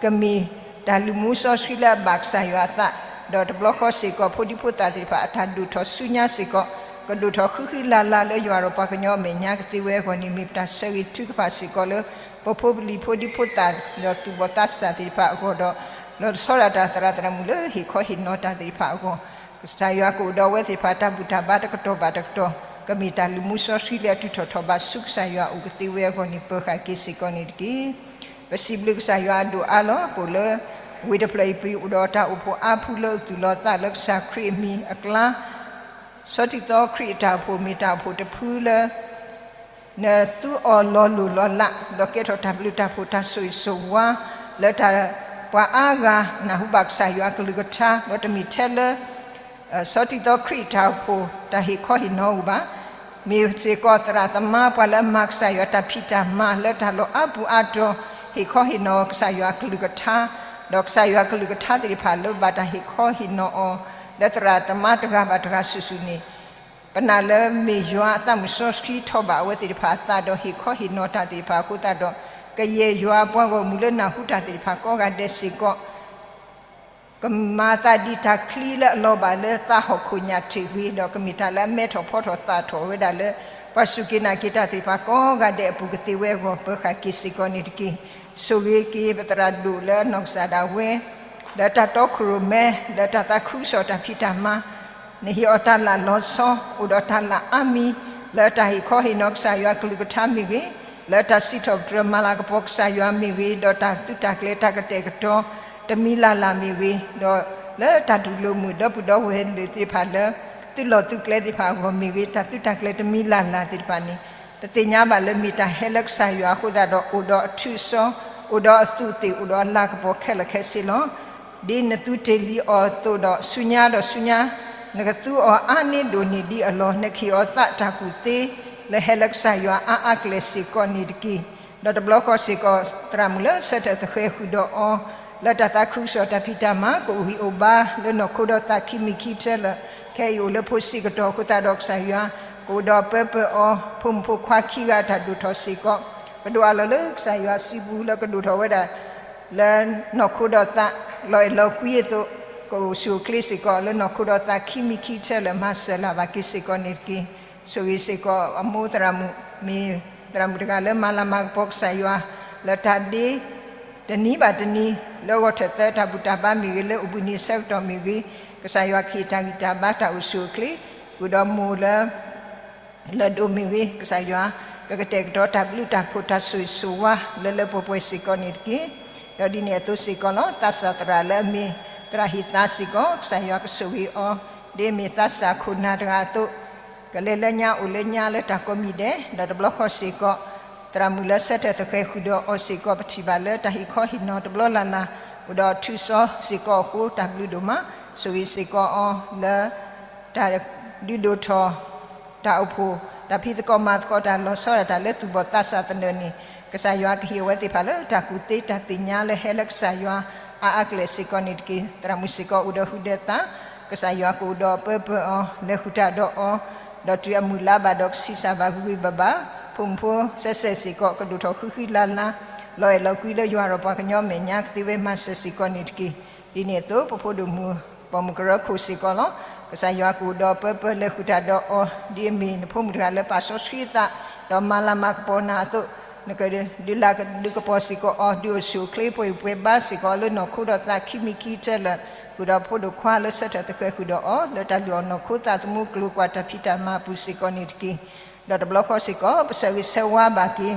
ကမ့ၢ်တၢ်လုၢ်မူစီဆှံလၢအဘၣ်ကစၢ်ယွၤအသး, ဒီးတဘျီဃီစ့ၢ်ကီး ဖိဒံဖိသၣ်သ့ၣ်တဖၣ်အတၢ်ဒိၣ်ထီၣ်ဆူညါစ့ၢ်ကီး ကဒိၣ်ထီၣ်ဃံဃံလၤလၤလၢယွၤဒီးပှၤကညီအမဲာ်ညါကသ့ဝဲအဂီၢ်န့ၣ် မ့ၢ်ပတၢ်ဆၢဂ့ၤထုကဖၣ်စ့ၢ်ကီးလၢ ပဖိပလံၤဖိဒံဖိသၣ်ဒီးသူၣ်ဘီၣ်သးစၢ်သ့ၣ်တဖၣ်အဂီၢ်ဒီး လီၤဆီဒၣ်တၢ်သရၣ်သရၣ်မုၣ်လၢဟ့ၣ်ခီဟ့ၣ်နီၤတၢ်သ့ၣ်တဖၣ်အဂီၢ်, ကစၢ်ယွၤကအိၣ်ဒီးအဝဲသ့ၣ်တဖၣ်တၢ်ဘူၣ်တၢ်ဘါတကတီၢ်ဘၣ်တကတီၢ်, ကမ့ၢ်တၢ်လုၢ်မူစီဆှံလၢအတုၤထီၣ်ထီၣ်ဘးဆူကစၢ်ယွၤအအိၣ်ကသ့ဝဲအဂီၢ်န့ၣ် ပၢၤဃာ်က့ၤစ့ၢ်ကီးန့ၣ်တက့ၢ်. ပစံးဘျုးကစၢ်ယွၤအဒိၣ်အါလီၤ. ပအိၣ်လၢဝ့ၢ်တဖျၢၣ်အံၤ ပအိၣ်ဒီးတၢ်အိၣ်ဖှိၣ်အါဖုလၢအသူၣ်လီၤသးလၢကစၢ်ခရံာ်အမံၤအကျါ ဆီထံသီခရံာ်အတၢ်အိၣ်ဖှိၣ်မ့ၢ်တၢ်အိၣ်ဖှိၣ်တဖုလၢ နသူအီၤလီၤလိၢ်လီၤလး ဒီးကဲထီၣ်တၢ်ဘျုးတၢ်ဖှိၣ်တၢ်ဆိၣ်ဂ့ၤဆိၣ်ဝါ လၢတၢ်ပှၤအါဂၤနၢ်ဟူဘၣ်ကစၢ်ယွၤအကလုၢ်ကထါ ဒီးတမ့ၢ်ထဲလၢ ဆီထံသီခရံာ်အတၢ်အိၣ်ဖှိၣ်တၢ်ဟ့ၣ်ခီဟ့ၣ်နီၤအဂီၢ်ဘၣ်. မ့ၢ်စ့ၢ်ကီးသရၣ်သမါပှၤလၢအမၤကစၢ်ယွၤတၢ်ဖံးတၢ်မၤလၢတၢ်လီၢ်အါပူၤအါတီၤ ဟ့ၣ်ခီဟ့ၣ်နီၤကစၢ်ယွၤအကလုၢ်ကထါ, ဒီးကစၢ်ယွၤအကလုၢ်ကထါသ့ၣ်တဖၣ်လၢဘၣ်တၢ်ဟ့ၣ်ခီဟ့ၣ်နီၤအီၤ လၢသရၣ်သမါတဂၤဘၣ်တဂၤစုာ်စုာ်န့ၣ် ပနာ်လၢမ့ၢ်ယွၤအသးမုၢ်စီဆှံထီၣ်ဘၣ်အဝဲသ့ၣ်တဖၣ်အသးဒီးဟ့ၣ်ခီဟ့ၣ်နီၤတၢ်သ့ၣ်တဖၣ်အဃိသတးဒီး ကယဲၢ်ယွၤအပှၤဂီၢ်မုၢ်လၢနၢ်ဟူတၢ်သ့ၣ်တဖၣ်ကိးဂၤဒဲးစ့ၢ်ကီး ကမၤသးဒ်တၢ်ချံလၢအလီၤဘၣ်လၢသးဟီၣ်ခိၣ်ညၣ်ထံးဂ့ၤ ဒီးကမ့ၢ်တၢ်လၢအမဲထီၣ်ဖီထီၣ်သၣ်ထီၣ်ဝဲဒၣ်လၢ ပှၤစူၢ်က့ၤနာ်က့ၤတၢ်သ့ၣ်တဖၣ်ကိးဂၤဒဲးအပူၤကသ့ဝဲအဂီၢ် ပၢၤဃာ်က့ၤစ့ၢ်ကီးန့ၣ်တက့ၢ်. ဆိၣ်ဂ့ၤက့ၤပသရၣ်ဒိၣ်လၢအနီၢ်ကစၢ်ဒၣ်ဝဲ လၢတၢ်တီခိၣ်ရိၣ်မဲ လၢတၢ်သးခုကစီၣ်တၢ်ဖံးတၢ်မၤ နဟ့ၣ်အီၤတၢ်လၢလီၤဆီ အိၣ်ဒီးတၢ်လၢအါမံၤ လၢတၢ်ဟ့ၣ်ခီဟ့ၣ်နီၤကစၢ်ယွၤကလုၢ်ကထါမ့ၢ်ဂ့ၤ, လၢတၢ်စံးထီၣ်ပတြၢၤမၤလၤကပီၤကစၢ်ယွၤမ့ၢ်ဂ့ၤ, ဒီးတၢ်သုးတၢ်ကျဲၤတၢ်ကတဲာ်ကတီၤ တမံၤလၢ်လၢ်မ့ၢ်ဂ့ၤ, ဒီးလၢတၢ်တူၢ်လိာ်မုာ်ဒီပုၢ်ဒီဝဲၢ်သ့ၣ်တဖၣ်လၢ သုးလီၢ်သုးကျဲသ့ၣ်တဖၣ်အဂီၢ်မ့ၢ်ဂ့ၤ, တၢ်သုးတၢ်ကျဲၤတမံၤလၢ်လၢ်သ့ၣ်တဖၣ်န့ၣ် ပသ့ၣ်ညါဘၣ်လၢမ့ၢ်တၢ်ဟဲလၢကစၢ်ယွၤအဃိသတးဒီး အိၣ်ဒီးအထုးစီ, အိၣ်ဒီးအသူးသ့ၣ်, အိၣ်ဒီးအလၤကပီၤခဲလၢာ်ခဲဆ့လီၤ. ဒ်နသုတ့ၢ်လံအီၤအသိးဒီး ဆူညါဒီးဆူညါ နကသူအီၤအါန့ၢ်ဒိၣ်န့ၢ်ဒံးအလီၢ် နကဟ့ၣ်အီၤသးတၢ်ကူၣ်သ့ လၢဟဲလၢကစၢ်ယွၤအါအါကလဲာ်စ့ၢ်ကီးန့ၣ်တက့ၢ်. ဒီးတဘျီဃီစ့ၢ်ကီး သရၣ်မုၣ်လၢဆၢထၢၣ်သဃဲၤဃုာ်ဒီးအီၤ လၢတၢ်သးခုကစီၣ်တၢ်ဖံးတၢ်မၤ ကအိၣ်ဂံၢ်အိၣ်ဘါလၢနီၢ်ခိဒီးသးခံမံၤခံထၢလၢာ် ခဲအံၤအိၣ်လၢဖိစံးကတီၢ်အဃိသတးဒီးကစၢ်ယွၤ ကအိၣ်ဒီးပၢပၢအီၤ ဖိမုၣ်ဖိခွါခံဂၤအတၢ်ဒိၣ်ထီၣ်စ့ၢ်ကီး ကဒိးအလီၢ်လၢကစၢ်ယွၤစုပူၤလၢကဒိၣ်ထီၣ်ဝဲဒၣ် လၢနီၢ်ခိဒီးသး လီၤအဲၣ်လီၤကွံအသိး ကအိၣ်ဆူၣ်အိၣ်ချ့စ့ၢ်ကီးလၢနီၢ်ခိဒီးသးခံမံၤခံထၢလၢာ် မၤစၢၤလၢ်ဘၣ်က့ၤစ့ၢ်ကီးန့ၣ်တက့ၢ်. ဆိၣ်ဂ့ၤစ့ၢ်ကီးအမိၢ်သရၣ်မုၣ် မ့ၢ်သရၣ်မုၣ်တဂၤလၢမၤလၤမၤကပီၤကစၢ်ယွၤ လၢတၢ်ဒ့ တနံၤဘၣ်တနံၤ လၢဂီၢ်ထၢၣ်သၢတၢ်ဘူၣ်တၢ်ဘါမ့ၢ်ဂ့ၤ လၢအိၣ်ဘှံးနံၤဆၢကတီၢ်မ့ၢ်ဂ့ၤ ကစၢ်ယွၤကဟ့ၣ်တၢ်ဂံၢ်တၢ်ဘါတၢ်အိၣ်ဆူၣ်အိၣ်ချ့ ဃုာ်ဒီးမိၢ်လၢ လၢၢ်ဒိၣ်မ့ၢ်ဂ့ၤ ကစၢ်ယွၤ ကကတဲာ်ကတီၤတၢ်ဘျုးတၢ်ဖှိၣ်တၢ်ဆိၣ်ဂ့ၤဆိၣ်ဝါ လၢလၢပှဲၤပှဲၤစ့ၢ်ကီးန့ၣ်တက့ၢ်. ဒီးဒ်န့ၣ်အသိးစ့ၢ်ကီးလီၤ သးစၢ်သရၣ်လၢအမ့ၢ်သရၣ်ဟ့ၣ်သါစ့ၢ်ကီး ကစၢ်ယွၤကဆိၣ်ဂ့ၤအီၤ ဒ်အမ့ၢ်သးစၢ်ခိၣ်နၢ်တဂၤအသိး ကလဲၤလၢညါအိၣ်လၢညါလၢတၢ်ကိးမံၤဒဲး ဒီးတဘျီဃီစ့ၢ်ကီး သရၣ်မုၣ်လၢဆၢထၢၣ်သဃဲၤဃုာ်ဒီးအီၤစ့ၢ်ကီး ပထံၣ်ဘၣ်လၢတၢ်ဟ့ၣ်ခီဟ့ၣ်နီၤတဘျီလၢ်လၢ် အိၣ်ဒီးအထုးစီစ့ၢ်ကီးအဃိ တၢ်ဘျုးဒိၣ်မး ဆိၣ်ဂ့ၤစ့ၢ်ကီးအီၤလၢ တၢ်ဒုးဒိၣ်ထီၣ် တၢ်အိၣ်ဖှိၣ် တၢ်ဖံးသကိးမၤသကိးတၢ်လီၤဆီဒၣ်တၢ်လၢသူၣ်ဘီၣ်သးစၢ်သနၢၣ်န့ၣ် ကစၢ်ယွၤကဟ့ၣ်အဝဲသ့ၣ်တဖၣ်လၢတၢ်ကူၣ်သ့တၢ်သ့ၣ်ညါလၢဟဲလၢကစၢ်ယွၤ အါအါကလဲာ်စ့ၢ်ကီးန့ၣ်တက့ၢ်. သရၣ်မုၣ်စ့ၢ်ကီးအိၣ်ဒီးဟုဒီးသး ကစၢ်ယွၤကအိၣ်ဒီးပၢပၢအီၤ လဲၤဃုာ်တၢ်ဒီးအီၤ ဒီးတုၤအမုၢ်လါဘၣ်ဒီးကဆံးစၢ်ဘၣ်ဂ့ၤဂ့ၤဘၣ်ဘၣ် ဖိမုၣ်ဖိစဲးစဲးစ့ၢ်ကီး ကဒိၣ်ထီၣ်ဃံဃံလၤလၤ လီၤအဲၣ်လီၤကွံလၢယွၤဒီးပှၤကညီမဲာ်ညါ ကသ့ဝဲမၤစၢၤစ့ၢ်ကီးန့ၣ်တက့ၢ်. ဒ်န့ၣ်အသိး ပဖိဒိၣ်မုၣ် ပိာ်မုၣ်ကရၢခိၣ်စ့ၢ်ကီးလီၤ. ကစၢ်ယွၤကအိၣ်ဒီးပၢပၢလဲၤဃုာ်တၢ်ဒီးအီၤ ဒ်အမ့ၢ်နဖိမုၣ်တဂၤလၢပာ်စီဆှံအသး ဒီးမၤလၤမၤကပီၤနၤအသိး နကဒုးလၤကဒုးကပီၤစ့ၢ်ကီးအီၤ ဒုးအိၣ်ဆူၣ်အိၣ်ချ့ပှဲၤပှဲၤဘါစ့ၢ်ကီးလၢနီၢ်ခိဒီးသးခံမံၤခံထၢလၢာ် ဃုာ်ဒီးဖိဒိၣ်ခွါလၢဆၢထၢၣ်သဃဲၤဃုာ်ဒီးအီၤ လၢတၢ်လုၢ်အီၣ်နီၢ်ခိသးသမူကျိၤကွၢ်တၢ်ဖံးတၢ်မၤအပူၤစ့ၢ်ကီးန့ၣ်တက့ၢ်. ဒီးတဘျီဃီစ့ၢ်ကီး ပဆၢဂ့ၤဆၢဝါဘၣ်က့ၤ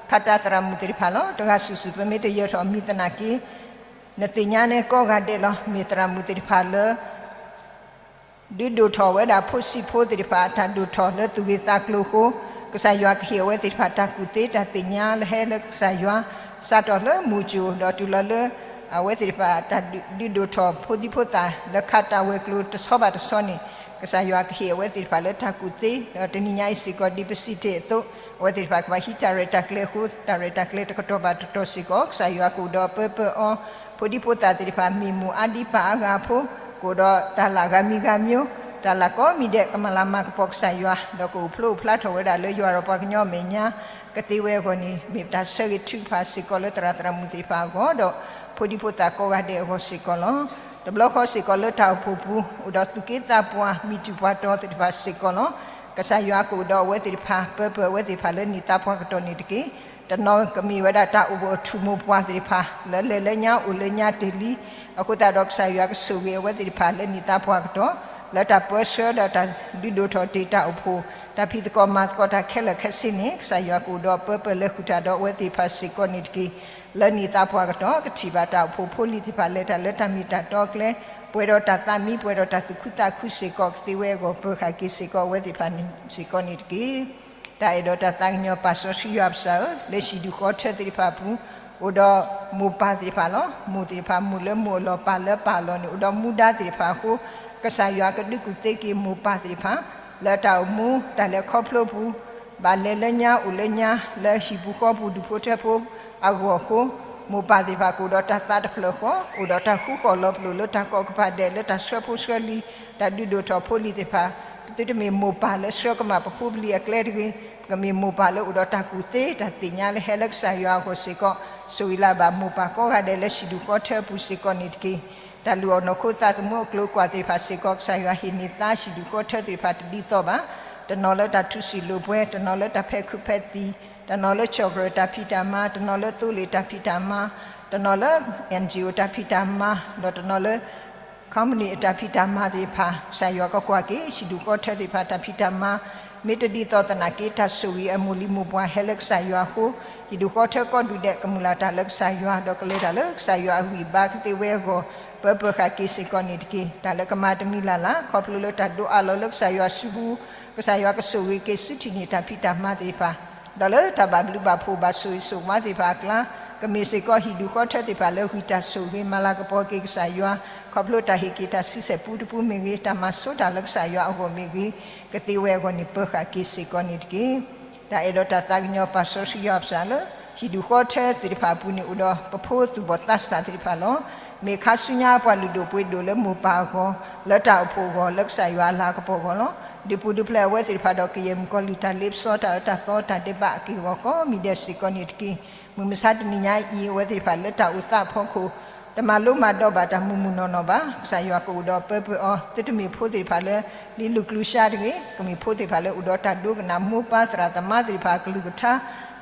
ခးတၢ်သရၣ်မုၣ်သ့ၣ်တဖၣ်လီၤ. တဂၤစုာ်စုာ်ပမ့ၢ်တယၢၤထီၣ်မံၤသနာ်က့ နသ့ၣ်ညါန့ၣ်ကိးဂၤဒဲးလီၤ. မ့ၢ်သရၣ်မုၣ်သ့ၣ်တဖၣ်လၢ ဒုးဒိၣ်ထီၣ်ဝဲဒၣ်ဖိဆံးဖိသ့ၣ်တဖၣ် တၢ်ဒိၣ်ထီၣ်လၢသူၣ်ဂ့ၤသးကျိၤအဃိ ကစၢ်ယွၤကဟ့ၣ်အဝဲသ့ၣ်တဖၣ်တၢ်ကူၣ်သ့တၢ်သ့ၣ်ညါလၢဟဲလၢကစၢ်ယွၤ စးထီၣ်လၢမုၢ်ကၠိၤ ဒီးတုၤလီၤလၢ အဝဲသ့ၣ်တဖၣ်တၢ်ဒုးဒိၣ်ထီၣ်ဖိဒံဖိသၣ်လၢခးတၢ်ဝဲၤကျိၤတဆီဘၣ်တဆီန့ၣ် ကစၢ်ယွၤကဟ့ၣ်အဝဲသ့ၣ်တဖၣ်လၢတၢ်ကူၣ်သ့ ဒီးတနံၤညါအံၤစ့ၢ်ကီး ဒ်ပစံးတ့ၢ်အသိး အဝဲသ့ၣ်တဖၣ်ကဘၣ်ဟံးတၢ်ရဲၣ်တၢ်ကျဲၤအဃိ တၢ်ရဲၣ်တၢ်ကျဲၤတကတီၢ်ဘၣ်တကတီၢ်စ့ၢ်ကီး ကစၢ်ယွၤကအိၣ်ဒီးပၢပၢအီၤ ဖိဒံဖိသၣ်သ့ၣ်တဖၣ် မ့ၢ်မိၢ်အါဒံပၢ်အါဂၤအဖိ ကအိၣ်ဒီးတၢ်လၢဂၤမံၤဂၤမံၤ တၢ်လၢကိးမံၤဒဲး ကမၤလၤမၤကပီၤကစၢ်ယွၤ ဒီးကအိၣ်ဖျိအိၣ်ဖျါထီၣ်ဝဲဒၣ်လၢယွၤဒီးပှၤကညီအမဲာ်ညါ ကသ့ဝဲအဂီၢ်န့ၣ် မ့ၢ်ပတၢ်ဆၢဂ့ၤထုကဖၣ်စ့ၢ်ကီးလၢသရၣ်သရၣ်မုၣ်သ့ၣ်တဖၣ်အဂီၢ် ဒီးဖိဒံဖိသၣ်ကိးဂၤဒဲးအဂီၢ်စ့ၢ်ကီးလီၤ. တဘျီဃီစ့ၢ်ကီးလၢတၢ်အိၣ်ဖှိၣ်ပူၤ အိၣ်ဒီးသူၣ်က့သးပှၢ် မံၤတူာ်ပှၤတီၤသ့ၣ်တဖၣ်စ့ၢ်ကီးလီၤ. ကစၢ်ယွၤကအိၣ်ဒီးအဝဲသ့ၣ်တဖၣ် ပၢပၢအဝဲသ့ၣ်တဖၣ်လၢနံၣ်သးပှၢ်ကတီၢ်န့ၣ်တက့ၢ်. တနီၤကမ့ၢ်ဝဲဒၣ်တၢ်အိၣ်ဖှိၣ်အထူၣ်မိၢ်ပှၢ်သ့ၣ်တဖၣ် လၢလဲၤလၢညါအိၣ်လၢညါတ့ၢ်လံ အဃိသတးဒီးကစၢ်ယွၤကဆိၣ်ဂ့ၤအဝဲသ့ၣ်တဖၣ်လၢနံၣ်သးပှၢ်ကတီၢ်, လၢတၢ်ပၢဆှၢဒီးတၢ်ဒုးဒိၣ်ထီၣ်တ့ၢ်တၢ်အိၣ်ဖှိၣ်, တၢ်ဖံးသကိးမၤသကိးတၢ်ခဲလၢာ်ခဲဆ့န့ၣ် ကစၢ်ယွၤကအိၣ်ဒီးပၢပၢၢ်လၢဃုာ်တၢ်ဒီးအဝဲသ့ၣ်တဖၣ်စ့ၢ်ကီးန့ၣ်တက့ၢ်. လၢနံၣ်သးပှၢ်ကတီၢ် ကထံၣ်ဘၣ်တၢ်အိၣ်ဖှိၣ်ဖိလံၤသ့ၣ်တဖၣ်လဲၤတၢ်လၢတၢ်မ့ၢ်တၢ်တီအကျဲ, ပှဲၤဒီးတၢ်သးမံ ပှဲၤဒီးတၢ်သူၣ်ခုသးခုစ့ၢ်ကီး ကသ့ဝဲအဂီၢ် ပၢၤဃာ်က့ၤစ့ၢ်ကီးအဝဲသ့ၣ်တဖၣ်စ့ၢ်ကီးန့ၣ်တက့ၢ်. တၢ်အဲၣ်ဒိးတၢ်သးကညီၤပၢ်စီဆှံယွၤပၢ်စၢ်ဧၢ, လၢဟံၣ်ဒူၣ်ဃီထၢသ့ၣ်တဖၣ်အပူၤ အိၣ်ဒီးမိၢ်ပၢ်သ့ၣ်တဖၣ်လီၤ. မိၢ်သ့ၣ်တဖၣ် မိၢ်လၢမိၢ်အလီၢ် ပၢ်လၢပၢ်အလီၢ်န့ၣ် အိၣ်ဒီးမူဒါသ့ၣ်တဖၣ်အဃိ ကစၢ်ယွၤကဒုးကူၣ်သ့က့ၤမိၢ်ပၢ်သ့ၣ်တဖၣ် လၢတၢ်အိၣ်မူတၢ်လဲၤခီဖျိပူၤ ဘၣ်လဲၤလၢညါအိၣ်လၢညါ လၢဟံၣ်ပူၤဃီပူၤ ဒူၣ်ဖိထၢဖိအဂီၢ်အဃိ မိၢ်ပၢ်သ့ၣ်တဖၣ်ကအိၣ်ဒီးတၢ်သးတဖျၢၣ်ဃီ အိၣ်ဒီးတၢ်ဃူဃီၣ်လီၤပလိာ်လၢတၢ်ကိးကပၤဒဲး လၢတၢ်ဆှၢဖိဆှၢလံၤ တၢ်ဒုးဒိၣ်ထီၣ်ဖိလံၤသ့ၣ်တဖၣ် ပသုတမ့ၢ်မိၢ်ပၢ်လၢဆှၢကမၣ်ပဖိပလံၤအကျဲတဂ့ၤ, ပကမ့ၢ်မိၢ်ပၢ်လၢအိၣ်ဒီးတၢ်ကူၣ်သ့ တၢ်သ့ၣ်ညါလၢဟဲလၢကစၢ်ယွၤအဂီၢ်စ့ၢ်ကီး, ဆိၣ်ဂ့ၤလၢၤဘၣ်မိၢ်ပၢ်ကိးဂၤဒဲးလၢဟံၣ်ဒူၣ်ဃီထၢအပူၤစ့ၢ်ကီးန့ၣ်တက့ၢ်. တၢ်လုၢ်အီၣ်နီၢ်ခိသးသမူအကျိၤအကွာ်သ့ၣ်တဖၣ်စ့ၢ်ကီး ကစၢ်ယွၤဟ့ၣ်န့ၢ်သါဟံၣ်ဒူၣ်ဃီထၢသ့ၣ်တဖၣ်တဒ်သိးဘၣ်, တနီၤလၢတၢ်ထူၣ်စံၣ်လိာ်ပှဲၤ, တနီၤလၢတၢ်ဖဲးခုးဖဲးသံ, တနီၤလၢ chocolate တၢ်ဖံးတၢ်မၤ, တနီၤလၢသိလ့ၣ်တၢ်ဖံးတၢ်မၤ, တနီၤလၢ NGO တၢ်ဖံးတၢ်မၤ, ဒီးတနီၤလၢ company အတၢ်ဖံးတၢ်မၤသ့ၣ်တဖၣ် ကစၢ်ယွၤကကွၢ်က့ၤ ဟံၣ်ဒူၣ်ဃီထၢသ့ၣ်တဖၣ်တၢ်ဖံးတၢ်မၤ, မ့ၢ်တဒ်သိးသနာ်က့ တၢ်ဆိၣ်ဂ့ၤအမိၢ်လံၤမိၢ်ပှၢ်ဟဲလၢကစၢ်ယွၤအဃိ ဟံၣ်ဒူၣ်ဃီထၢကိးဒူၣ်ဒဲး ကမုၢ်လၢ်တၢ်လၢကစၢ်ယွၤ ဒီးကလဲၤတၢ်လၢကစၢ်ယွၤအဂံၢ်အဘါကသ့ဝဲအဂီၢ် ပၢပၢၤဃာ်က့ၤစ့ၢ်ကီးန့ၣ်တက့ၢ်. တၢ်လၢကမၤတမံၤလၢ်လၢ် ခီဖျိလၢတၢ်ဒိးအးလီၤလၢကစၢ်ယွၤစုပူၤ ကစၢ်ယွၤကဆိၣ်ဂ့ၤက့ၤစုထံၣ်န့ၢ်တၢ်ဖံးတၢ်မၤသ့ၣ်တဖၣ်, ဒီးလၢတၢ်ဘၣ်ဘျုးဘၣ်ဖှိၣ်ဘၣ်ဆိၣ်ဂ့ၤဆိၣ်ဝါသ့ၣ်တဖၣ်အကျါ, ကမ့ၢ်စ့ၢ်ကီးဟံၣ်ဒူၣ်ဃီထၢသ့ၣ်တဖၣ်လၢဂံၢ်တၢ်ဆိၣ်ဂ့ၤ မၤလၤကပီၤက့ၤကစၢ်ယွၤ ခီဖျိတၢ်ဟ့ၣ်က့ၤတၢ်ဆံဆဲၣ်ပူတပူမ့ၢ်ဂ့ၤ, တၢ်မၤဆိတၢ်လၢကစၢ်ယွၤအဂီၢ်မ့ၢ်ဂ့ၤ, ကသ့ဝဲအဂီၢ်န့ၣ် ပၢၤဃာ်က့ၤစ့ၢ်ကီးန့ၣ်တက့ၢ်. တၢ်အဲၣ်ဒိးတၢ်သးကညီၤပၢ်စီဆှံယွၤပၢ်စၢ်လၢ ဟံၣ်ဒူၣ်ဃီထၢသ့ၣ်တဖၣ်အပူၤန့ၣ် အိၣ်ဒီးပဖိသူၣ်ဘီၣ်သးစၢ်သ့ၣ်တဖၣ်လီၤ. မ့ၢ်ခါဆူညါပှၤလုၢ်ဒိၣ်ပှ့ၤဒိၣ်လၢမိၢ်ပၢ်အဂီၢ်, လၢတၢ်အိၣ်ဖှိၣ်အဂီၢ်, လၢကစၢ်ယွၤအလၤကပီၤအဂီၢ်လီၤ. ဒုးပူၤဒုးဖျဲးအဝဲသ့ၣ်တဖၣ်ဒီးကယဲၢ်မုၣ်ကီၤလံၢ်တၢ်လ့ပစီ တၢ်အၢတၢ်သီတၢ်ဒဲးဘးအက့ၢ်အဂီၤကိးမံၤဒဲးစ့ၢ်ကီးန့ၣ်တက့ၢ်. မုၢ်မဆါတနံၤညါအံၤ အဝဲသ့ၣ်တဖၣ်လၢတၢ်အိၣ်သးအဖီခိၣ် တမၤလိမၤဒိးဘၣ်တၢ်မုၢ်မုၢ်နီၢ်နီၢ်ဘၣ်. ကစၢ်ယွၤကအိၣ်ဒီးပၢပၢအီၤ, သုတမ့ၢ်ဖိသ့ၣ်တဖၣ်လၢ လံၤလူၢ်ကျူၤစှၤတဂ့ၤ, ကမ့ၢ်ဖိသ့ၣ်တဖၣ်လၢအိၣ်ဒီးတၢ်ဒိကနၣ်မိၢ်ပၢ်သရၣ်သမါသ့ၣ်တဖၣ်အကလုၢ်ကထါ,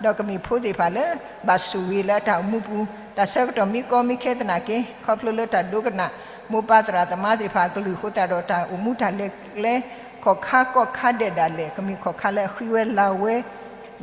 ဒီးကမ့ၢ်ဖိသ့ၣ်တဖၣ်လၢ ဘၣ်ဆိၣ်ဂ့ၤလၢအတၢ်အိၣ်မူပူၤ, တၢ်ဆၢကတီၢ်မ့ၢ်ကီမ့ၢ်ခဲသနာ်က့ ခီဖျိလၢတၢ်ဒိကနၣ် မိၢ်ပၢ်သရၣ်သမါသ့ၣ်တဖၣ်အကလုၢ်အဃိသတးဒီး တၢ်အိၣ်မူတၢ်လဲၤကျဲ ခီၣ်ခါကီၢ်ခါဒဲးဒၣ်လဲာ် ကမ့ၢ်ခီၣ်ခါလၢအဃံဝဲလၤဝဲ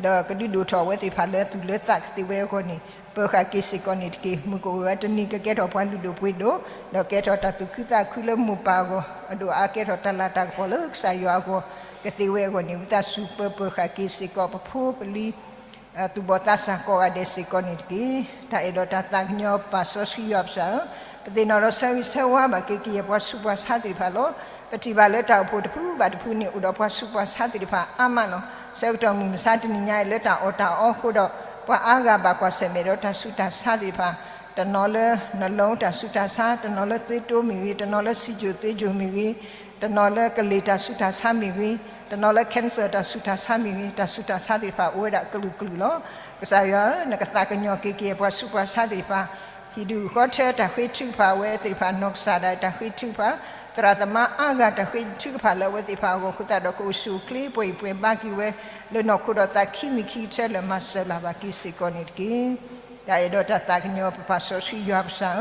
ဒီးကဒုးဒိၣ်ထီၣ်အဝဲသ့ၣ်တဖၣ်လၢအသူၣ်လၢသးကသ့ဝဲအဂီၢ်န့ၣ် ပၢၤဃာ်က့ၤစ့ၢ်ကီးန့ၣ်တက့ၢ်. မုၢ်ကအိၣ်ဝဲတနံၤကကဲထီၣ်ပှၤလုၢ်ဒိၣ်ပှ့ၤဒိၣ်, ဒီးကဲထီၣ်တၢ်သူၣ်ခုသးခုလၢမိၢ်ပၢ်အဂီၢ်, အဒိၣ်အါကဲထီၣ်တၢ်လၤတၢ်ကပီၤလၢကစၢ်ယွၤအဂီၢ် ကသ့ဝဲအဂီၢ်န့ၣ် ဝံသးစူၤပၢပၢၤဃာ်က့ၤစ့ၢ်ကီး ပဖိပလံၤ သူၣ်ဘီၣ်သးစၢ်ကိးဂၤဒဲးစ့ၢ်ကီးန့ၣ်တက့ၢ်. တၢ်အဲၣ်ဒိးတၢ်သးကညီၤပၢ်စီဆှံယွၤပၢ်စၢ်ဧၢ, ပသ့ၣ်နီၣ်ဒီးဆၢဂ့ၤဆၢဝါဘၣ်က့ၤကယဲၢ်ပှၤဆူးပှၤဆါသ့ၣ်တဖၣ်လီၤ. ပထံၣ်ဘၣ်လၢတၢ်အိၣ်ဖှိၣ်တဖုဘၣ်တဖုန့ၣ် အိၣ်ဒီးပှၤဆူးပှၤဆါသ့ၣ်တဖၣ်အါမးလီၤ. ဆၢကတီၢ်မုၢ်မဆါတနံၤညါအံၤ လၢတၢ်အီၣ်တၢ်အီအဃိဒီး ပှၤအါဂၤဘၣ်ကွၢ်ဆၢၣ်မဲာ်ဒီးတၢ်ဆူးတၢ်ဆါသ့ၣ်တဖၣ်, တနီၤလၢ နလီတၢ်ဆူးတၢ်ဆါ, တနီၤလၢသွေးတိုးမ့ၢ်ဂ့ၤ, တနီၤလၢဆီးချိုသွေးချိုမ့ၢ်ဂ့ၤ, တနီၤလၢကလ့ၤတၢ်ဆူးတၢ်ဆါမ့ၢ်ဂ့ၤ, တနီၤလၢ cancer တၢ်ဆူးတၢ်ဆါမ့ၢ်ဂ့ၤ, တၢ်ဆူးတၢ်ဆါသ့ၣ်တဖၣ်အိၣ်ဝဲဒၣ်ကလုာ်ကလုာ်လီၤ. ကစၢ်ယွၤဧၢ, နကသးကညီၤက့ၤကယဲၢ်ပှၤဆူးပှၤဆါသ့ၣ်တဖၣ်, ဟံၣ်ဒူၣ်ဃီထၢတၢ်ဃ့ထုကဖၣ်အဝဲသ့ၣ်တဖၣ်, နီၢ်ကစၢ်ဒၣ်တၢ်ဃ့ထုကဖၣ်, သရၣ်သမါအါဂၤတၢ်ဃ့ထုကဖၣ်လၢအဝဲသ့ၣ်တဖၣ်အဂီၢ်အဃိသတးဒီး ကအိၣ်ဆူၣ်အိၣ်ချ့ပှဲၤအံၤပှဲၤဘါက့ၤဝဲ လၢနီၢ်ခိဒီးသးခံမံၤခံကတၢၢ်လၢာ် မၤစၢၤလၢ်ဘၣ်က့ၤစ့ၢ်ကီးန့ၣ်တက့ၢ်. တၢ်အဲၣ်ဒိးတၢ်သးကညီၤပၢ်စီဆှံယွၤပၢ်စၢ်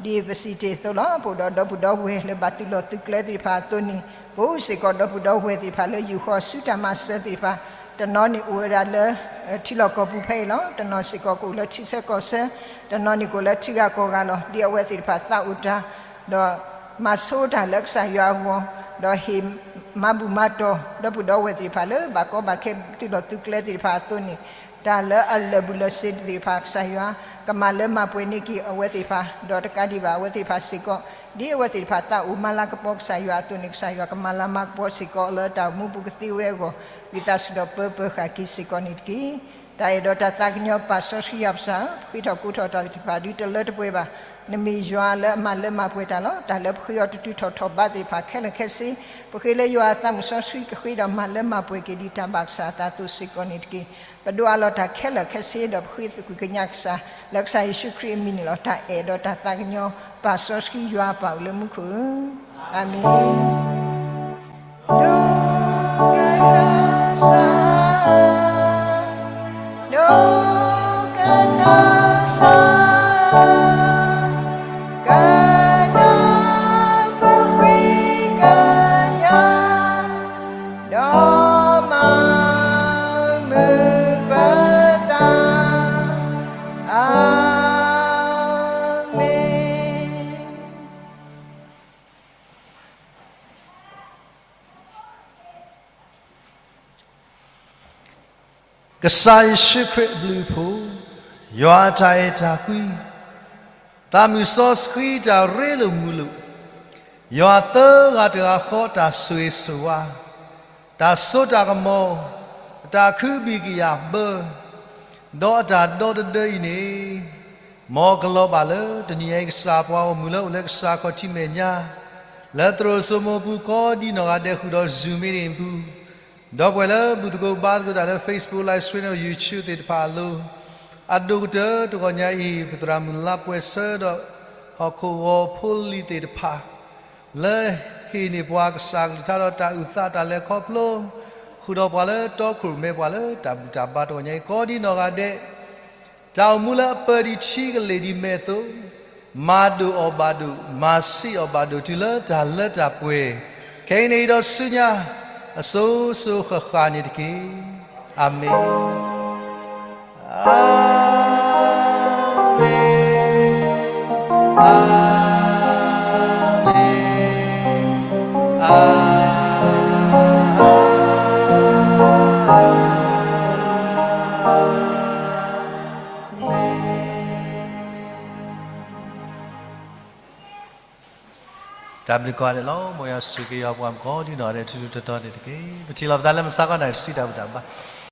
ဧၢ, ဒ်ပစံးတ့ၢ်အသိးလီၤ. ပအိၣ်ဒီးဒီပုၢ်ဒီဝဲၢ်လၢဘၣ်သုးလီၢ်သုးကျဲသ့ၣ်တဖၣ်အသိးန့ၣ်, ပအိၣ်စ့ၢ်ကီးဒီပုၢ်ဒီဝဲၢ်သ့ၣ်တဖၣ်လၢယိၤဃီၤဆူတၢ်မၤစၢၤသ့ၣ်တဖၣ်, တနီၤန့ၣ်အိၣ်ဝဲဒၣ်လၢ ထံလီၢ်ကီၢ်ပူၤဖဲအံၤလီၤ. တနီၤစ့ၢ်ကီးကအိၣ်လၢထံဆၢကီၢ်ဆၢ, တနီၤန့ၣ်ကအိၣ်လၢထံဂၤကီၢ်ဂၤလီၤ. ဒ်အဝဲသ့ၣ်တဖၣ်သးအိၣ်တၢ် ဒီးမၤဆိတၢ်လၢကစၢ်ယွၤအဂီၢ်, ဒီးဟ့ၣ်မၤဘူၣ်မၤတီၢ် ဒီပုၢ်ဒီဝဲၢ်သ့ၣ်တဖၣ်လၢဘၣ်ကီဘၣ်ခဲသုးလီၢ်သုးကျဲသ့ၣ်တဖၣ်အသိးန့ၣ်, တၢ်လၢအလၢာ်ဘူၣ်လၢာ်စ့ၤသ့ၣ်တဖၣ် ကစၢ်ယွၤ ကမၤလၢမၤပှဲၤန့ၢ်က့ၤအဝဲသ့ၣ်တဖၣ်, ဒီးတကးဒံးဘၣ်အဝဲသ့ၣ်တဖၣ်စ့ၢ်ကီး, ဒ်အဝဲသ့ၣ်တဖၣ်သးအိၣ်မၤလၤကပီၤကစၢ်ယွၤအသိးန့ၣ် ကစၢ်ယွၤကမၤလၤမၤကပီၤစ့ၢ်ကီးလၢတၢ်အိၣ်မူပူၤကသ့ဝဲအဂီၢ်, ဝံသးစူၤဒီးပၢပၢၤဃာ်က့ၤစ့ၢ်ကီးန့ၣ်တက့ၢ်. တၢ်အဲၣ်ဒိးတၢ်သးကညီၤပၢ်စီဆှံယွၤပၢ်စၢ်ဧၢ, ပဃ့ထီၣ်ကိးထီၣ်တၢ်သ့ၣ်တဖၣ်ဒုးတလၢတပှဲၤဘၣ်. နမ့ၢ်ယွၤလၢအမၤလၢမၤပှဲၤတၢ်လီၤ. တၢ်လၢပဃ့အီၤတတုၤထီၣ်ထီၣ်ဘးသ့ၣ်တဖၣ်ခဲလၢာ်ခဲဆ့, ပဃ့လၢယွၤအသးမုၢ်စီဆှံကဃ့ဒီးမၤလၢမၤပှဲၤက့ၤဒ်တၢ်ဘၣ်ကစၢ်အသးအသိးစ့ၢ်ကီးန့ၣ်တက့ၢ်. ပဒိးအးလီၤတၢ်ခဲလၢာ်ခဲဆ့ဒီးပဃ့သကွံၢ်ကညးကစၢ် လၢကစၢ်ယ့ၣ်ၡူးခရံာ်အမံၤန့ၣ်လီၤ. တၢ်အဲၣ်ဒိးတၢ်သးကညီၤပၢ်စီဆှံယွၤပၢ်အိၣ်လၢမူခိၣ်ဧၢ, အၤမ့ၣ်. ကစၢ်ယ့ၣ်ၡူးခရံာ်အဘျုးအဖှိၣ်, ယွၤအတၢ်အဲၣ်တၢ်ကွံ, သးမုၢ်စီဆှံတၢ်ရ့လိာ်မုာ်လိာ်, ယွၤသၢဂၤတဂၤဃီအတၢ်ဆိၣ်ဂ့ၤဆိၣ်ဝါ, တၢ်စိတၢ်ကမီၤ, အတၢ်ခုဘံၣ်ကယာ်ဘၢ, ဒီးအတၢ်ဒီတဒၢအံၤန့ၣ်, မ်ကလီၤဘၣ်လၢတနံၤအံၤ ကစၢ်ပှၤဂီၢ်မုၢ်လၢအိၣ်လၢကစၢ်ခီၣ်ထံးမဲာ်ညါ, လၢသရိာ်စိမိပူၤကိးဒံနီၢ်ဂၤဒဲးဃုာ်ဒီး Zoom meeting အပူၤ, ဒီပုၢ်ဝဲၢ်လၢဘူၣ်သကိးဘါသကိးတၢ်လၢ Facebook Live Stream ဒီး YouTube သ့ၣ်တဖၣ်အလိၤ, အဒိၣ်ကတၢၢ်တဂီၤညါအံၤ ပသရၣ်မုၣ်လါပှဲၤဆၢဒီး ဟီၣ်ခိၣ်ဂီၤဖိလံၤသ့ၣ်တဖၣ် လၢဟ့ၣ်န့ၢ်ပှၤကစၢ်ကလုၢ်ကထါဒီးတၢ်အုၣ်သးတၢ်လဲၤခီဖျိ, ဃုာ်ဒီးပှၤလၢတီခိၣ်ရိၣ်မဲပှၤလၢတၢ်ဘူၣ်တၢ်ဘါတဂီၤညါအံၤ ကိးဒံနီၢ်ဂၤဒဲး, တၢ်အိၣ်မူလၢအပၢၤဒံးထံကလ့ၢ်ဒံးမဲာ်အသိး, မၤဒိၣ်အီၣ်ဘၣ်ဒိၣ်, မၤဆံးအီၣ်ဘၣ်ဒိၣ် တုၤလၢတၢ်လၢတၢ်ပှဲၤ, ခဲအံၤန့ၣ်ဒီးဆူညါ, အစိၤစိၤဃၣ်ဃၣ်န့ၣ်တက့ၢ်. အၤမ့ၣ်, အၤမ့ၣ်, အၤမ့ၣ်, အၤမ့ၣ်. တၢ်ဘျုးကိးဂၤဒဲးလီၤ. မ်ယွၤဆိၣ်ဂ့ၤက့ၤယွၤပှၤကိးဒံနီၢ်ဂၤဒဲး ထူထူတီတီန့ၣ်တက့ၢ်. ပထံၣ်လိာ်ပသးလၢမုၢ်ဆါခီနၣ်ရံၣ်တဆံတၢ်ဘူၣ်တၢ်ဘါ